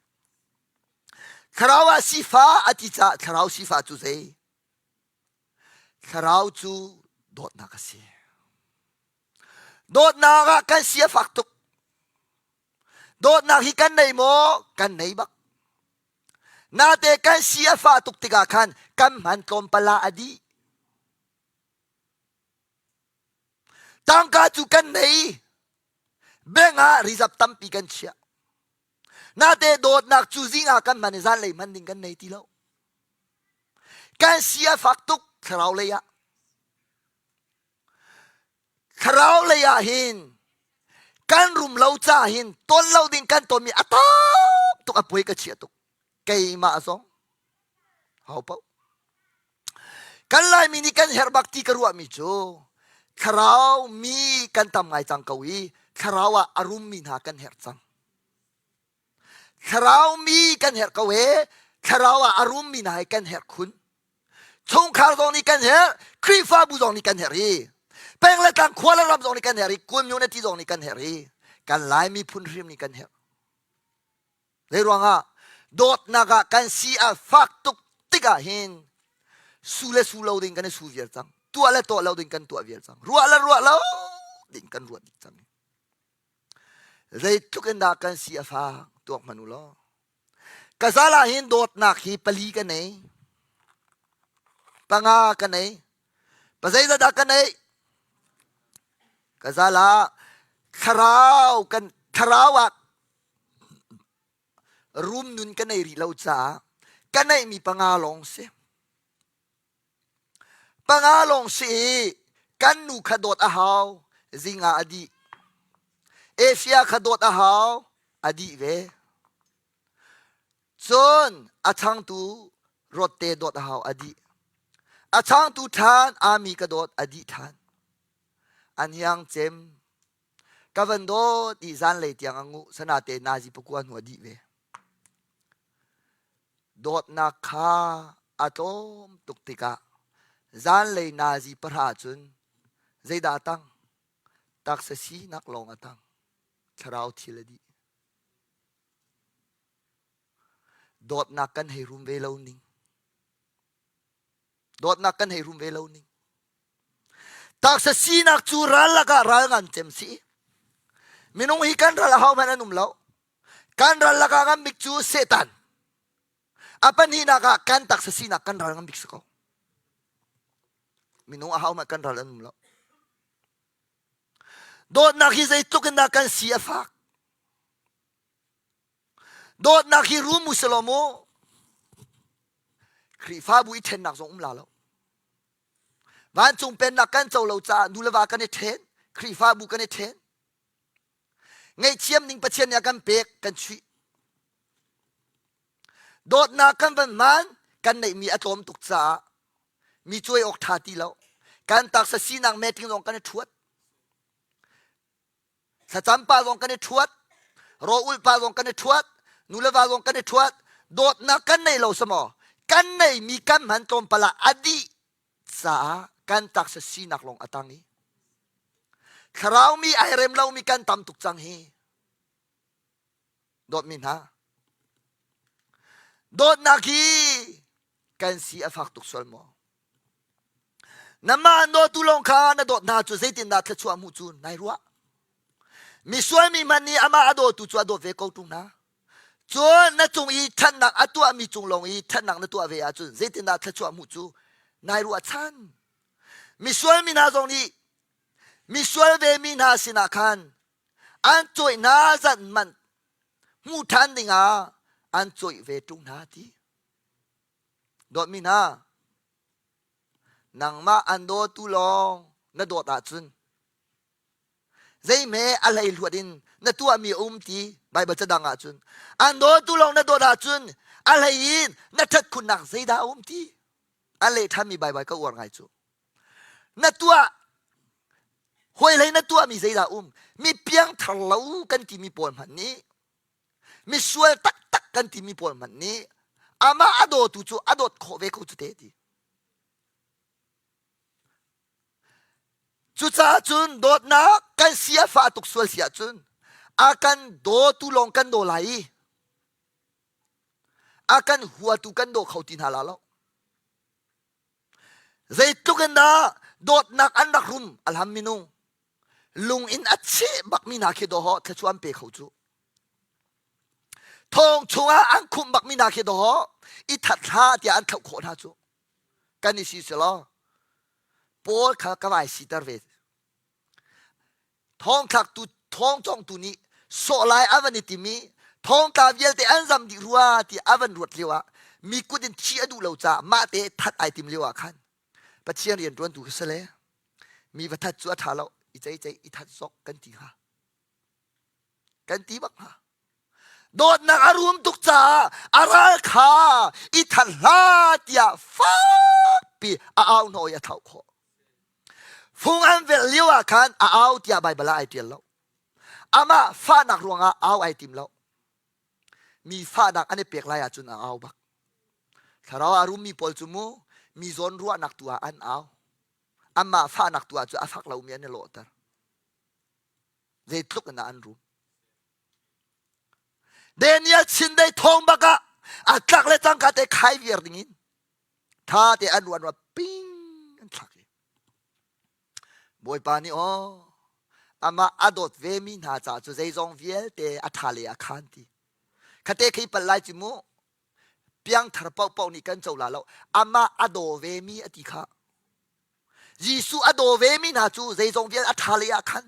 Thlarau ah sifa a ti caah thlarau sifa cu zei? Thlarau cu dawtnak a si. Dawtnak ah kan si a fak tuk. Dawtnak hi kan nei maw? Kan nei bak. Nate kan si a fah tuk tikah khan kan hman tlawmpal ah a dih. Tangka cu kan nei. Bank ah rizap tampi kan chiah. Nate dawtnak cu zing ah kan hman i zanlei hman ding kan nei ti lo. Kan si a fak tuk thlarau lei ah. Thlarau lei ah hin kan rum lo ca hin ton lo ding kan tonmi a tam tuk a puai ka chia tuk keimah zong hau paoh kan Laimi nih kan herh bak ti ka ruahmi cu thlarau mi kan tam ngai cang ko i thlarau ah a rummi hna kan herh cang thlarau mi kan herh ko e thlarau ah a rummi hna hi kan herh khun Chungkhar zong nih kan herh, Khrihfabu zong nih kan herh hi. Peng le tlang khua le ram zong nih kan herh hi, community zong nih kan herh hi. Kan Lai miphun hrim nih kan herh. Zei ruangah dawtnak ah kan si a fak tuk tikah hin su le su lo ding kan i su viar cang. Tuah le tuah lo ding kan tuah viar cang. Ruah le ruah lo ding kan ruat dih cang. Zeitluk in dah kan si a fak tuak hmanh u law. Ka zal ah hin dawtnak hi pali ka nei. Panga ka nei. Pa zeizat dah ka neih? Ka zal ah thlarau kan thlarau ah rum nun ka nei rih lo caah ka neihmi panga lawng si. Panga lawng si i kan nu kha dawt a hau, zing ah a dih. Asia kha dawt a hau, a dih ve. Cun a changtu rotte dawt a hau, a dih. A changtu ṭhan ami ka dawt, a dih ṭhan. An hiang cem. Ka van dawt i zanlei tiang a nguh, sanate nazi pakua hnu a dih ve. Dawtnak kha a tlawm tuk tikah zanlei nazi pahra cun zeidah a tang? Taksa sinak lawng a tang. Thlarau thil a dih. Dawtnak kan hei rum ve lo ning. Dawtnak kan hei rum ve lo ning. Taksa sinak cu ral lakah ral ngan cem si. Minung hi kan ral a hau hmanh an um lo. Kan ral lakah ngan bik cu Satan. A pahnihnak ah kan taksa sinak kan ral ngan bik si ko. Minung a hau hmanh kan ral an um lo. Dawtnak hi zeitluk in dah kan si a fak. Dawtnak hi rum u selaw mu. Khrihfabu i ṭhennak zong um la lo. Vancung pennak kan co lo caah nu le va kan i ṭhen, Khrihfabu kan i ṭhen. Ngaihthiam ning Pathian nih a kan pek, kan chuih. Dawtnak kan van hman, kan neihmi a tlawm tuk caah mi cuai awk ṭha ti lo. Kan taksa sinak meeting zong kan i ṭhuat. Thlacam pa zong kan i ṭhuat. Raw-ulh pa zong kan i ṭhuat. Nu le va zong kan i ṭhuat. Dawtnak kan nei lo samaw? Kan neimi kan hman tlawmpal ah a dih caah kan taksa sinak lawng a tang i thlarau mi ai rem lomi kan tam tuk cang hi. Dawtmi hna, dawtnak hi kan si a fak tuk sual maw? Namah an dawtu lawng kha na dawt hna cu zeitindah thluachuah hmuh cu nai ruah? Misual mi hmanh nih amah a dawtu cu a dawt ve ko ṭung hna. Cun na cung i ṭhatnak a tuahmi cung lawng i ṭhatnak na tuah ve ahcun zeitindah thluachuah hmuh cu nai ruahchan? Misual mi hna zong nih misual ve mi hna sinah khan an cawih hna zat hmanh hmuh ṭhan dingah an cawih ve ṭung hna ti. Dawtmi hna, nangmah an dawtu lawng na dawt ahcun zeihme a hleihluat in na tuahmi a um ti Baibal cadang ahcun an dawtu lawng na dawt ahcun a hlei in na ṭhat khunnak zeidah a um ti a leh ṭhanmi Baibal ka uar ngai cu na tuah hawi hlei na tuahmi zeidah um mi piangthar lo kan timi pawl hmanh nih misual taktak kan timi pawl hmanh nih amah a dawtu cu a dawt khawh ve ko cu te ti cucaah cun dawtnak kan si a fah tuk sual si ahcun a kan dawtu lawng kan daw lai i a kan huatu kan daw kho ti hna la lo Zeitluk in dah dawtnak an rak rum alham minung lung in a cheh bakmi hna khi dawh thluachuah an pe kho cu. Thong chungah an khumh bakmi hna khi dawh i that hlah tiah an thlauh khawh hna cu. Kan i si selaw Paul kha ka vai siter ve. Thongthlaktu thongcongtu nih sawh lai a van i tim i thongtla vialte an zam dih rua ti a van ruat lio ah mi kut in thi a duh lo caah mah te that ai tim lio ah khan Pathian rian ṭuantu kha si le mi va that cu a ṭha lo i cei cei i that zok kan ti hnga kan ti bak hnga dawtnak a rum tuk caah a ral kha i that hlah tiah fakpi a au hnawh i a thlauh khawh Fung an velh lio ah khan a au tiah Baibal ah ai ṭial lo. Amah fahnak ruangah au ai tim lo. Mi fahnak an i pek lai ahcun a au bak. Thlarau a rummi pawl cu mu mi zawn ruahnak tu ah an au. Amah fahnak tu ah cu a fak lomi an i lawhter. Zeitluk in an rum. Daniel chindeih thawng bak ah a tlak le cangka te khai viar dingin tha te an ruan ruan ping an thlak i Bawipa nih aw amah a dawt ve mi hna ca cu zeizong vialte a tha le a khan ti khate khi pal lai cu mu piangthar paohpaoh nih kan co la lo amah a daw ve mi a ti kha Jesuh a daw ve mi hna cu zeizong vial a tha le a khan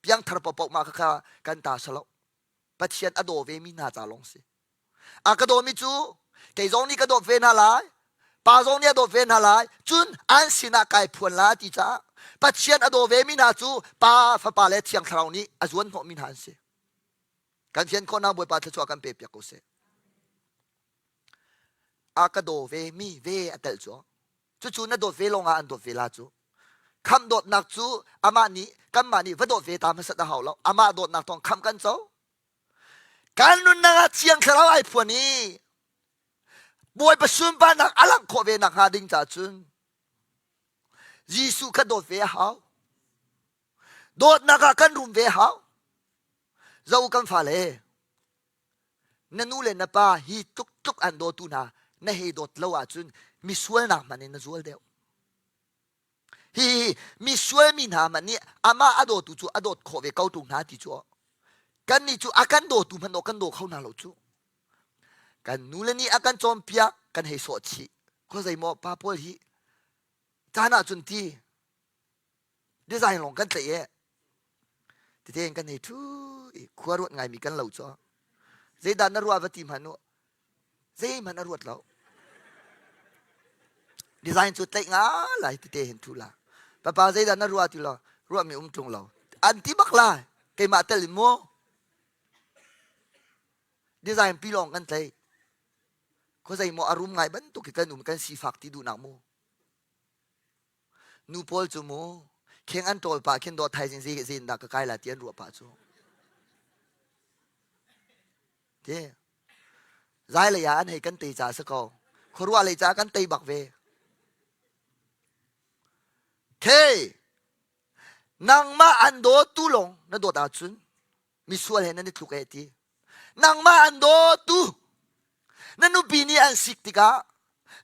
piangthar paohpaoh ma kha kan ta salo Pathian a daw ve mi hna ca lawng si A ka dawmi cu kei zong nih ka dawt ve hna lai, pa zong nih a dawt ve hna lai, cun an sinah kai phuan la ti caah Pathian a daw vemi hna cu Pa, Fapa le Thiang Thlarau nih a zuan hnawhmi hna an si. Kan fian khawhnak Bawipa thluachuah kan pe piak ko seh. A ka daw ve mi ve a telh cu. Cucu na dawt ve lawngah an dawt ve la cu. Khamh dawtnak cu amah nih kanmah nih va dawt ve ta hmasat a hau lo. Amah dawtnak thawng khamh kan co. Kan nunnak ah Thiang Thlarau ai phuan i. Bawipa sunparnak a langh khawh ve nakhnga ding ca cun Jesuh kha dawt ve a hau. Dawtnak ah kan rum ve a hau. Zo kan fale, na nu le na pa hi tluk tluk an dawtu hna na hei dawt lo ahcun misualnak hmanh in na zual deuh. Hi misual mi hna hmanh nih amah a dawtu cu a dawt khawh ve ko tung hna ti cu kannih cu a kan dawtu hmanh kan daw kho hna lo cu. Kan nu le nih a kan cawnpiak kan hei sawh chih. Khua zeimaw pa pawl hi caan ahcun ti design lawng kan tlaih e tete in kan hei ṭhu i khua ruat ngaimi kan lo cu. Zeidah na ruah va ti hmanh u zeihmanh a ruat lo. Design cu tlaih nga lai tete hin ṭhu la. Papa zeidah na ruah ti lo ruahmi um ṭung lo. An ti bak lai keimah tel in mu. Design pi lawng kan tlaih. Khuazei maw a rum ngai bantuk hi kan um kan sifak ti duhnak mu. Nu pawl cu mu kheng an ṭawl pah khin dawt thaizing zei zein dah ka kai la ti an ruah pah cu. Ti zai lei ah an hei kan tei ca si ko. Khuaruah lei ca kan tei bak ve. Thei nangmah an dawtu lawng na dawt ahcun misual he nan i tluk eh ti. Nangmah an dawtu na nupi nih an sik tikah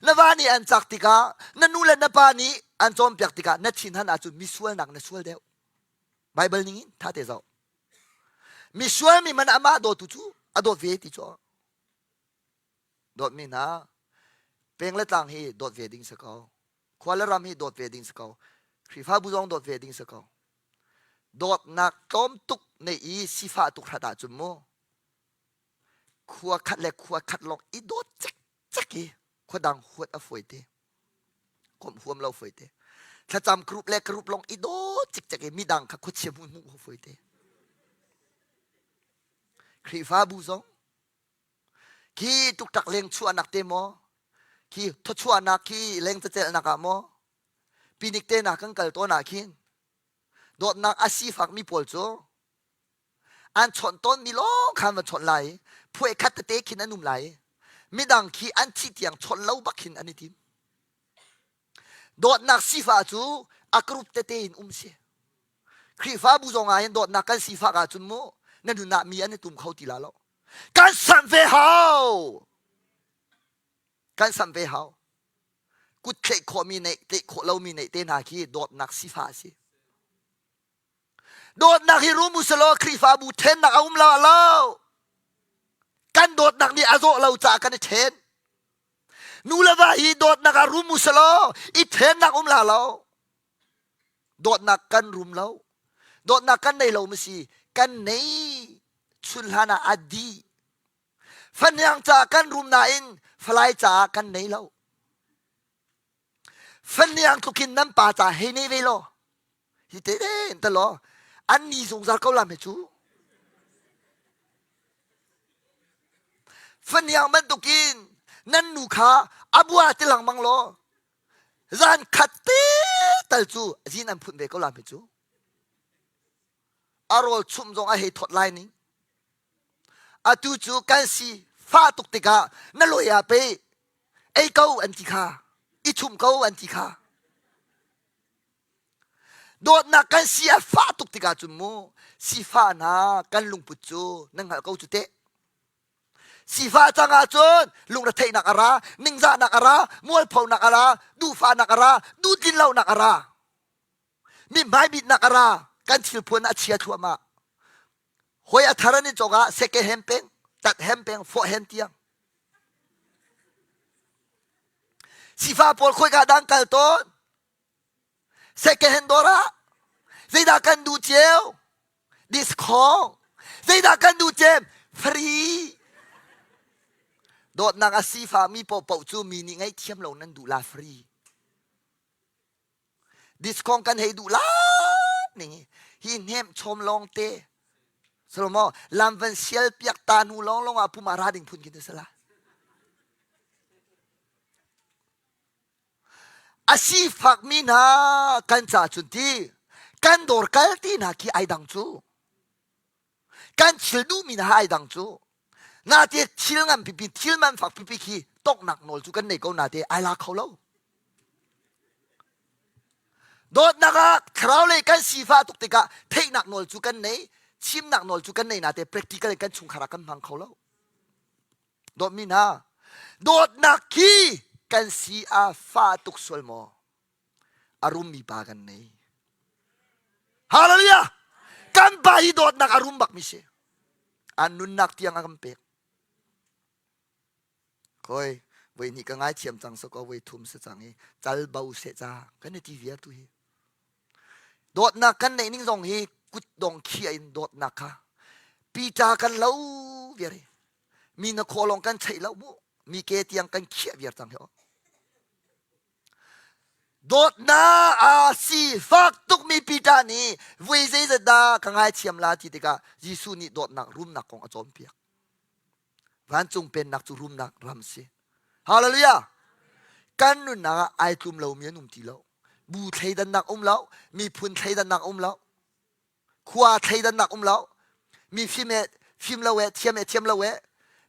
na va nih an cak tikah na nu le na pa nih an cawnpiak tikah na thinhan ahcun misualnak na sual deuh. Bible ning in tha te zoh. Misual mi man amah dawtu cu a dawt ve ti cu. Dawtmi hna peng le tlang hi dawt ve ding si ko. Khua le ram hi dawt ve ding si ko. Khrihfabu zong dawt ve ding si ko. Dawtnak tlawm tuk nei i sifah tuk hrat ahcun mu khua khat le khua khat lawng i dawt cikcek i khua dang huat a fawi te. Komh huam lo fawi te. Thlacam group le group lawng i dawt cikcek i midang kha khuachia hmu hmuh fawi te. Khrihfabu zong khi tuktak leng chuahnak te maw khi thawchuahnak khi leng cacelnak ah maw pinik te na kan kal tawn ah khin dawtnak a sifak mi pawl cu an chawnh tawn mi lawng khan va chawnh lai phuai khat tete khin an um lai midang khi an thih tiang chawnh lo bak khin an i tim dawtnak sifah cu a group tete in um si Khrihfabu zong ah hin dawtnak kan sifak ahcun mu na nun ah mi an i tum kho ti la lo kan samh ve hau kan samh ve hau kut tleih khawhmi neih tleih khawh lomi neih te hna khi dawtnak sifah a si dawtnak hi rum usalaw Khrihfabu thennak a um lo lo kan dawtnak nih a zawh lo caah kan i then nu le va hi dawtnak ah rum usalaw i thennak um la lo dawtnak kan rum lo dawtnak kan nei lo ma si kan nei chun hlan ah a di faniang caah kan rum nain falai caah kan nei lo faniang tlukin nan pa ca hei nei ve law hi te den ta law an ni zungzal ko lam he cu faniang bantukin nan nu kha abua ti lengmang law zan khat te tal cu zin an phun ve ko lam he cu a rawl chumh zong a hei thawt lai ning atu cu kan si fa tuk tikah na lawi ah pe ei ko an ti kha i chum ko an ti kha dawtnak kan si a fah tuk tikah cun mu sifah hna kan lungput cu nan hngalh ko cu teh sifah cang ahcun lungretheihnak a ra ningzahnak a ra mualphonak a ra duhfahnak a ra duhtlinlonak a ra mi hmaibitnak a ra kan thilphuan a chia thluahmah hoi a thar an i cawk ah seke hem peng tat hem peng fawh hem tiang sifa pawl khoi ka dang kal tawn second hand dawr ah zeidah kan duh cio discount zeidah kan duh cem free dawtnak a sifa mi paohpaoh cu mi nih ngaihthiam lo nan duh la free discount kan hei duh la ning hi hnem chom lawng te Salomo lam van sial piak ta hnu lawng lawng ah puma ra ding phun kin sala a sifak mi hna kan ca cun ti kan dawr kal ti hna khi ai dang cu kan thil duhmi hna ai dang cu na te thil ngan pipi thil man fak pipi khi Tongnak nawl cu kan nei ko na te ai la kho lo. Dawtnak ah thlarau lei kan sifah tuk tikah theihnak nawl cu kan nei, chimnak nawl cu kan nei na te practical in kan chungkhar ah kan hmang kho lo. Dawtmi hna, dawtnak khi kan si a fa tuk sual maw? A rummi pa kan nei. Hallelujah! Kan pa hi dawtnak a rum bakmi si. An nunnak tiang a kan pek. Khoi, voi hnih ka ngaithiam cang so ko voi thum si cang i cal bo se ca kan i ti viar tu hi. Dawtnak kan neih ning zong hi kut dong khia in dawtnak kha Peter kan lo viar hi. Mi na khaw lawng kan cheih lo mu. Mi ke tiang kan khiah viar cang hi. Dawtnak a sifak tukmi Peter nih vui zeizat dah ka ngaithiam la ti tikah Jesuh nih dawtnak rumnak kong a cawnpiak. Vancung pennak cu rumnak ram si. Hallelujah! Kan nunnak ah ai tlum lomi an um ti lo. Bu thleidannak um lo, miphun thleidannak um lo, khua thleidannak um lo, mi fim he fim lo he thiam he thiam lo he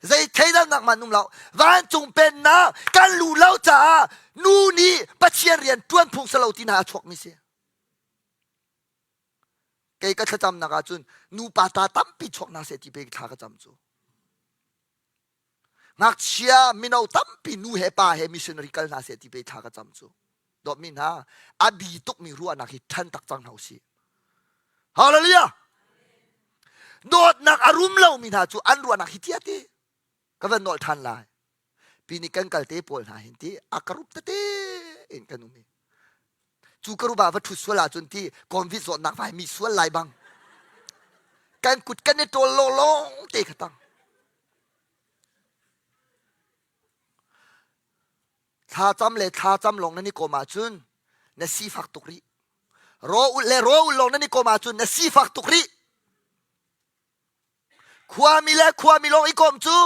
zei thleidannak man um lo. Vancung pennak kan lu lo caah nu nih Pathian rian ṭuan phung si lo ti hna a chuakmi si. Kei ka thlacamnak ahcun nupa ta tampi chuak hna seh ti pe thla ka cam cu. Ngakchia mino tampi nu he pa he missionary kal hna seh ti pe thla ka cam cu. Dawtmi hna, a bi tukmi ruahnak hi ṭhan tak cang hna usih. Hallelujah! Dawtnak a rum lomi hna cu an ruahnak hi tia ti. Ka van nawl ṭhan lai. Pi nih kan kal te pawl hna hin ti a ka rup tete in kan um i cu ka rup ah va ṭhut sual ahcun ti covid zawtnak vai mi sual lai bang kan kut kan i ṭawl lawng te kha tang thlacam le thlacam lawng nan i kawm ahcun na sifak tuk rih raw ulh le raw ulh lawng nan i kawm ahcun na sifak tuk rih Khuami le khuami lawng i kawm cu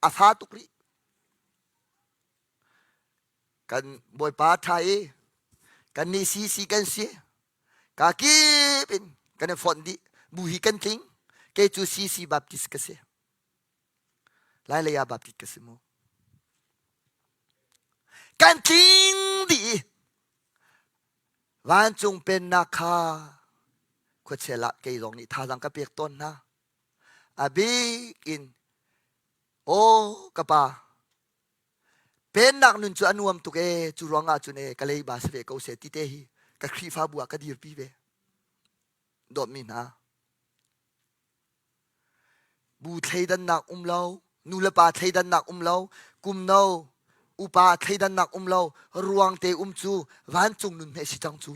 a fa tuk rih. Kan Bawipa ṭha i kan nih si kan si. Ka kip in kan i fonh dih. Bu hi kan tling. Kei cu CC Baptist ka si. Lailei ah Baptist ka si mu. Kan tling dih i Vancung pennak kha khuachel ah kei zong nih thazaang ka pek tawn hna. A bik in, aw ka pa, pennak nun cu a nuam tuk ee, cu ruangah cun ee ka leiba si ve ko seh ti te hi ka Khrihfabu ah ka dirpi ve. Dawtmi hna, Bu thleidannak um lo, nu le pa thleidannak um lo, kum no, upa thleidannak um lo, ruang te um cu vancung nun hme si cang cu.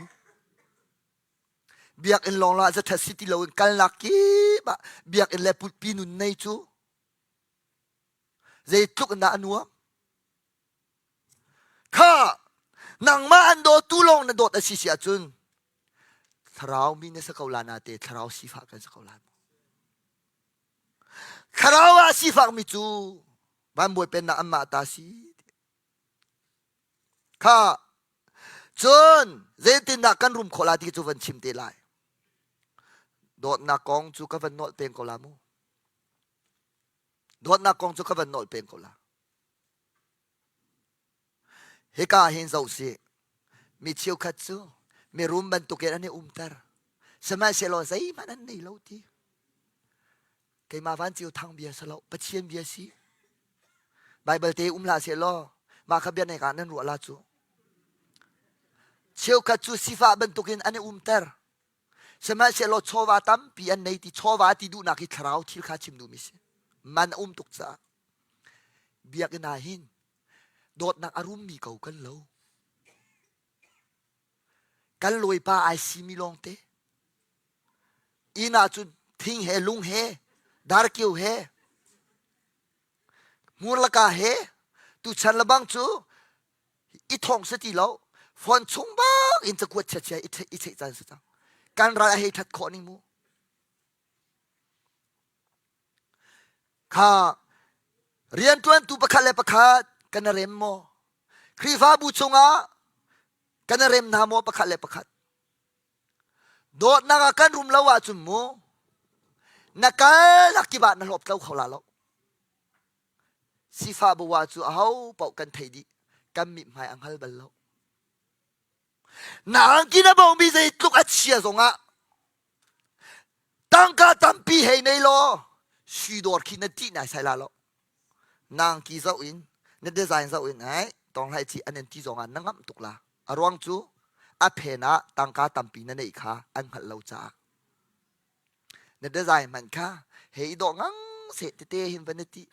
Biakinn lawng lah zathat si ti loin kalnak kip ah biakinn le putpi nun nei cu zeitluk in dah a nuam. Kha nangmah an dawtu lawng na dawt a si si ahcun thlarau mi na si ko la na te thlarau sifah kan si ko la thlarau ah sifak mi cu vanbawi pennak anmah ta si kha cun zeitindah kan rum khawh la ti cu van chim te lai dawtnak kong cu ka van nolh peng ko la mu dawtnak kong cu ka van nolh peng ko la Hika hin zoh sih. Mi cheukhat cu mirum bantukin an i umter. Sihmanhsehlaw zeihmanh an nei lo ti. Keimah van ceu thang bia si lo, Pathian bia si. Baibal te um hlah seh law mah kha bia nek ah nan ruah la cu. Cheukhat cu sifah bantukin an i umter. Sihmanhsehlaw chawva tampi an nei ti chawva ti duhnak hi thlarau thil kha chim duhmi si. Man a um tuk caah. Biakinn ah hin dawtnak a rummi ko kan lo. Kan lawipa ai simi lawngte. Inn ah cun thing he lung he darkio he hmurlaka he tuchan lebang cu i thong si ti lo phone chung bak in cakuat chiachia i cheih caan si cang kan ral a hei that khawh ning mu Kha rianṭuantu pakhat le pakhat kan i rem maw? Khrihfabu chungah kan i rem hna maw pakhat le pakhat? Dawtnak ah kan rum lo ahcun mu na kalnak kip ah na hlawp tlo kho la lo. Sifah bawa cu aho paoh kan thei dih. Kan mithmai a hngal bal lo. Na angki na bomi zeitluk a chia zongah tangka tampi hei nei law sui dawr khi na ṭih nai sai la lo. Na angki zoh in na design zoh in ai tong hlai ci an in ti zongah na ngamh tuk la. A ruang cu a phen ah tangka tampi na neih kha an hngalh lo caah. Na design hmanh kha he i dawh ngang seh tete hin van na ti.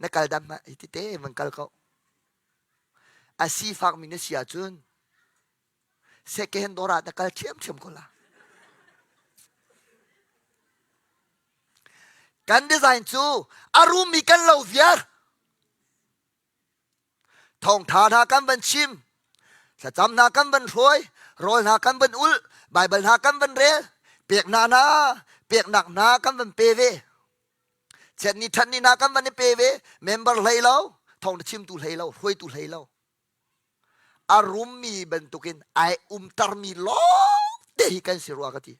Na kal dam hmanh hi tete van kal ko. A sifakmi na si ahcun second dawr ah na kal ṭhiamṭhiam ko la. Kan design cu a rummi kan lo viar. Thawngṭha hna kan van chim, thlacam hna kan van hruai, rawl hna kan van ulh, Baibal hna kan van rel, peknak hna, peknak hna kan van pe ve. Chiatni ṭhatni hna kan van i pe ve. Member hlei lo, thawngṭha chimtu hlei lo, hruaitu hlei lo. A rummi bantukin ai umtermi lawngte hi kan si rua ka ti.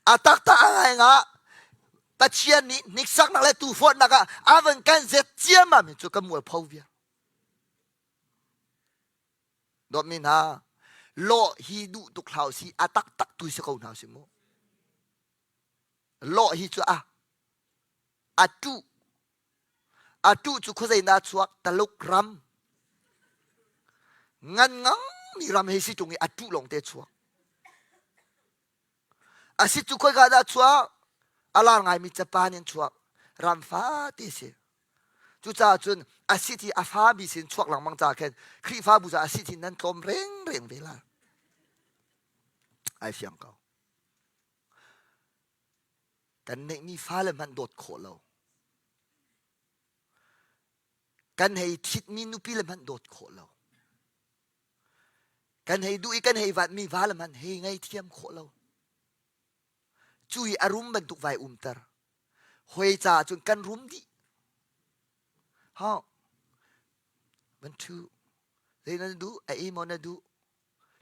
A taktak a ngai nga Pathian nih hniksaknak le tuuforhnak ah a van kan zet ciammam hi cu kan mualpho viar. Dawtmi hna, lawh hi duh tuk hlah si a taktak tu si ko hna si mu. Lawh hi cu a a tuh a tuh cu khuazei na chuak Taluk ram ngan ngangmi ram hei si tung i a tuh lawng te chuak a si cu khoika dah chuak a lar ngaimi Japan in chuak ram fate si cucaah cun a si thi a fa mi sin chuak lengmang ca khin Khrihfabu ca a si thi nan tlawm reng reng ve la ai fiang ko Kan neihmi fale hmanh dawt khawh lo. Kan hei thitmi nupi le hmanh dawt khawh lo. Kan hei duh i kan hei vatmi va le hmanh hei ngaithiam khawh lo. Cu i a rum bantuk vai umter. Hoi caah cun kan rum dih. Ha. Van ṭhu. Zei na duh? A ei maw na duh?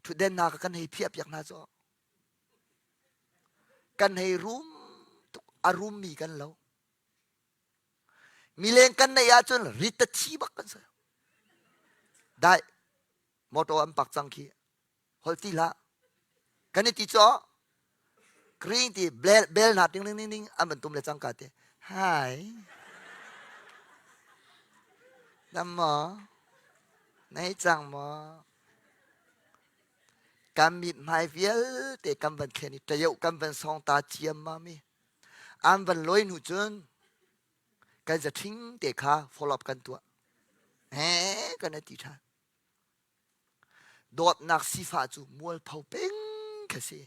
Ṭhutden hna ka kan hei phiah piak hna cu. Kan hei rum tuk a rummi kan lo. Mileng kan neih ahcun rit a thi bak kan si. Dai motor an pak cang khi holh ti hlah. Kan i ti cu green ti bel bel hna ding ding ding ding an van tum le cangka te. Hi. Dam maw? Nei cang maw? Kan mithmai vialte kan van thlen i ṭaioh kan van sawng ta ciammam i an van lawi hnu cun kan zaṭhing te kha follow up kan tuah. He kan i ti ṭhan. Dawtnak sifah cu mualpho peng kha si.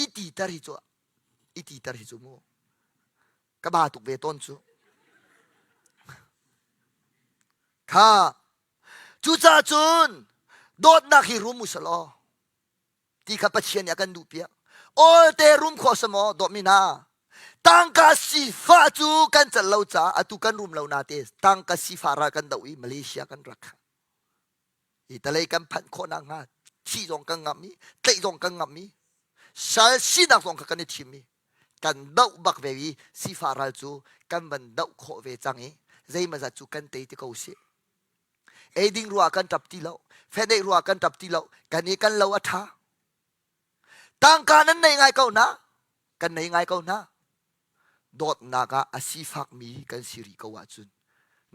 I titer hi cu i titer hi cu mu ka ba tuk ve tawn cu. Kha Cucaah cun dawtnak hi rum u selaw ti kha Pathian nih a kan duhpiak. Awlte rum khawh si maw dawtmi hna? Tangka sifah cu kan cal lo caah atu kan rum lo nate tangka sifah ral kan doh i Malaysia kan rak. Hi talei kan phanh khawh nakhnga thih zong kan ngamh i tlaih zong kan ngamh i sal sinak zong kha kan i thim i kan doh bak ve i sifah ral cu kan van doh khawh ve cang i zeimazat cu kan tei ti ko sih. Eiding ruah kan ṭap ti lo. Feneih ruah kan ṭap ti lo. Kan i kan lo a ṭha. Tangka nan nei ngai ko na. Kan nei ngai ko na. Dawtnak ah a sifakmi kan si rih ko ahcun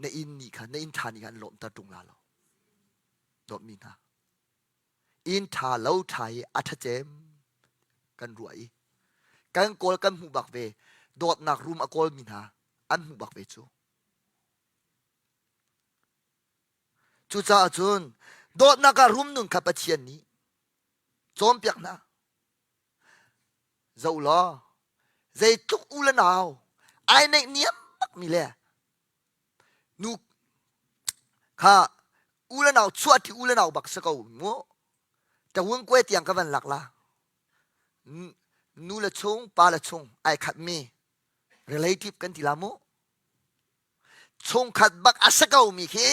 na inn nih khan na inn ṭha nih khan lawmhter ṭung la lo. Dawtmi hna. Inn ṭha lo ṭha hi a ṭhacem kan ruah i kan kawl kan hmuh bak ve dawtnak rum a kawlmi hna an hmuh bak ve cu. Cucaah cun dawtnak ah rum nun kha Pathian nih cawnpiak hna. Zoh law zeitluk u le nau ai neih niam bakmi le nu kha u le nau chuahṭi u le nau bak si ko mu. Tawung kue tiang ka van lak la. Nu le chung pa le chung ai khatmi relative kan ti la mu. Chungkhat bak a si komi khi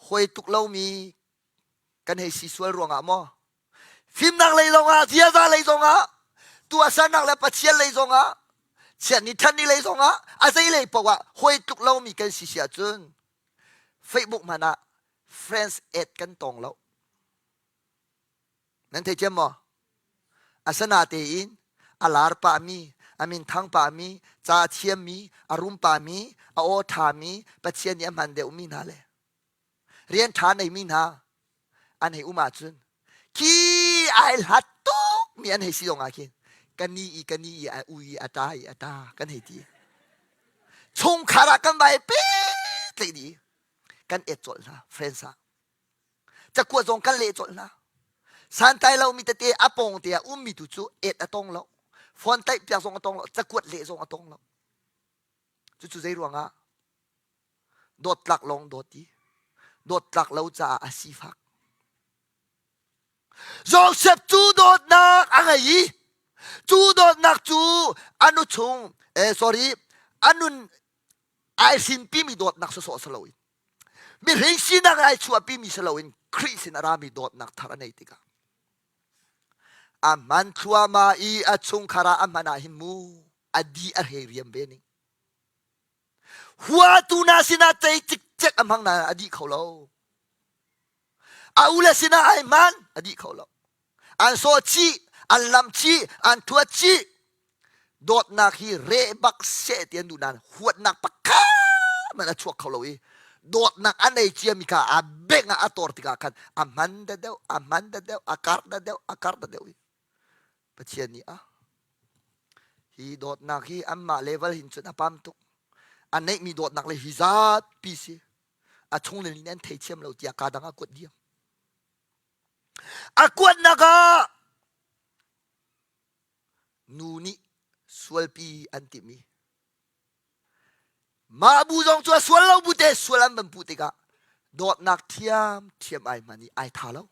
hawi tuk lomi kan hei si sual ruangah maw fimnak lei zongah ziaza lei zongah tuahsernak le Pathian lei zongah. Chiat ni ṭhat ni lei zongah a zei lei paoh ah hawi tluk lomi kan si si ahcun Facebook hmanh ah friends add kan tong lo. Nan thei thiam maw? Asinatein a lar pahmi, a minthang pahmi, ca a thiammi, a rum pahmi, a aw ṭhami, Pathian nih a hman deuhmi hna le rian ṭha neimi hna an hei um ahcun khi ai hlat tukmi an hei si zong ah khin ka ni i ka ni i a ui i a ta i a ta kan hei ti. Chungkhar ah kan vai pehtlaih dih kan et colh hna friends ah. Cakuat zong kan leh colh hna. Santlai lomi tete a pawng te ah ummi tu cu et a tong lo. Phone taih piak zong a tong lo. Cakuat leh zong a tong lo. Cucu zei ruangah dawt tlak lawng dawt i dawt tlak lo caah a sifak. Joseph cu dawtnak a ngei i cu dawtnak cu a nu chung eh sorry a nun ai hrinpimi dawtnak sawsawh si loin mihring sinak ai chuahpimi si loin Khrih sin a rami dawtnak thar a nei tikah a hman thluahmah i a chungkhar ah a hman ah hin mu a di a hrei riam ve ning huatu na sinah cei cikcek a hmang na a dih kho lo a u le sinah ai hman a dih kho lo an sawh chih an lam chih an thuat chih dawtnak hi reh bak seh ti an duh nain huatnak pakhat man a chuak kho lo i dawtnak a nei ciami kha a beng ah a tor tikah khan a hman da deuh a hman da deuh a kar da deuh a kar da deuh i Pathian nih a hi dawtnak hi anmah level hin cun a pam tuk a neihmi dawtnak le hi zat pi si a chung le nih an thei thiam lo tiah ka dang a kuat diam A kuatnak ah nu nih sualpi an timi mah bu zong cu a sual lo bu te sual an van puh tikah dawtnak thiam thiam ai hman i ai tha lo.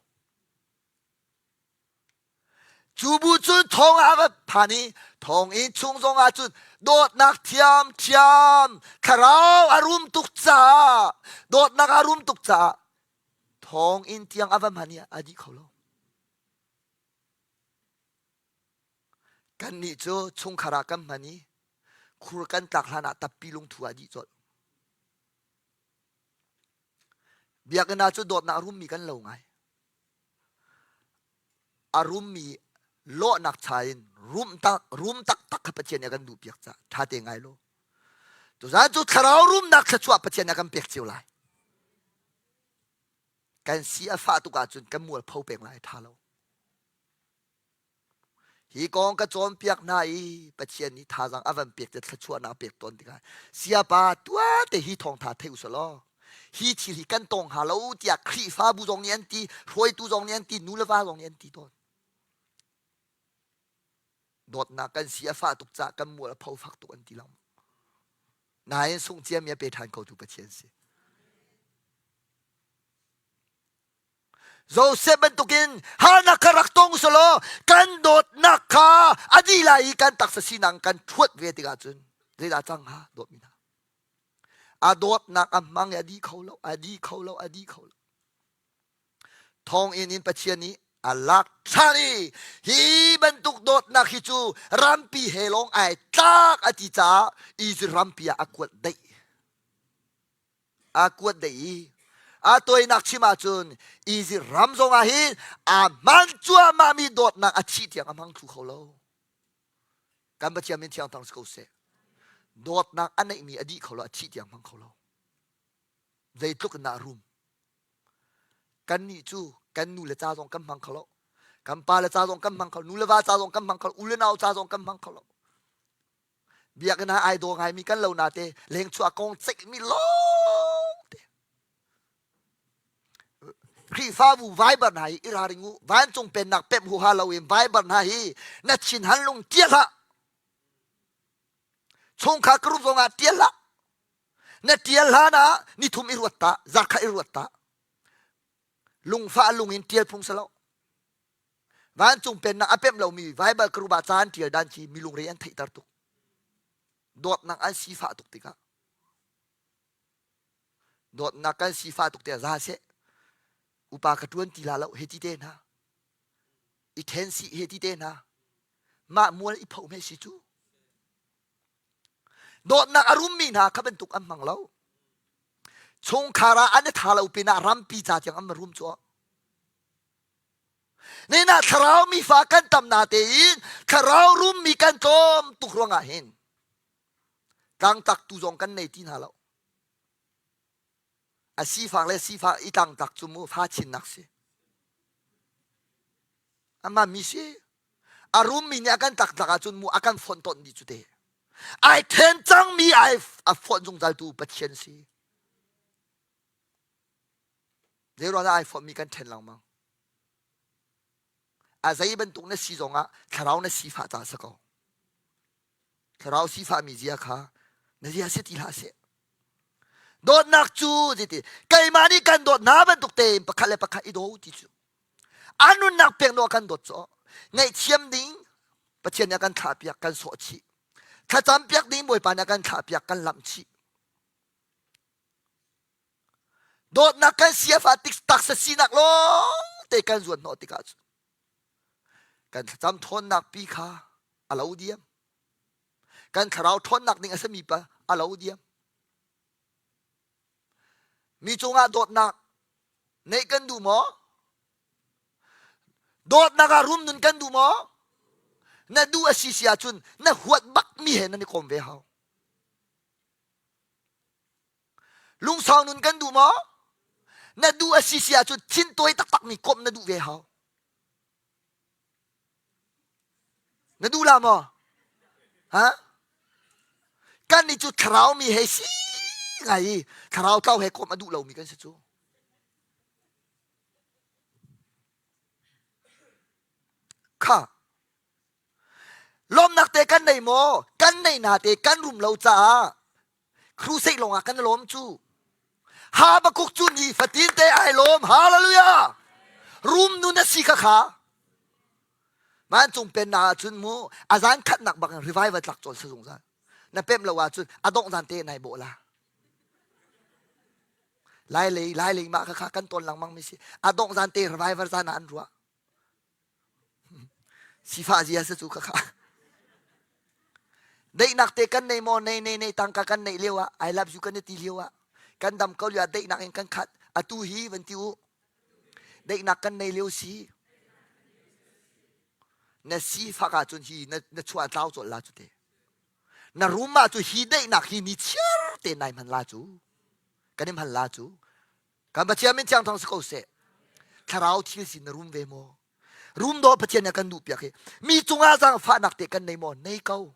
Cu bu cu thong ah va phan i thonginn chung zong ah cun dawtnak thiam thiam thlarau a rum tuk caah dawtnak a rum tuk caah thonginn tiang a va hman i a dih kho lo. Kannih cu chungkhar ah kan hman i khur kan tlak hlan ah tappi lungthu ah dih colh. Biakinn ah cu dawtnak a rummi kan lo ngai. A rummi lawhnak cha in rum tak rum taktak kha Pathian nih a kan duhpiak caah ṭha te ngai law. Tuzaan cu thlarau rumnak thluachuah Pathian nih a kan pek cio lai. Kan si a fah tuk ahcun kan mualpho peng lai ṭha lo. Hi kong ka cawnpiak hna i Pathian nih thazaang a van pek te thluachuahnak a pek tawn tikah siapa tuate hi thawngtha thei usih law hi thil hi kan tong hnga lo tiah Khrihfabu zong nih an ti, hruaitu zong nih an ti, nu le va zong nih an ti tawn. Dawtnak kan si a fah tuk caah kan mual a pho fak tuk an ti lo. Nain sungh ciami a pe ṭhan khotu Pathian si. Joseph bantukin harnak kha rak tong selaw kan dawtnak kha a dih lai i kan taksa sinak kan ṭhuat ve tikah cun zeidah cang hnga dawtmi hna a dawtnak a hmang i a dih kho lo a dih kho lo a dih kho lo thonginn in Pathian nih a lak ṭhan i hi bantuk dawtnak hi cu rampi he lawng ai tlak a ti caah Israel rampi ah a kuat daih a kuat dei i a tawinak chim ahcun Izipt ram zongah hin aa hman cuahmahmi dawtnak a thih tiang a hmang thlu kho lo. Kan Pathian min thiang thang si ko seh. Dawtnak a neihmi a dih kho lo, a thih tiang hmang kho lo. Zeitluk in dah a rum. Kannih cu kan nu le ca zong kan hmang kho lo. Kan pa le ca zong kan hmang kho lo. Nu le va ca zong kan hmang kho lo. U le nau ca zong kan hmang kho lo. Biakinn ah ai daw ngaimi kan lo nate lengchuah kong ceihmi lawng te. Khrihfabu Viber hna hi i ralring u. Vancung pennak pemh huha loin Viber hna hi na thin han lung tial hlah. Chungkhar ka rup zongah tial hlah. Na tial hlan ah nithum i ruat ta, zarkhat i ruat ta. Lungfah lung in tial phung si lo. Vancung pennak a pemh lomi Baibal ka rup ah ca an ṭial dan khi mi lungre an theihter tuk. Dawtnak an sifah tuk tikah dawtnak kan sifah tuk tiah za seh upa ka ṭuan ti la lo he ti te hna i ṭhen sih he ti te hna mah mual i pho hme si cu. Dawtnak a rummi hna kha bantuk an hmang lo. Chungkhar ah an i tha lo pinah rampi ca tiang an rum cu. Nina thlarau mi fa kan tam na tein thlarau rummi kan tlawm tuk ruangah hin tlangtak tu zong kan nei ti hna lo. A sifak le sifak i tlangtak cu mu fa chinnak si. Amah mi si. A rummi nih a kan taktak ahcun mu a kan fonh tonh dih cu te. Ai then cangmi ai a fonh zungzaltu Pathian si. Zeiruang dah ai fonhmi kan then lengmang? A zei bantuk na si zongah thlarau na sifah ca si ko. Thlarau sifahmi zia kha na zia si ti hlah seh. Dawtnak cu zeiti keimah nih kan dawt hna bantuk tein pakhat le pakhat i daw ti cu. A nunnak pek naw kan dawt cu ngaihthiam ding Pathian nih a kan thlahpiak kan sawh chih. Thlacam piak ding Bawipa nih a kan thlahpiak kan lamh chih. Dawtnak kan siafa tik taksa sinak lawng te kan zuan hnawh tikah cun kan thlacam ṭhawnnak pi kha a lo diam. Kan thlarau ṭhawnnak ding a simi pa a lo diam. Mi cungah dawtnak neih kan duh maw? Dawtnak ah rum nun kan duh maw? Na duh a si si ahcun na huat bakmi he nan i kawm ve hau. Lungsau nun kan duh maw? Na duh a si si ahcun thintawi taktakmi komh na duh ve hau. Na duh la maw? Ha? Kan nih cu thlarau mi he si ngai i thlarau tlau he komh a duh lomi kan si cu. Kha Lawmnak te kan nei maw? Kan nei na te kan rum lo caah crusade lawngah kan lawm cu. Habakuk cu ni fatin te ai lawm. Hallelujah! Rum nun a si kha kha. Vancung pennak ah cun mu a zan khatnak bak in revival tlak cawl sa zungzal. Na pemh lo ahcun a dongh zan te nai bawh la. Lai lei lai lei mah kha kha kan tawn lengmang mi si. A dongh zan te revival zan ah an ruah. Sifah zia si cu khakha. Daihnak te kan nei maw nei nei nei tangka kan neih lio ah I love you kan i ti lio ah kan dam ko lio ah daihnak in kan khat atu hi van ti u daihnak kan nei lio si na sifak ahcun hi na, na chuah tlau colh la cu te na room ah cu hi daihnak hi ni chiar te nai hman la cu kan i hman la cu Kan Pathian min thiang thang si ko seh. Thlarau thil sin na rum ve maw? Rum dawh Pathian nih a kan duh piak hi. Mi cungah zaangfahnak te kan nei maw? Nei ko.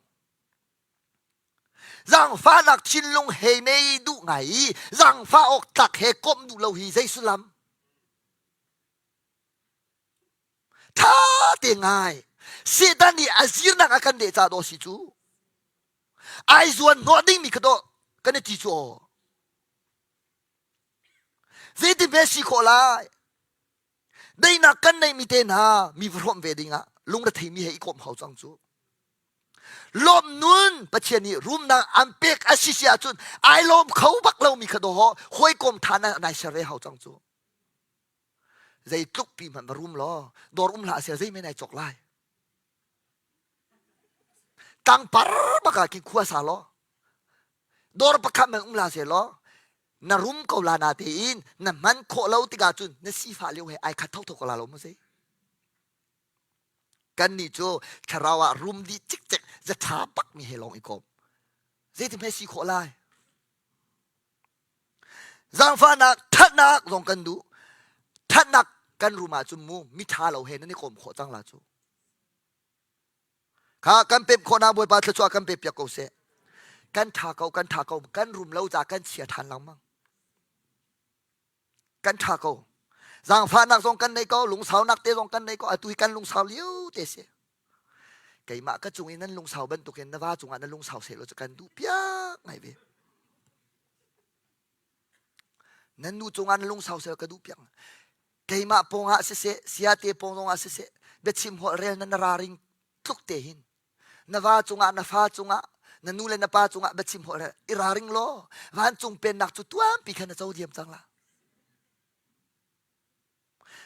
Zaangfahnak thinlung he nei duh ngai i zaangfah awk tlak he komh duh lo hi zei sullam? Tha te ngai. Satan nih a zirnak a kan deh ca daw si cu. Ai zuan hnawh dingmi kha dawh kan i ti cu aw. Zeitin hme si khawh lai? Daihnak kan neihmi te hna mi va hrawmh ve dingah lungretheimi he i kawm hau cang cu. Lawm nun Pathian nih rumnak an pek a si si ahcun ai lawm kho bak lomi kha dawh hawikom tha na nai ser ve hau cang cu. Zeitluk pi hmanh va rum law dawr um hlah seh zei nai cawk lai. Tlangpar bak ah khin khua sa law dawr pakhat man um la seh law na rum ko la na tein na hman khawh lo tikah cun na sifah lio he ai khat thotho ko la lo maw si kan nih cu thlarau ah rum dih cikcek zatha bak mi he lawng i kawm zeitin hme si khawh lai zaangfahnak thatnak zong kan duh thatnak kan rum ahcun mu mi tha lo he nan i kawm khawh cang la cu Kha kan pep khawh na Bawipa thluachuah kan pe piak ko seh. Kan tha ko, kan tha ko, kan rum lo ca kan chia than lengmang. Kan tha ko. Zaangfahnak zong kan nei ko, lungsaunak te zong kan nei ko, atu hi kan lungsau liu te si. Keimah ka cung i nan lungsau bantukin na va cungah na lungsau seh law cu kan duh piak ngai ve. Nan nu cungah na lungsau seh ka duh piak. Keimah pawngah siseh, siate pawng zongah siseh, biachim holh rel na na raring tluk te hin. Na va cungah, na fa cungah, na nu le na pa cungah biachim holh rel i raring law, vancung pennak cu tuanpi khan na co diam cang la.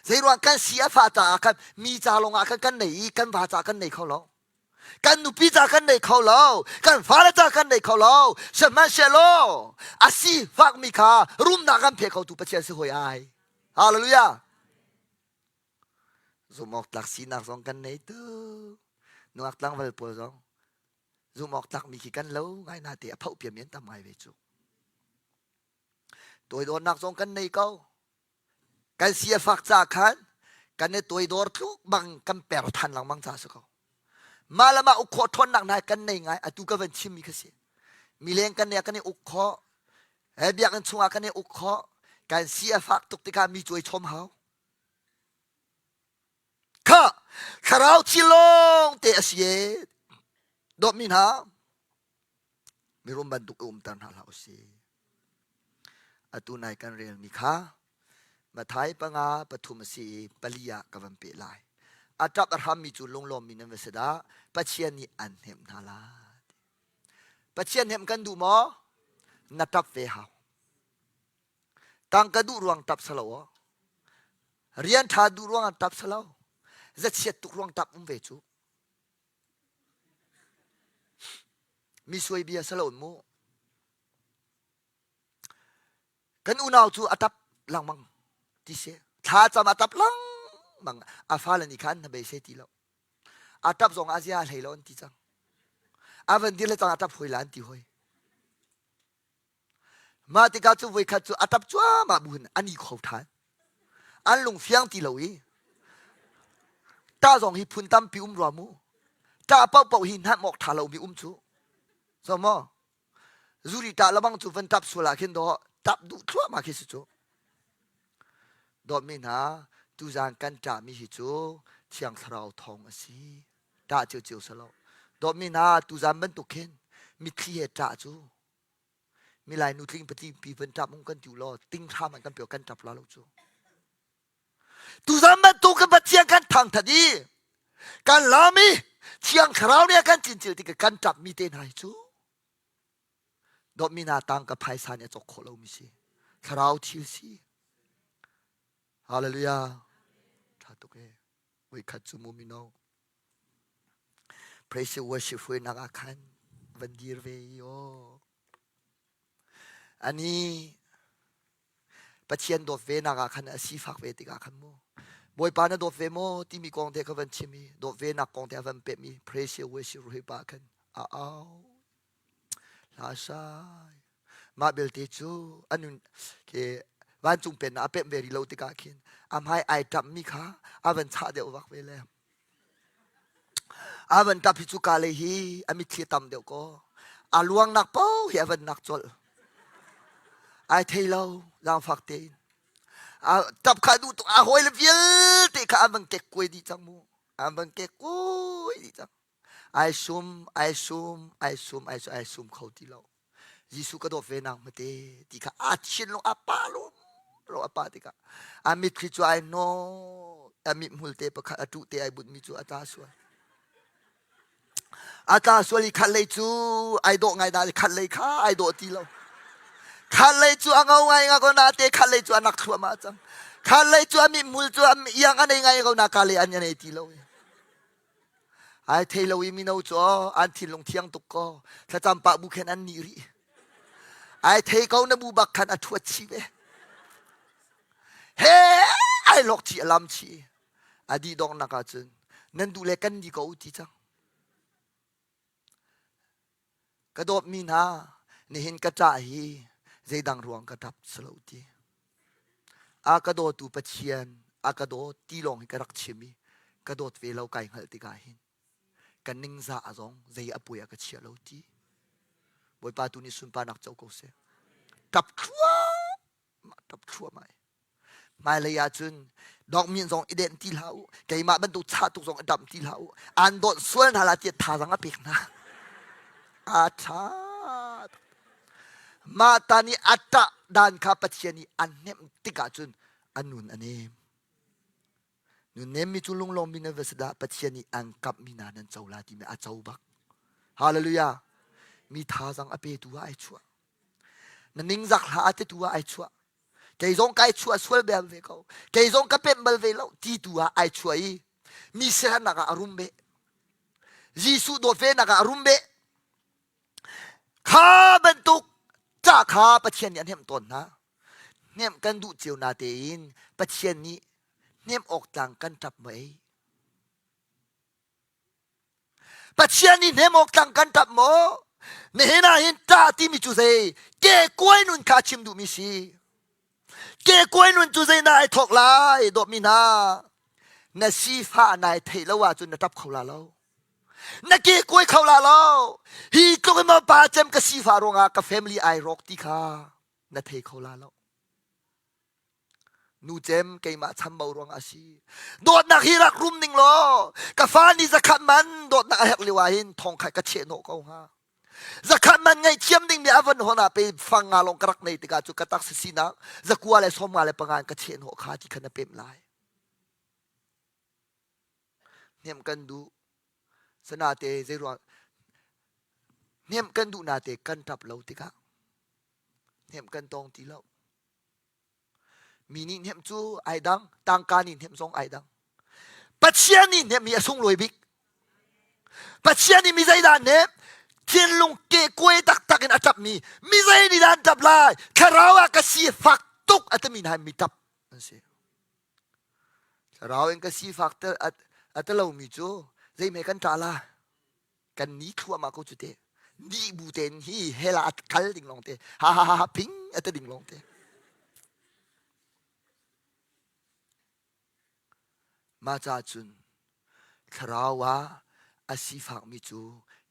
Zeiruang kan si a fa caah khan mi ca lawngah khan kan nei i kan va ca kan nei kho lo. Kan nupi ca kan nei kho lo. Kan fale ca kan nei kho lo. Sihmanhsehlaw a sifakmi kha rumnak kan phe khotu Pathian si hoi ai. Hallelujah. Zumh awk tlak sinak zong kan nei tu. Nungak tlangval pawl zong zumh awk tlakmi khi kan lo ngai na te a phoh piami an tam ngai ve cu. Toidornak zong kan nei ko. Kan si a fak ca khan kan i toidor tluk bang kan per than lengmang ca si ko. Mah le mah uk khawh ṭhawnnak hna kan nei ngai atu ka van chimmi kha si. Mileng kan nei ah kan i uk khawh. He biakinn chungah kan i uk khawh. Kan si a fak tuk tikah mi cuai chom hau. Kha thlarau thi lawng te a si e. Dawtmi hna, mirum bantuk i umter hna hlah usih. Atu nai kan relmi kha Mathai panga pathum a si i pali ah ka van peh lai. A ṭap a hrammi cu lunglawmmi nan va si dah Pathian nih an hnemh hna lai. Pathian hnemh kan duh maw? Na ṭap ve hau. Tangka duh ruang ṭap salo aw. Rian ṭha duh ruang ah ṭap salo. Zachiat tuk ruang ṭap um ve cu. Mi suai bia salo mu. Kan unau cu a ṭap lengmang ti si. Thla cam a ṭap lengmang. A fale nih khan na beisei ti lo. A ṭap zong a zia hlei lo an ti cang. A van dir le cang a ṭap hoi la an ti hoi. Mah tikah cu voikhat cu a ṭap cuahmah bu hin an i kho ṭhan. An lung fiang ti lo i ṭah zong hi phun tampi um rua mu. Ṭah paohpaoh hi hnamh awk ṭha lomi um cu. So maw? Zuri ṭah lamang cu van ṭap sual ah khin dawh ṭap duh thluahmah khi si cu. Dawtmi hna, tuzaan kan ṭahmi hi cu Thiang Thlarau thawng a si. Ṭah ciocio si lo. Dawtmi hna, tuzaan bantuk khin mitthli he ṭah cu milai nutling patling pi van ṭap hung kan ti law ting hram an kan pe kan ṭap la lo cu tuzan bantuk kan Pathian kan thangthat i kan lam i thiang thlarau nih a kan cincil tik kan ṭap mi te hna hi cu dawtmi hna tang ka phaisa nih a cawk khawh lomi si thlarau thil si hallelujah ṭha tuk e voikhat cu mu mino Praise worship hruainak ah khan van dir ve i aw. Ani Pathian dawt ve nak ah khan a sifak ve tikah khan mu Bawipa na dawt ve maw timi kong te kha van chim i dawt ve nak kong te a van pem i praise worship ruai pa khan a au hla sai mah belte cu anun ke vancung pen a pem ve rih lo tikah khin a hmai ai ṭap mi kha a van chah deuh vak ve le A van tap hi cu ka lei hi a mitthli a tam deuh kaw a luangnak paoh hi a van nak colh. Ai thei lo zaangfak tein. A tap kha duh tuk a hawile vialte kha an van kek kuai dih cang mu. An van kek kuai dih cang. Ai sum, ai sum, ai sum, ai sum, ai sum kho ti lo. Jesuh ka dawt ve nak mate ti kha a thinlung a pa lum lo a pa tikah a mitthli cu ai hnawh a mithmul te pakhat a tuh te ai but mi cu a tla sual a tla sual i khat lei cu ai dawh ngai da khat lei kha ai dawh ti lo khat lei cu a ngo ngai nga ko na te khat lei cu a nak thluahmah cang khat lei cu a mithmul cu a iang a nei ngai ko na ka lei an nei ti lo Ai thei lo i mino cu an thinlung thiang tuk ko. Thlacam pah bu khin an nih rih. Ai thei ko na bu bak khan a thuat chih ve. He ai lok chih a lam chih. A dih donghnak ahcun nan duh le kan ni ko ti cang. Ka dawtmi hna, nihin ka ṭah hi zeidang ruang ka ṭap si lo ti. A ka dawtu Pathian a ka dawt ti lawng hi ka rak chim i ka dawt ve lo kai hngalh tikah hin ka ningzah a zong zei a puai ah ka chia lo ti. Bawipa tu nih sunparnak co ko seh. Ṭap thluahmah, ṭap thluahmah. Hmailei ahcun dawkmin zong i denh ti hlah u. Keimah bantuk chah tuk zong i damh ti hlah u. Aan dawt sual hna la tiah thazaang a pek hna. A ṭha. Mah ta nih a ṭah dan kha Pathian nih an hnemh tikah cun a nun a nem. Nun nemmi cu lunglawmmi nan va si dah Pathian nih an kamhmi hna nan co la timi a co bak. Hallelujah. Mi thazaang a petu ah ai chuah. Na ningzak hlah a titu ah ai chuah. Kei zong kai chuah sual bel ve ko. Kei zong ka pemh bal ve lo ti tu ah ai chuah i mi siaherhnak ah a rum beh. Jesuh dawt ve nak ah a rum beh. Kha bantuk ca kha Pathian nih a hnemh tawn hna. Hnemh kan duh cio na tein Pathian nih hnemh awk tlang kan ṭap maw ei? Pathian nih hnem awk tlang kan ṭap maw? Nihin ah hin ṭah timi cu zei? Kekuai nun kha chim duhmi si. Kekuai nun cu zei na ai thawk lai dawtmi hna? Na sifah nai theih lo ahcun na ṭap kho la lo. Na kekuai kho la lo. Hi tluk in maw pa cem ka sifah ruangah ka family ai rawk ti kha na thei kho la lo. Nu cem keimah chambau ruang a si. Dawtnak hi rak rum ning law ka fa nih zakhat man dawtnak a herh lio ah hin thong khat ka cheh hnawh ko hnga. Zakhat man ngaihthiam ding mi a van hon ah pe fang nga lawng ka rak nei tikah cu ka taksa sinak zakua le sawm nga le panga in ka cheh hnawh kha ti khan na pem lai. Hnem kan duh. Sanate zei ruang hnem kan duh na te kan tap lo tikah hnem kan tong ti lo. Mi nih hnemh cu ai dang, tangka nih hnemh zong ai dang. Pathian nih hnemh hi a sunglawi bik. Pathian nih mi zeidah hnemh? Thinlung kehkuai taktak in a ṭapmi mi zei nih dah an ṭap lai? Thlarau ah ka si fak tuk a timi hna mi ṭap an si. Thlarau in ka si fak a ti lomi cu zeihme kan ṭah la? Kan ni thluahmah ko cu te. Ni bu tein hi hell ah a kal ding lawng te. Ha ha ha ha ping a ti ding lawng te. Mah ca cun thlarau ah a sifakmi cu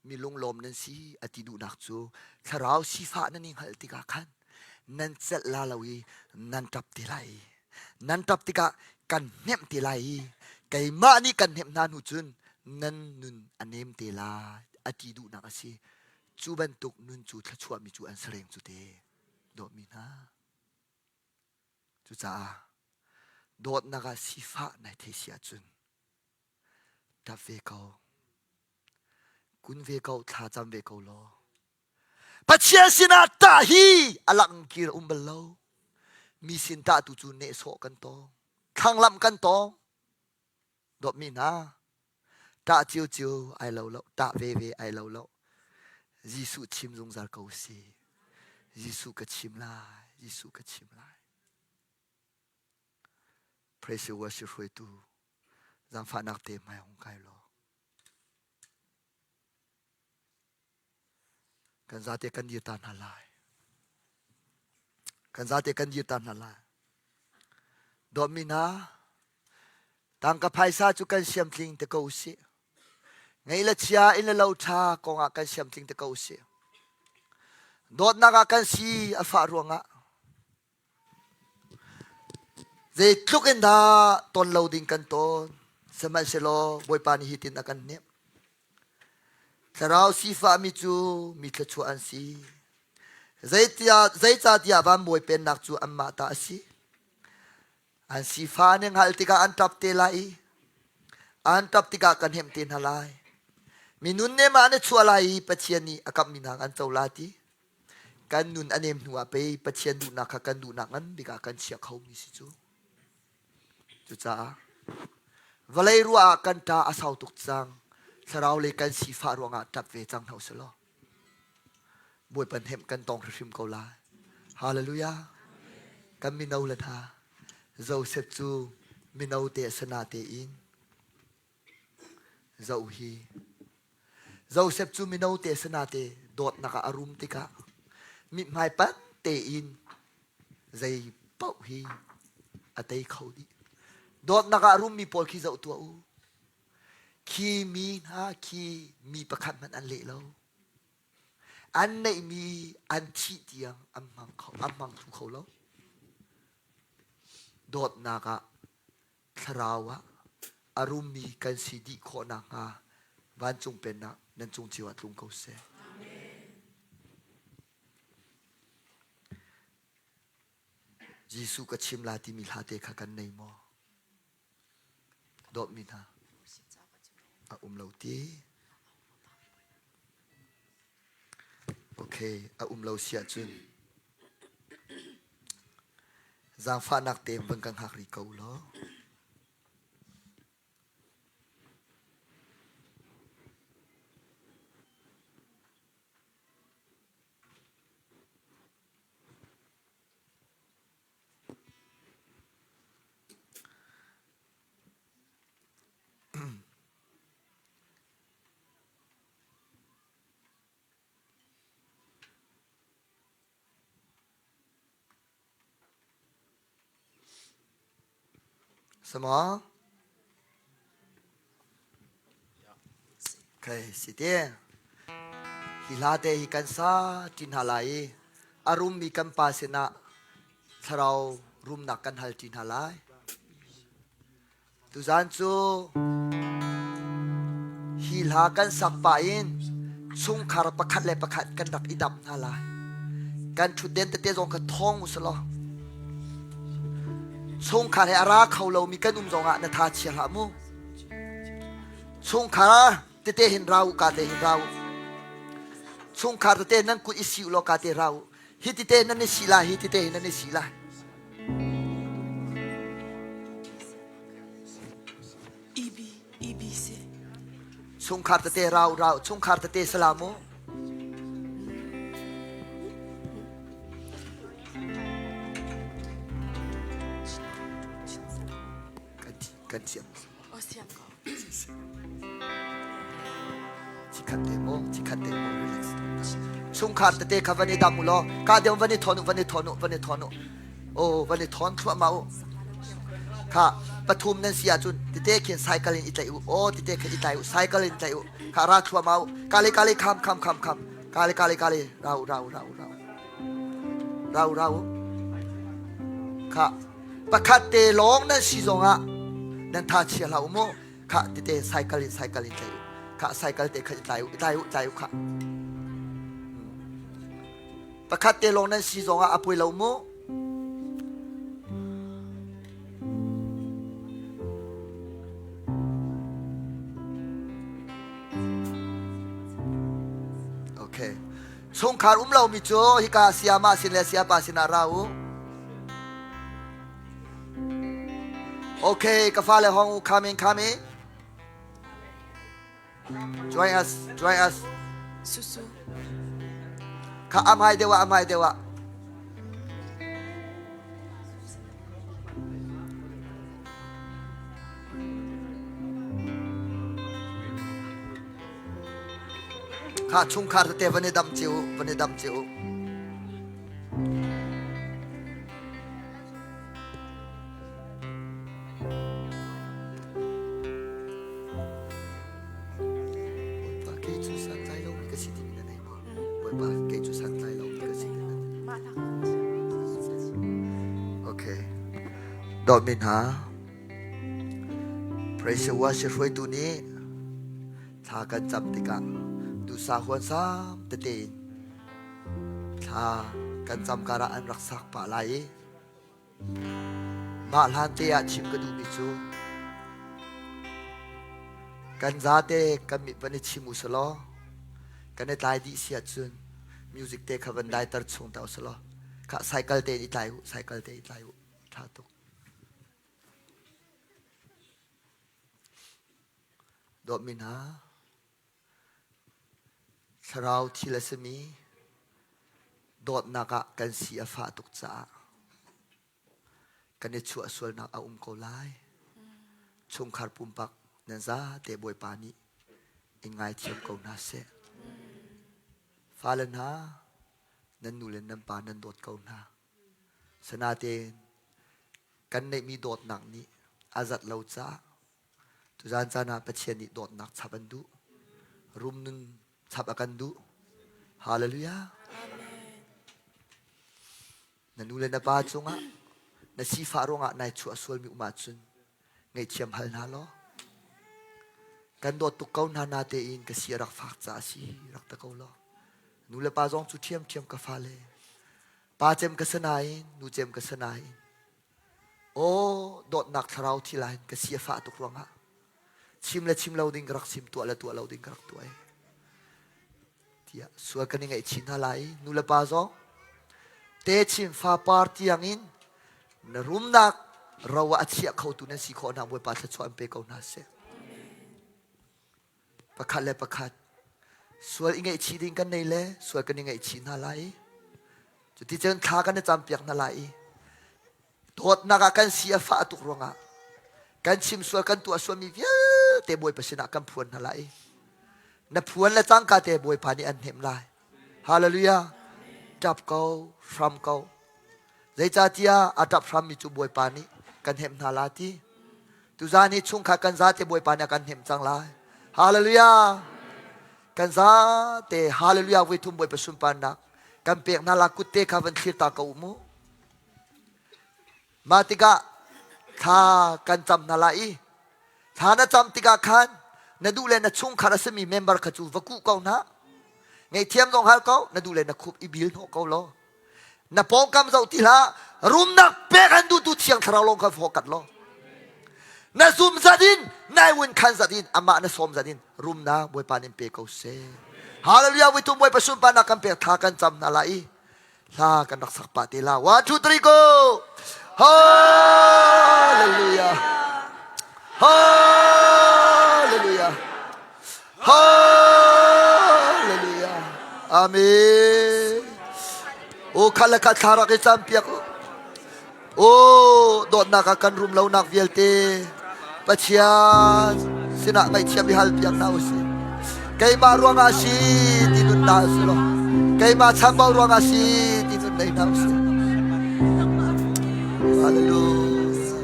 mi lunglawm nan si a ti duhnak cu thlarau sifah nan i hngalh tikah khan nan celh la lo i nan ṭap te lai i nan ṭap tikah kan hnemh te lai i keimah nih kan hnemh hna hnu cun nan nun a nem te lai a ti duhnak a si. Cu bantuk nun cu thluachuahmi cu an sareng cu te dawtmi hna. Cucaah dawtnak ah sifah nai thei si ahcun ṭap ve ko. Kun ve ko, thlacam ve ko law. Pathian sinah ṭah hi a langkir um bal lo. Mi sin ṭah tu cu nehsawh kan tong. Thlanglamh kan tong. Dawtmi hna, ṭah ciocio ai lo lo, ṭah veve ai lo lo. Jesuh chim zungzal ko si. Jesuh ka chim lai, Jesuh ka chim lai. Praise worship hruaitu zaangfahnak te hmai hung kai law. Kan zate kan dir ta hna lai. Kan zate kan dir ta hna lai. Dawtmi hna, tangka phaisa cu kan siamtling te ko usih. Ngei le chia in le lo ṭha kongah kan siamtling te ko usih. Dawtnak ah kan si a fah ruangah Zeitluk in dah ton lo ding kan ton. Sihmanhsehlaw Bawipa nih hitin a kan hnemh. Thlarau sifahmi cu mi thluachuah an si. Zeitiah, zeicahtiah vanbawi pennak cu anmah ta a si. An sifah an i hngalh tikah an ṭap te lai i an ṭap tikah kan hnemh te hna lai. Mi nunnem ah an i chuah lai i Pathian nih a kamhmi hna an co lai ti. Kan nun a nem hnu ah pei Pathian duhnak kha kan duhnak ngan bik ah kan chia khomi si cu. Cucaah vawlei ruah ah kan ṭa a sau tuk cang. Thlarau le kan sifah ruangah ṭap ve cang hna usih law Bawipa hnemh kan tong hrimhrim ko lai. Hallelujah. Kan mino le hna Joseph cu mino te a si natein Zoh hi. Joseph cu mino te si nate dawtnak ah a rum tikah mithmai panh tein zei paoh hi a tei kho dih. Dawtnak ah a rummi pawl khi zoh tuah u. Khi mi hna khi mi pakhat hmanh an leh lo. An neihmi an thih tiang an hmang kho, an hmang thlu kho lo. Dawtnak ah thlarau ah a rummi kan si dih khawh nakhnga vancung pennak nan cung cio ah tlung ko seh. Jesuh ka chim la timi hla te kha kan nei maw? Dawtmi hna, a um lo ti. Okay, a um lo si ahcun zaangfahnak tein van ka hngak rih ko law. Sama? Okay, si te. Hi hla te hi kan sa ṭi hna lai i a rummi kan pa sinah thlarau rumnak kan hal ṭi hna lai. Tuzaan cu hi hla kan sak pah in chungkhar pakhat le pakhat kan rak i damh hna lai. Kan ṭhutden tete zong kha thawng u selaw chungkhar he a ra kho lomi kan um zongah na tha chia hlah mu. Chungkhar tete hin ra u ka te hin ra u. Chungkhar tete nan kut i si u law ka te ra u. Hi tete nan i si lai, hi tete hin nan i si lai. EB, EBC. Chungkhar tete rau rau, chungkhar tete salam u. Kan thiam. O siam ko. Chikhat te mo, chikhat te mo, relax. Chungkhar tete kha van i dam u law, ka deu van i thon u, van i thon u, van i thon u. Oh, van i thon thluahmah u. Kha pathum nan si ahcun tete khin cycle in i tlaih u. Oh, tete khin i tlai u, cycle in tlaih u. Kha ra thluahmah u. Kale kale kham kham kham kham. Kale kale kale ra u ra u ra u ra u. Ra u ra u. Kha pakhat te lawng nan si zongah nan tha chia hlah u mu. Kha tete cycle in cycle in tlaih u. Kha cycle te kha i tlai u, i tlai u, tlai u kha. Pakhat te lawng nan si zongah a poi lo mu. Okay. Chungkhar um lomi cu hika siama sin le siapa sinah ra u. Okay, ka fale hong u come in, come in. Join us, join us. Susu. Kha amhai deuh ah, amhai deuh ah. Kha chungkhar tete van i dam cio, van i dam cio. Bawipa kei cu santlai lomi ka si timi na nei maw? Bawipa kei cu santlai lomi ka si timi Okay. Dawtmi hna, Praise worship hruaitu nih thla kan cam tikah duhsah huan sam tete in thla kan cam karah an rak sak pah lai i Mah hlan te ah chim ka duhmi cu kan zate kan mit van i chim u selaw kan i tlai dih si ahcun music te kha van daiter chung ta u selaw kha cycle te in i tlai u cycle te i tlai u ṭha tuk dawtmi hna Thlarau thil a simi dawtnak ah kan si a fah tuk caah kan i chuah sualnak a um ko lai. Chungkhar pumpak nan zate Bawipa nih in ngaithiam ko hna seh. Fale hna, nan nu le nan pa nan dawt ko hna. Sanatein kan neihmi dawtnak nih a zat lo caah Tuzaan caan ah Pathian nih dawtnak chap an duh. Rum nun chap a kan duh. Hallelujah. Na nu le na pa cungah na sifah ruangah nai chuah sualmi um ahcun ngaihthiam hal hna law kan dawt tuk ko hna na tein ka si a rak fak caah si rak ta ko law nu le pa zong cu ṭhiamṭhiam ka fale pa cem ka si nain nu cem ka si nain Aw dawtnak thlarau thil ah hin ka si a fah tuk ruangah chim le chim lo ding ka rak chim tuah le tuah lo ding ka rak tuah i tiah sual kan i ngaihchih hna lai i nu le pa zong techin fapar tiangin na rumnak ro ah a chiah khotu nan si khawh hna Bawipa thluachuah an pe ko hna seh. Pakhat le pakhat sual i ngaihchih ding kan nei le sual kan i ngaihchih hna lai i cuticun thla kan i campiak hna lai i dawtnak ah kan si a fah tuk ruangah kan chim sual kan tuah sualmi vialte Bawipa sinah kan phuan hna lai i na phuan le cangka te Bawipa nih an hnemh lai. Hallelujah. Ṭap ko, hram ko. Zeicahtiah a ṭap hrammi cu Bawipa nih kan hnemh hna la ti. Tuzan hi chungkhar kan zate Bawipa nih a kan hnemh cang lai. Hallelujah. Kan zate hallelujah voi thum Bawipa sunparnak kan pek hna la kutte kha van thlir ta ko u mu. Mah tikah thla kan cam hna lai i thla na cam tikah khan na duh le na chungkhar a simi member kha cu va kuh ko hna. Ngaihthiam zong hal ko, na duh le na khup i bil hnawh ko law. Na pawngkam zoh ti hlah, rumnak pek an duhtu thiang thlarau lawng kha fawkat law. Na zum zat in, nai wun khan zat in, amah na sawm zat in rumnak Bawipa nih pe ko seh. Hallelujah, vui Bawipa sunparnak kan pek tha kan cam hna lai i hla kan rak sak pah te la. One, two, three, go! Hallelujah! Hallelujah! Hallelujah! Amen. O kha le kha thla rak i cam piak u. O dawtnak ah kan rum lonak vialte Pathian sinah ngaihthiam i hal piak hna usih. Keimah ruangah si ti nun hna usih law keimah chambau ruangah si ti nun nei hna usih. Hallelujah.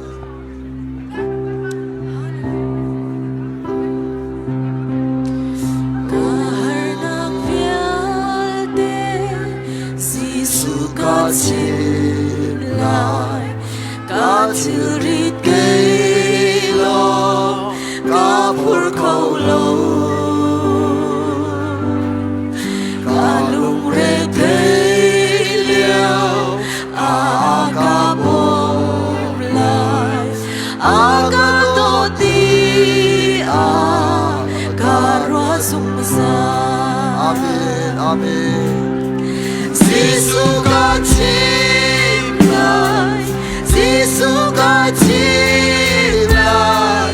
Ka harnak vialte Jesuh ka chim lai Ka thilrit kei lawng ka phur kho lo. Ka lungre thei lio a ka bawm lai. A ka dawt i a ka ruah zungzal. Amen. Amen. Jesuh ka chim lai, Jesuh ka chim lai,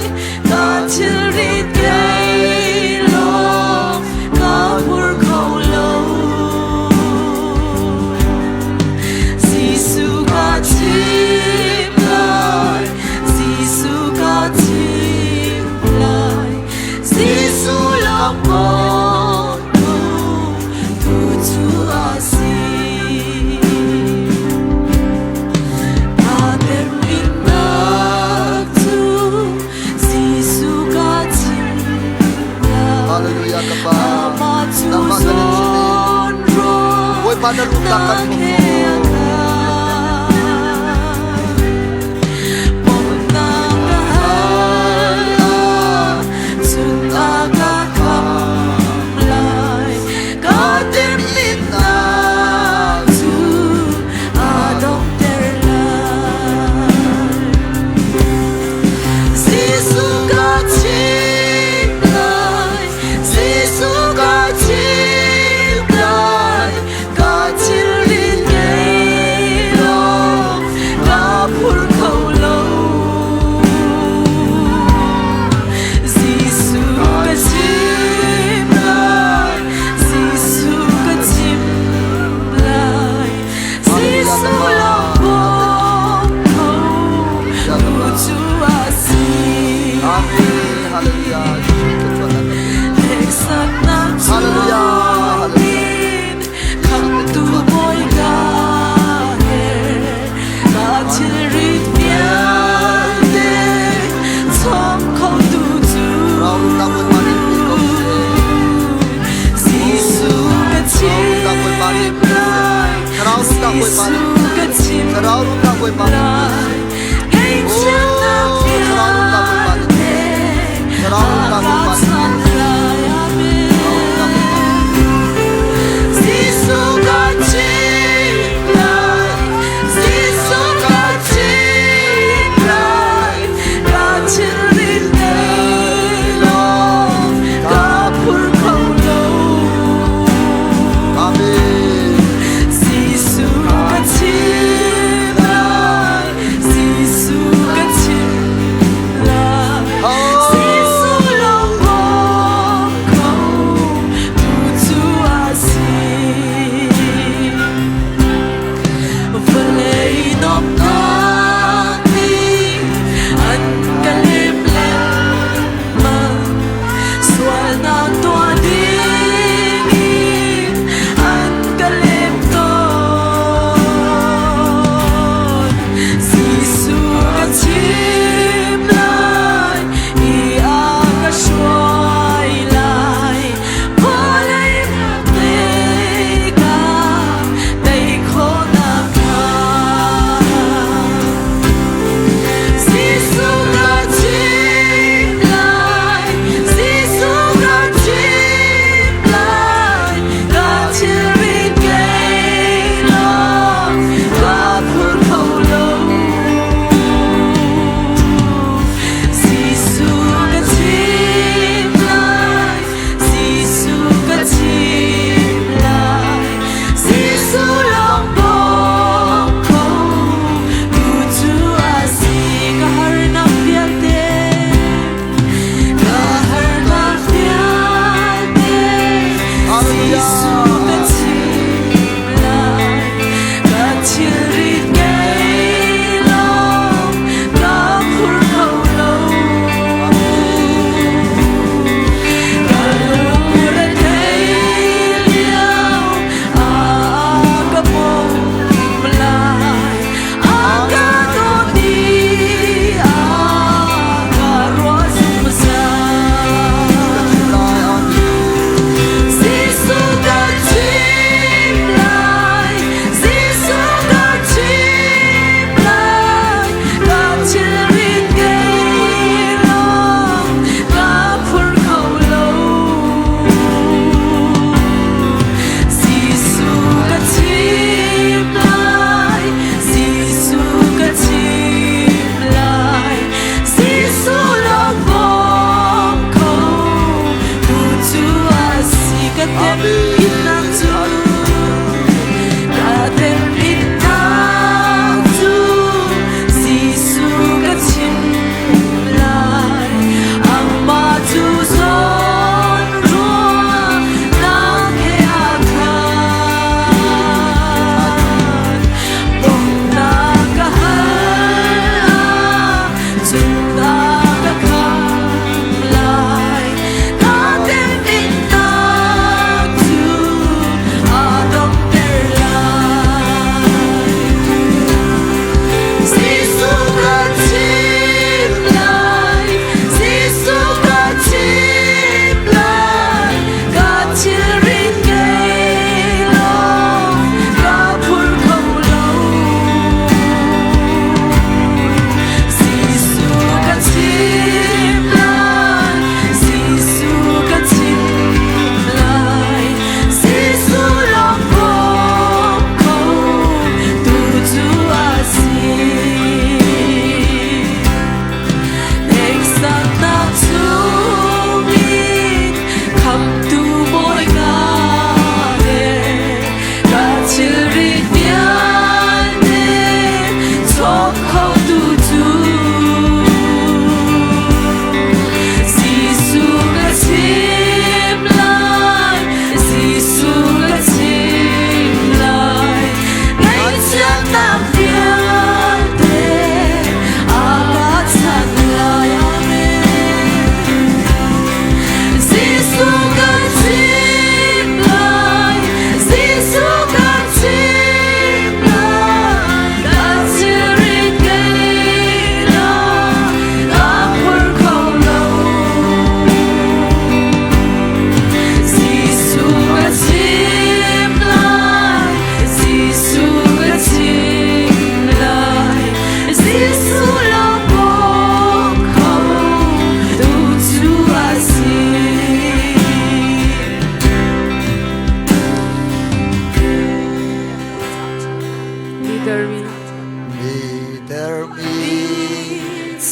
ka thilrit kei lawng ka phur kho lo. Jesuh ka chim lai, Jesuh ka chim lai, Jesuh lawng maw tu cu a si. Ka temhinnak cu Jesuh ka chim lai. Hallelujah ka Pa. Amah cu Nangmah kan in chim i zawn ruah Bawipa na rumnak kan nak hmu he khawh. a kai. Bawmhnak ka hal ah cun a ka khamh lai. Ka temhinnak cu a donghter lai. Jesuh ka chim lai, Jesuh ka chim lai, ka thilrit ngei law ka phur kho lo. Jesuh ka chim lai, Jesuh ka chim lai, Jesuh lawng bawm kho tu cu a si. Amen. Hallelujah. Hneksaknak Hallelujah. chungin khamhtu Bawi ka herh. Ka thilrit vialte chawm khotu cu Thlarau rumnak Bawipa nih pe ko seh. Jesuh ka Thlarau rumnak Bawipa nih chim pe seh. lai. Thlarau rumnak Bawipa nih Jesuh ka chim Thlarau rumnak Bawipa nih pe lai. seh. Ngaihchiatnak Oh, Thlarau rumnak Bawipa nih vialte Thlarau a rumnak ka Bawipa nih chanh lai. Amen.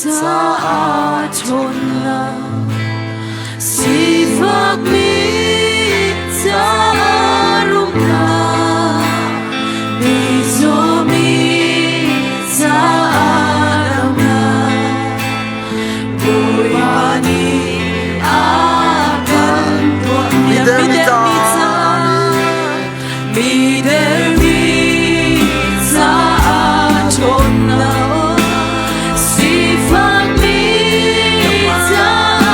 Caah ṭhawnnak sifakmi caah rumnak mizawmi caah damnak Bawipa nih a kan tuahpiak. Mi caah Mi dermi caah ṭhawnnak sifakmi caah.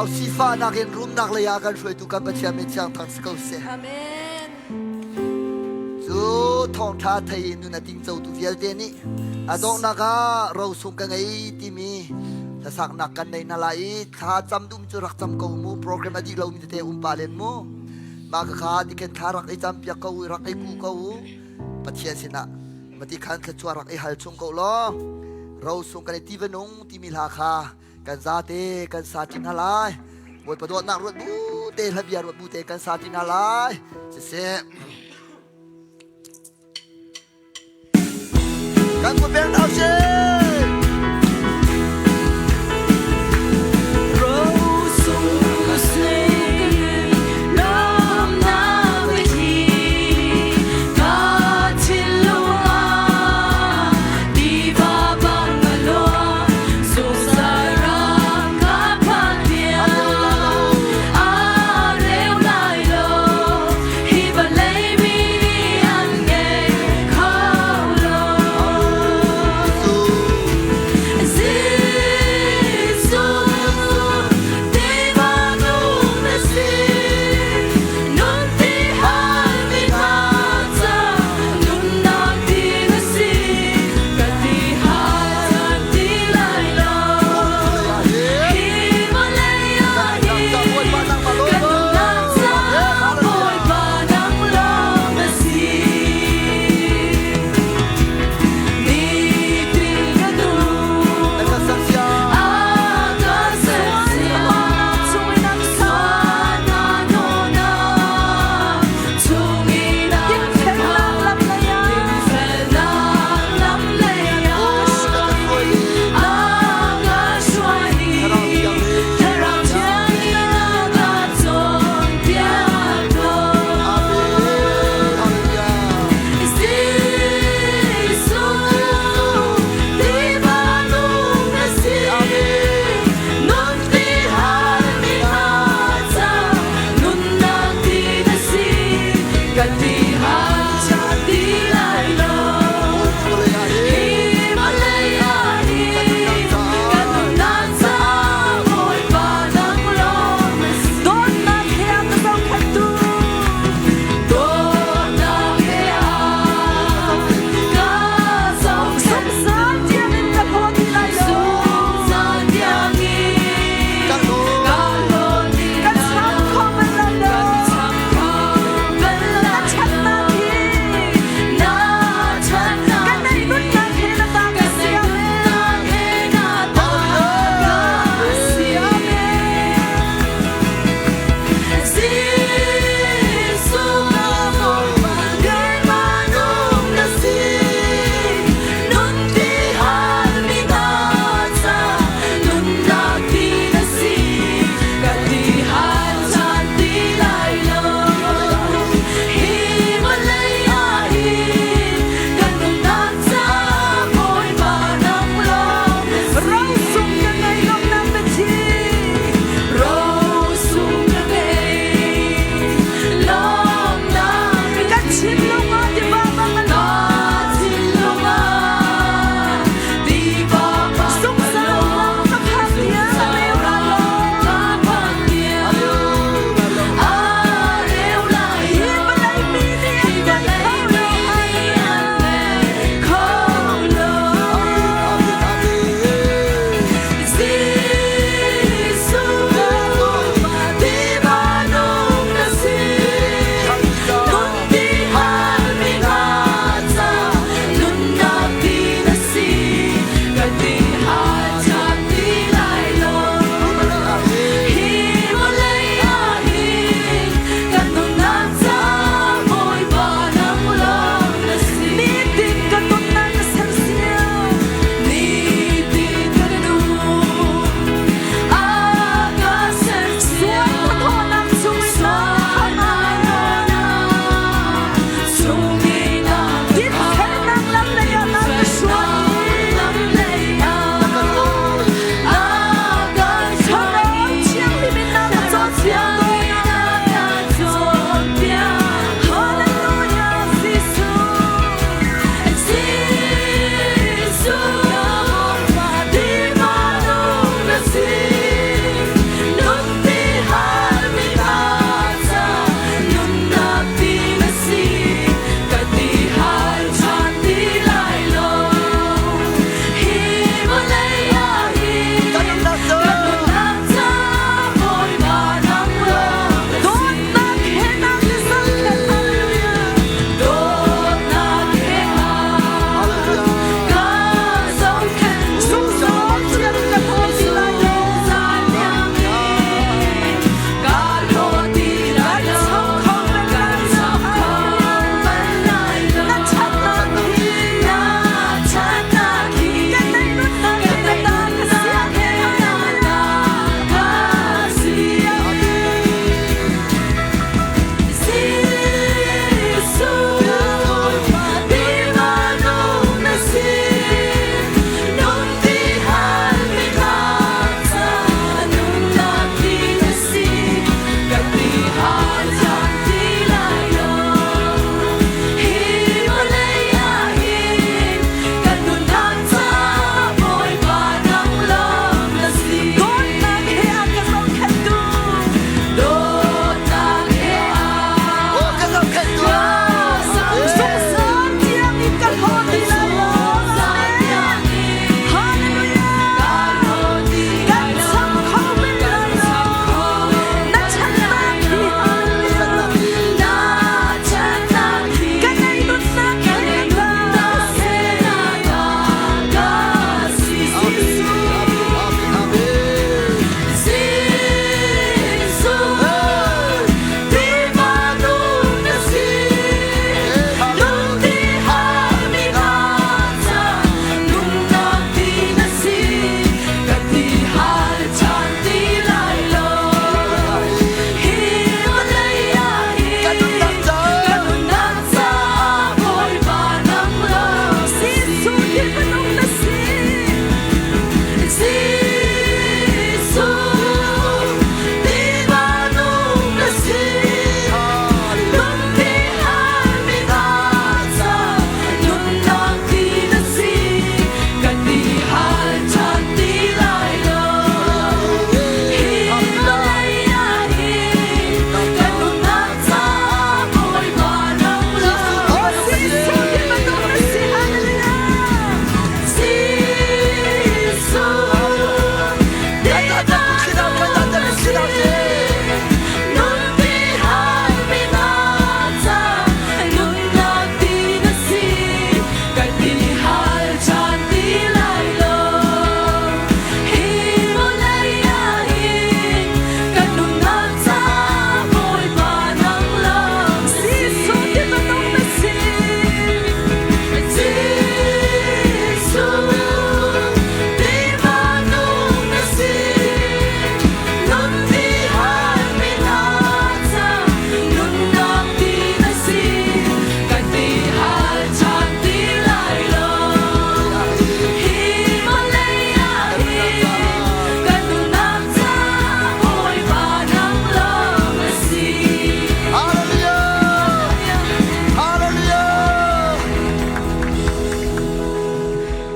Thlarau sifahnak in rumnak lei ah kan hruaitu kan Pathian min thiang thang si ko seh. Amen. Cu thawngṭha thei in nun a tingcotu vialte nih a donghnak ah rosung ka ngei timi hlasaknak kan nei hna lai i thla cam dum cu rak cam ko mu program a dih lomi tete um pa len mu mah ka kha tikhen thla rak i cam piak ko u rak i ku ko u Pathian sinah mati khan thluachuah rak i hal chung ko law rosung kan i tiva nung timi hla kha kan zate kan sa ṭi hna lai Bawipa dawtnak ruat bu te hla bia ruat bu te kan sa ṭi hna lai siseh kan kut beng hna usih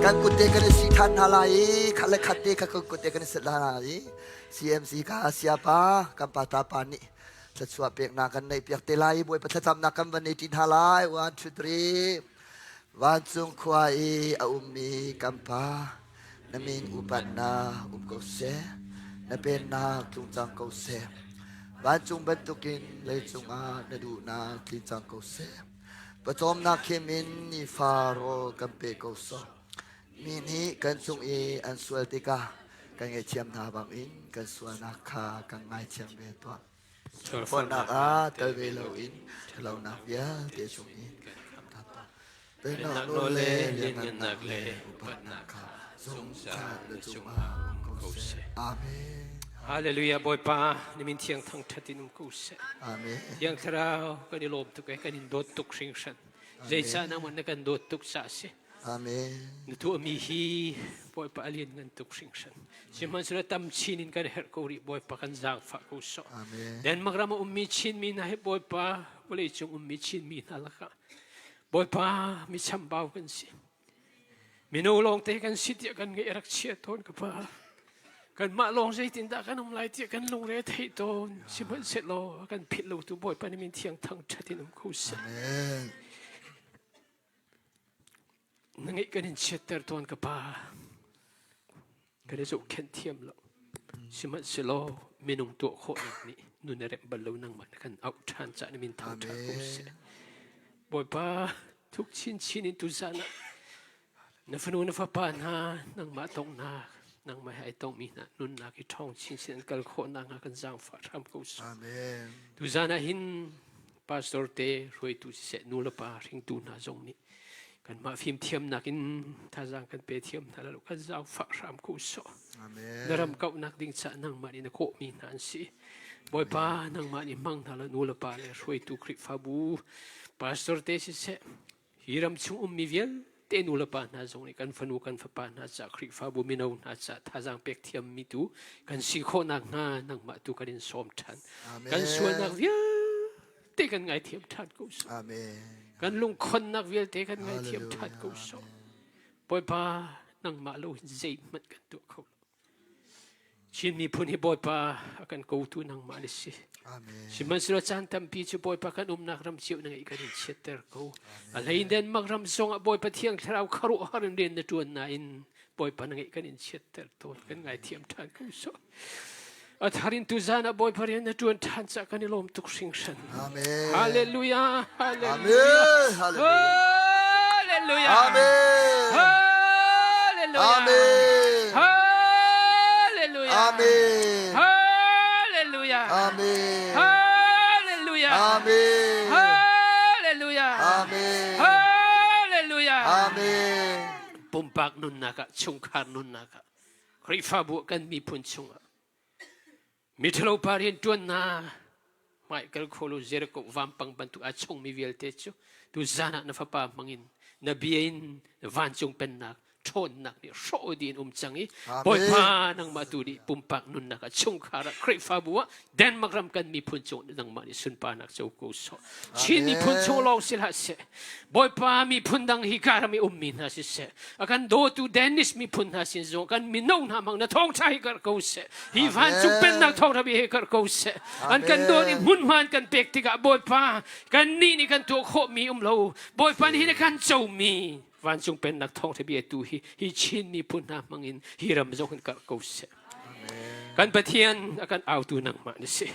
Kan kut te kan i si than hna lai i khat le khat te kha kan kut te kan i sit hna lai i CMC ka siapa kan pa ta pa nih thluachuah peknak kan neih piak te lai i Bawipa thlacamnak kan van nei ṭi hna lai. One, two, three. Vancung khua i a ummi kan Pa, na min upatnak um ko seh, na pennak tlung cang ko seh. Vancung bantukin leicung ah na duhnak tlin cang ko seh. Pawcawmnak khim in nifa rawl kan pe ko sawh. Mi nih kan cung i an sual tikah kan ngaihthiam hna bangin kan sualnak kha kan ngaithiam ve tuah. Sualnak ah tel ve loin ṭhatlonak vialte chungin kan khamh tuah. Pennak nawl le lianngannak le upatnak kha zungzal na cungah um ko seh. Amen. Hallelujah Bawipa na min thiang thangṭhat in um ko seh. Amen. Thiang Thlarau kan i lawm tuk e kan in dawt tuk hringhran. Zeicah nangmah na kan dawt tuk ca si. Amen. Na tuahmi hi Bawipa a lianngan tuk hringhran. Sihmanhsehlaw tam chin in kan herh ko rih Bawipa kan zaangfah ko sawh. Amen. Denmark ram a ummi Chinmi hna hi Bawipa vawleicung ummi Chinmi hna lakah Bawipa mi chambau kan si. Mino lawngte kan si tiah kan ngaih a rak chia tawn ka pa. Kanmah lawng zeitindah kan um lai tiah kan lungre a theih tawn. Sihmanhsehlaw a kan philh lotu Bawipa nih min thiang thangṭhat in um ko seh. Amen. Na ngeih kan in chiatter tawn ka pa. Kan i zohkhenh thiam lo. Sihmanhsehlaw minung tuah khawhnak nih nun a remh bal lo nangmah na kan auh ṭhan ca'h na min thangṭhat ko seh. Bawipa thuk chinchin in tuzan ah na fanu na fapa hna nangmah tonghnak nangmah he ai tongmi hna nunnak i ṭhawng chinchin an kal khawh nakhnga kan zaangfah hram ko seh. Amen. Tuzan ah hin pastor te hruaitu siseh nu le pa hringtu hna zong nih kanmah fimthiamnak in thazaang kan pe thiam hna lo kan zaangfah hram ko sawh. Amen. Na ram kauhnak ding caah nangmah nih na kawhmi hna an si. Bawipa nangmah nih hmang hna lo nu le pa le hruaitu Khrihfabu pastor te siseh hi ram chung ummi vialte nu le pa hna zong nih kan fanu kan fapa hna ca Khrihfabu mino hna ca thazaang pek thiammi tu kan si khawh nakhnga nangmah tu kan in sawm ṭhan. Amen. Kan sualnak vialte kan ngaithiam ṭhan ko sawh. Amen. Kan lungkhonnak vialte kan ngaithiam ṭhan ko sawh. Bawipa nangmah lo hin zeihmanh kan tuah kho lo. Chin miphun hi Bawipa a kan kotu nangmah na si. Amen. Sihmanhsehlaw caan tampi cu Bawipa kan umnak ram cio na ngeih kan in chiatter ko. A hlei Denmark ram zongah Bawipa Thiang Thlarau khuaruahhar in rian na ṭuan nain Bawipa na ngeih kan in chiatter tawn kan ngaithiam ṭhan ko sawh. A thar in tuzan ah Bawipa rian na ṭuan ṭhan caah kan i lawm tuk hringhran. Amen. Hallelujah. Hallelujah. Amen. Hallelujah. Hallelujah. Amen. Hallelujah. Amen. Hallelujah. Amen. Hallelujah. Amen. Hallelujah. Amen. Hallelujah. Amen. Hallelujah. Amen. Pumpak nunnak ah, chungkhar nunnak ah, Khrihfabu kan miphun chungah miṭhalo pa rianṭuannak hmaikal kho lo Jericho vampang bantuk aa chongmi vialte cu tu zan ah na fapa hmangin na bia in vancung pennak ṭhawnnak nih hrawh dih in um cang i Bawipa nangmah tu nih pumpak nunnak ah chungkhar ah Khrihfabu ah Denmark ram kan miphun cung nangmah nih sunparnak co ko sawh Chin miphun chung lawng si hlah seh Bawipa miphun dang hi ka ram i ummi hna siseh a kan dawtu Danish miphun hna sin zong kan mino hna hmang na thawngṭha hi karh ko seh hi vancung pennak thawngṭha bi hi karh ko seh an kan dawt i hmunhma an kan pek tikah Bawipa kan nih nih kan tuah khawhmi um lo Bawipa nih hi na kan comi vancung pennak thawngṭha bia tu hi hi Chin miphun hna hmang in hi ram zong hin karh ko seh kan Pathian a kan autu nangmah na si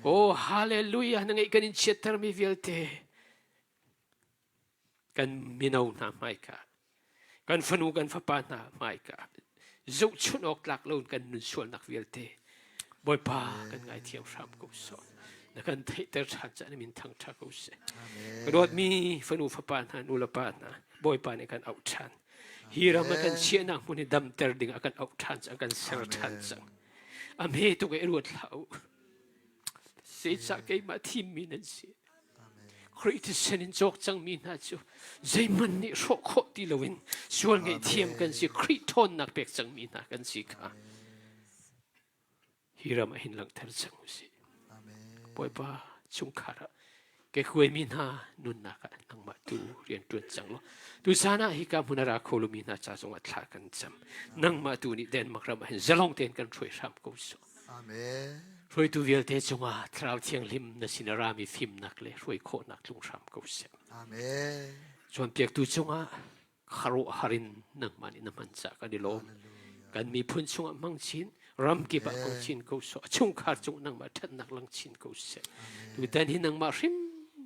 Oh hallelujah na ngeih kan in chiattermi vialte kan mino hna hmaika kan fanu kan fapa hna hmaika zohchunh awk tlak lo kan nun sualnak vialte Bawipa kan ngaithiam hram ko sawh na kan theihter ṭhan caah na min thangṭha ko seh ka dawtmi fanu fapa hna nu le pa hna Bawipa nih kan auh ṭhan hi ram a kan chiahnak hmun hi damter ding a kan auh ṭhan cang kan ser ṭhan cang a hme tuk i ruat hlah u zeicah keimah thimmi nan si Khrih thisen in cawk cangmi hna cu zeihmanh nih hrawh khawh ti loin sual ngaihthiam kan si Khrih ṭhawnnak pek cangmi hna kan si kha hi ram ah hin langhter cang u sih. Bawipa chungkhar ah. Kekhuaimi hna nunnak ah nangmah tu rian ṭuan cang law tuchan ah hika hmun a ra kho lomi hna ca zongah thla kan cam. Nangmah tu nih Denmark ram ah hin zalong tein kan hruai hram ko sawh. Amen. Hruaitu vialte cungah Thlarau Thianghlim na sin a rami fimnak le hruai khawhnak tlung hram ko seh. Amen. Cawnpiaktu cungah khuaruahhar in nangmah nih na hman caah kan i lawm. Kan miphun chungah hmang chin, ram kip ah hmang chin ko sawh, chungkhar cung nangmah ṭhatnak lang chin ko seh. Tutan hi nangmah hrim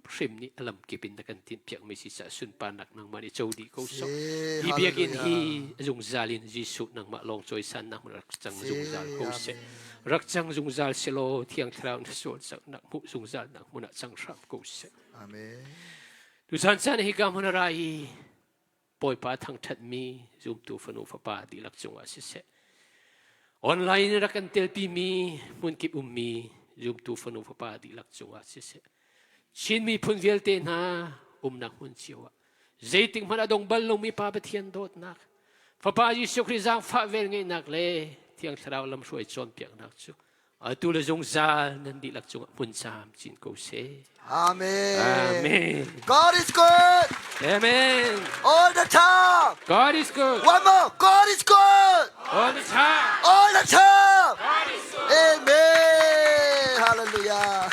hrim nih a lam kip in na kan tinhpiak mi si caah sunparnak nangmah nih co dih ko sawh. Hi biakinn hi zungzal in Jesuh nangmah lawng cawisannak rak cang zungzal ko seh. Rak cang zungzal selaw Thiang Thlarau na cawlcanghnak hmuh zungzalnak hmun ah cang hram ko seh. Amen. Tuzan caan hi ka hmun a ra i Bawipa thangṭhatmi zumtu fanu fapa dihlak cungah siseh, online in rak kan telpimi hmunkip ummi zumtu fanu fapa dihlak cungah siseh, Chin miphun vialte hna umnak hmun cio ah zeitik hmanh a dong bal lomi Pa Pathian dawtnak, Fapa Jesuh Khrih zaangfah velngeihnak le Thiang Thlarau lamhruai cawnpiaknak cu atu le zungzal nan dihlak cungah hmun caam cin ko seh. Amen. Amen. God is good. Amen. All the time. God is good. One more. God is good. All the time. All the time. God is good. Amen. Hallelujah.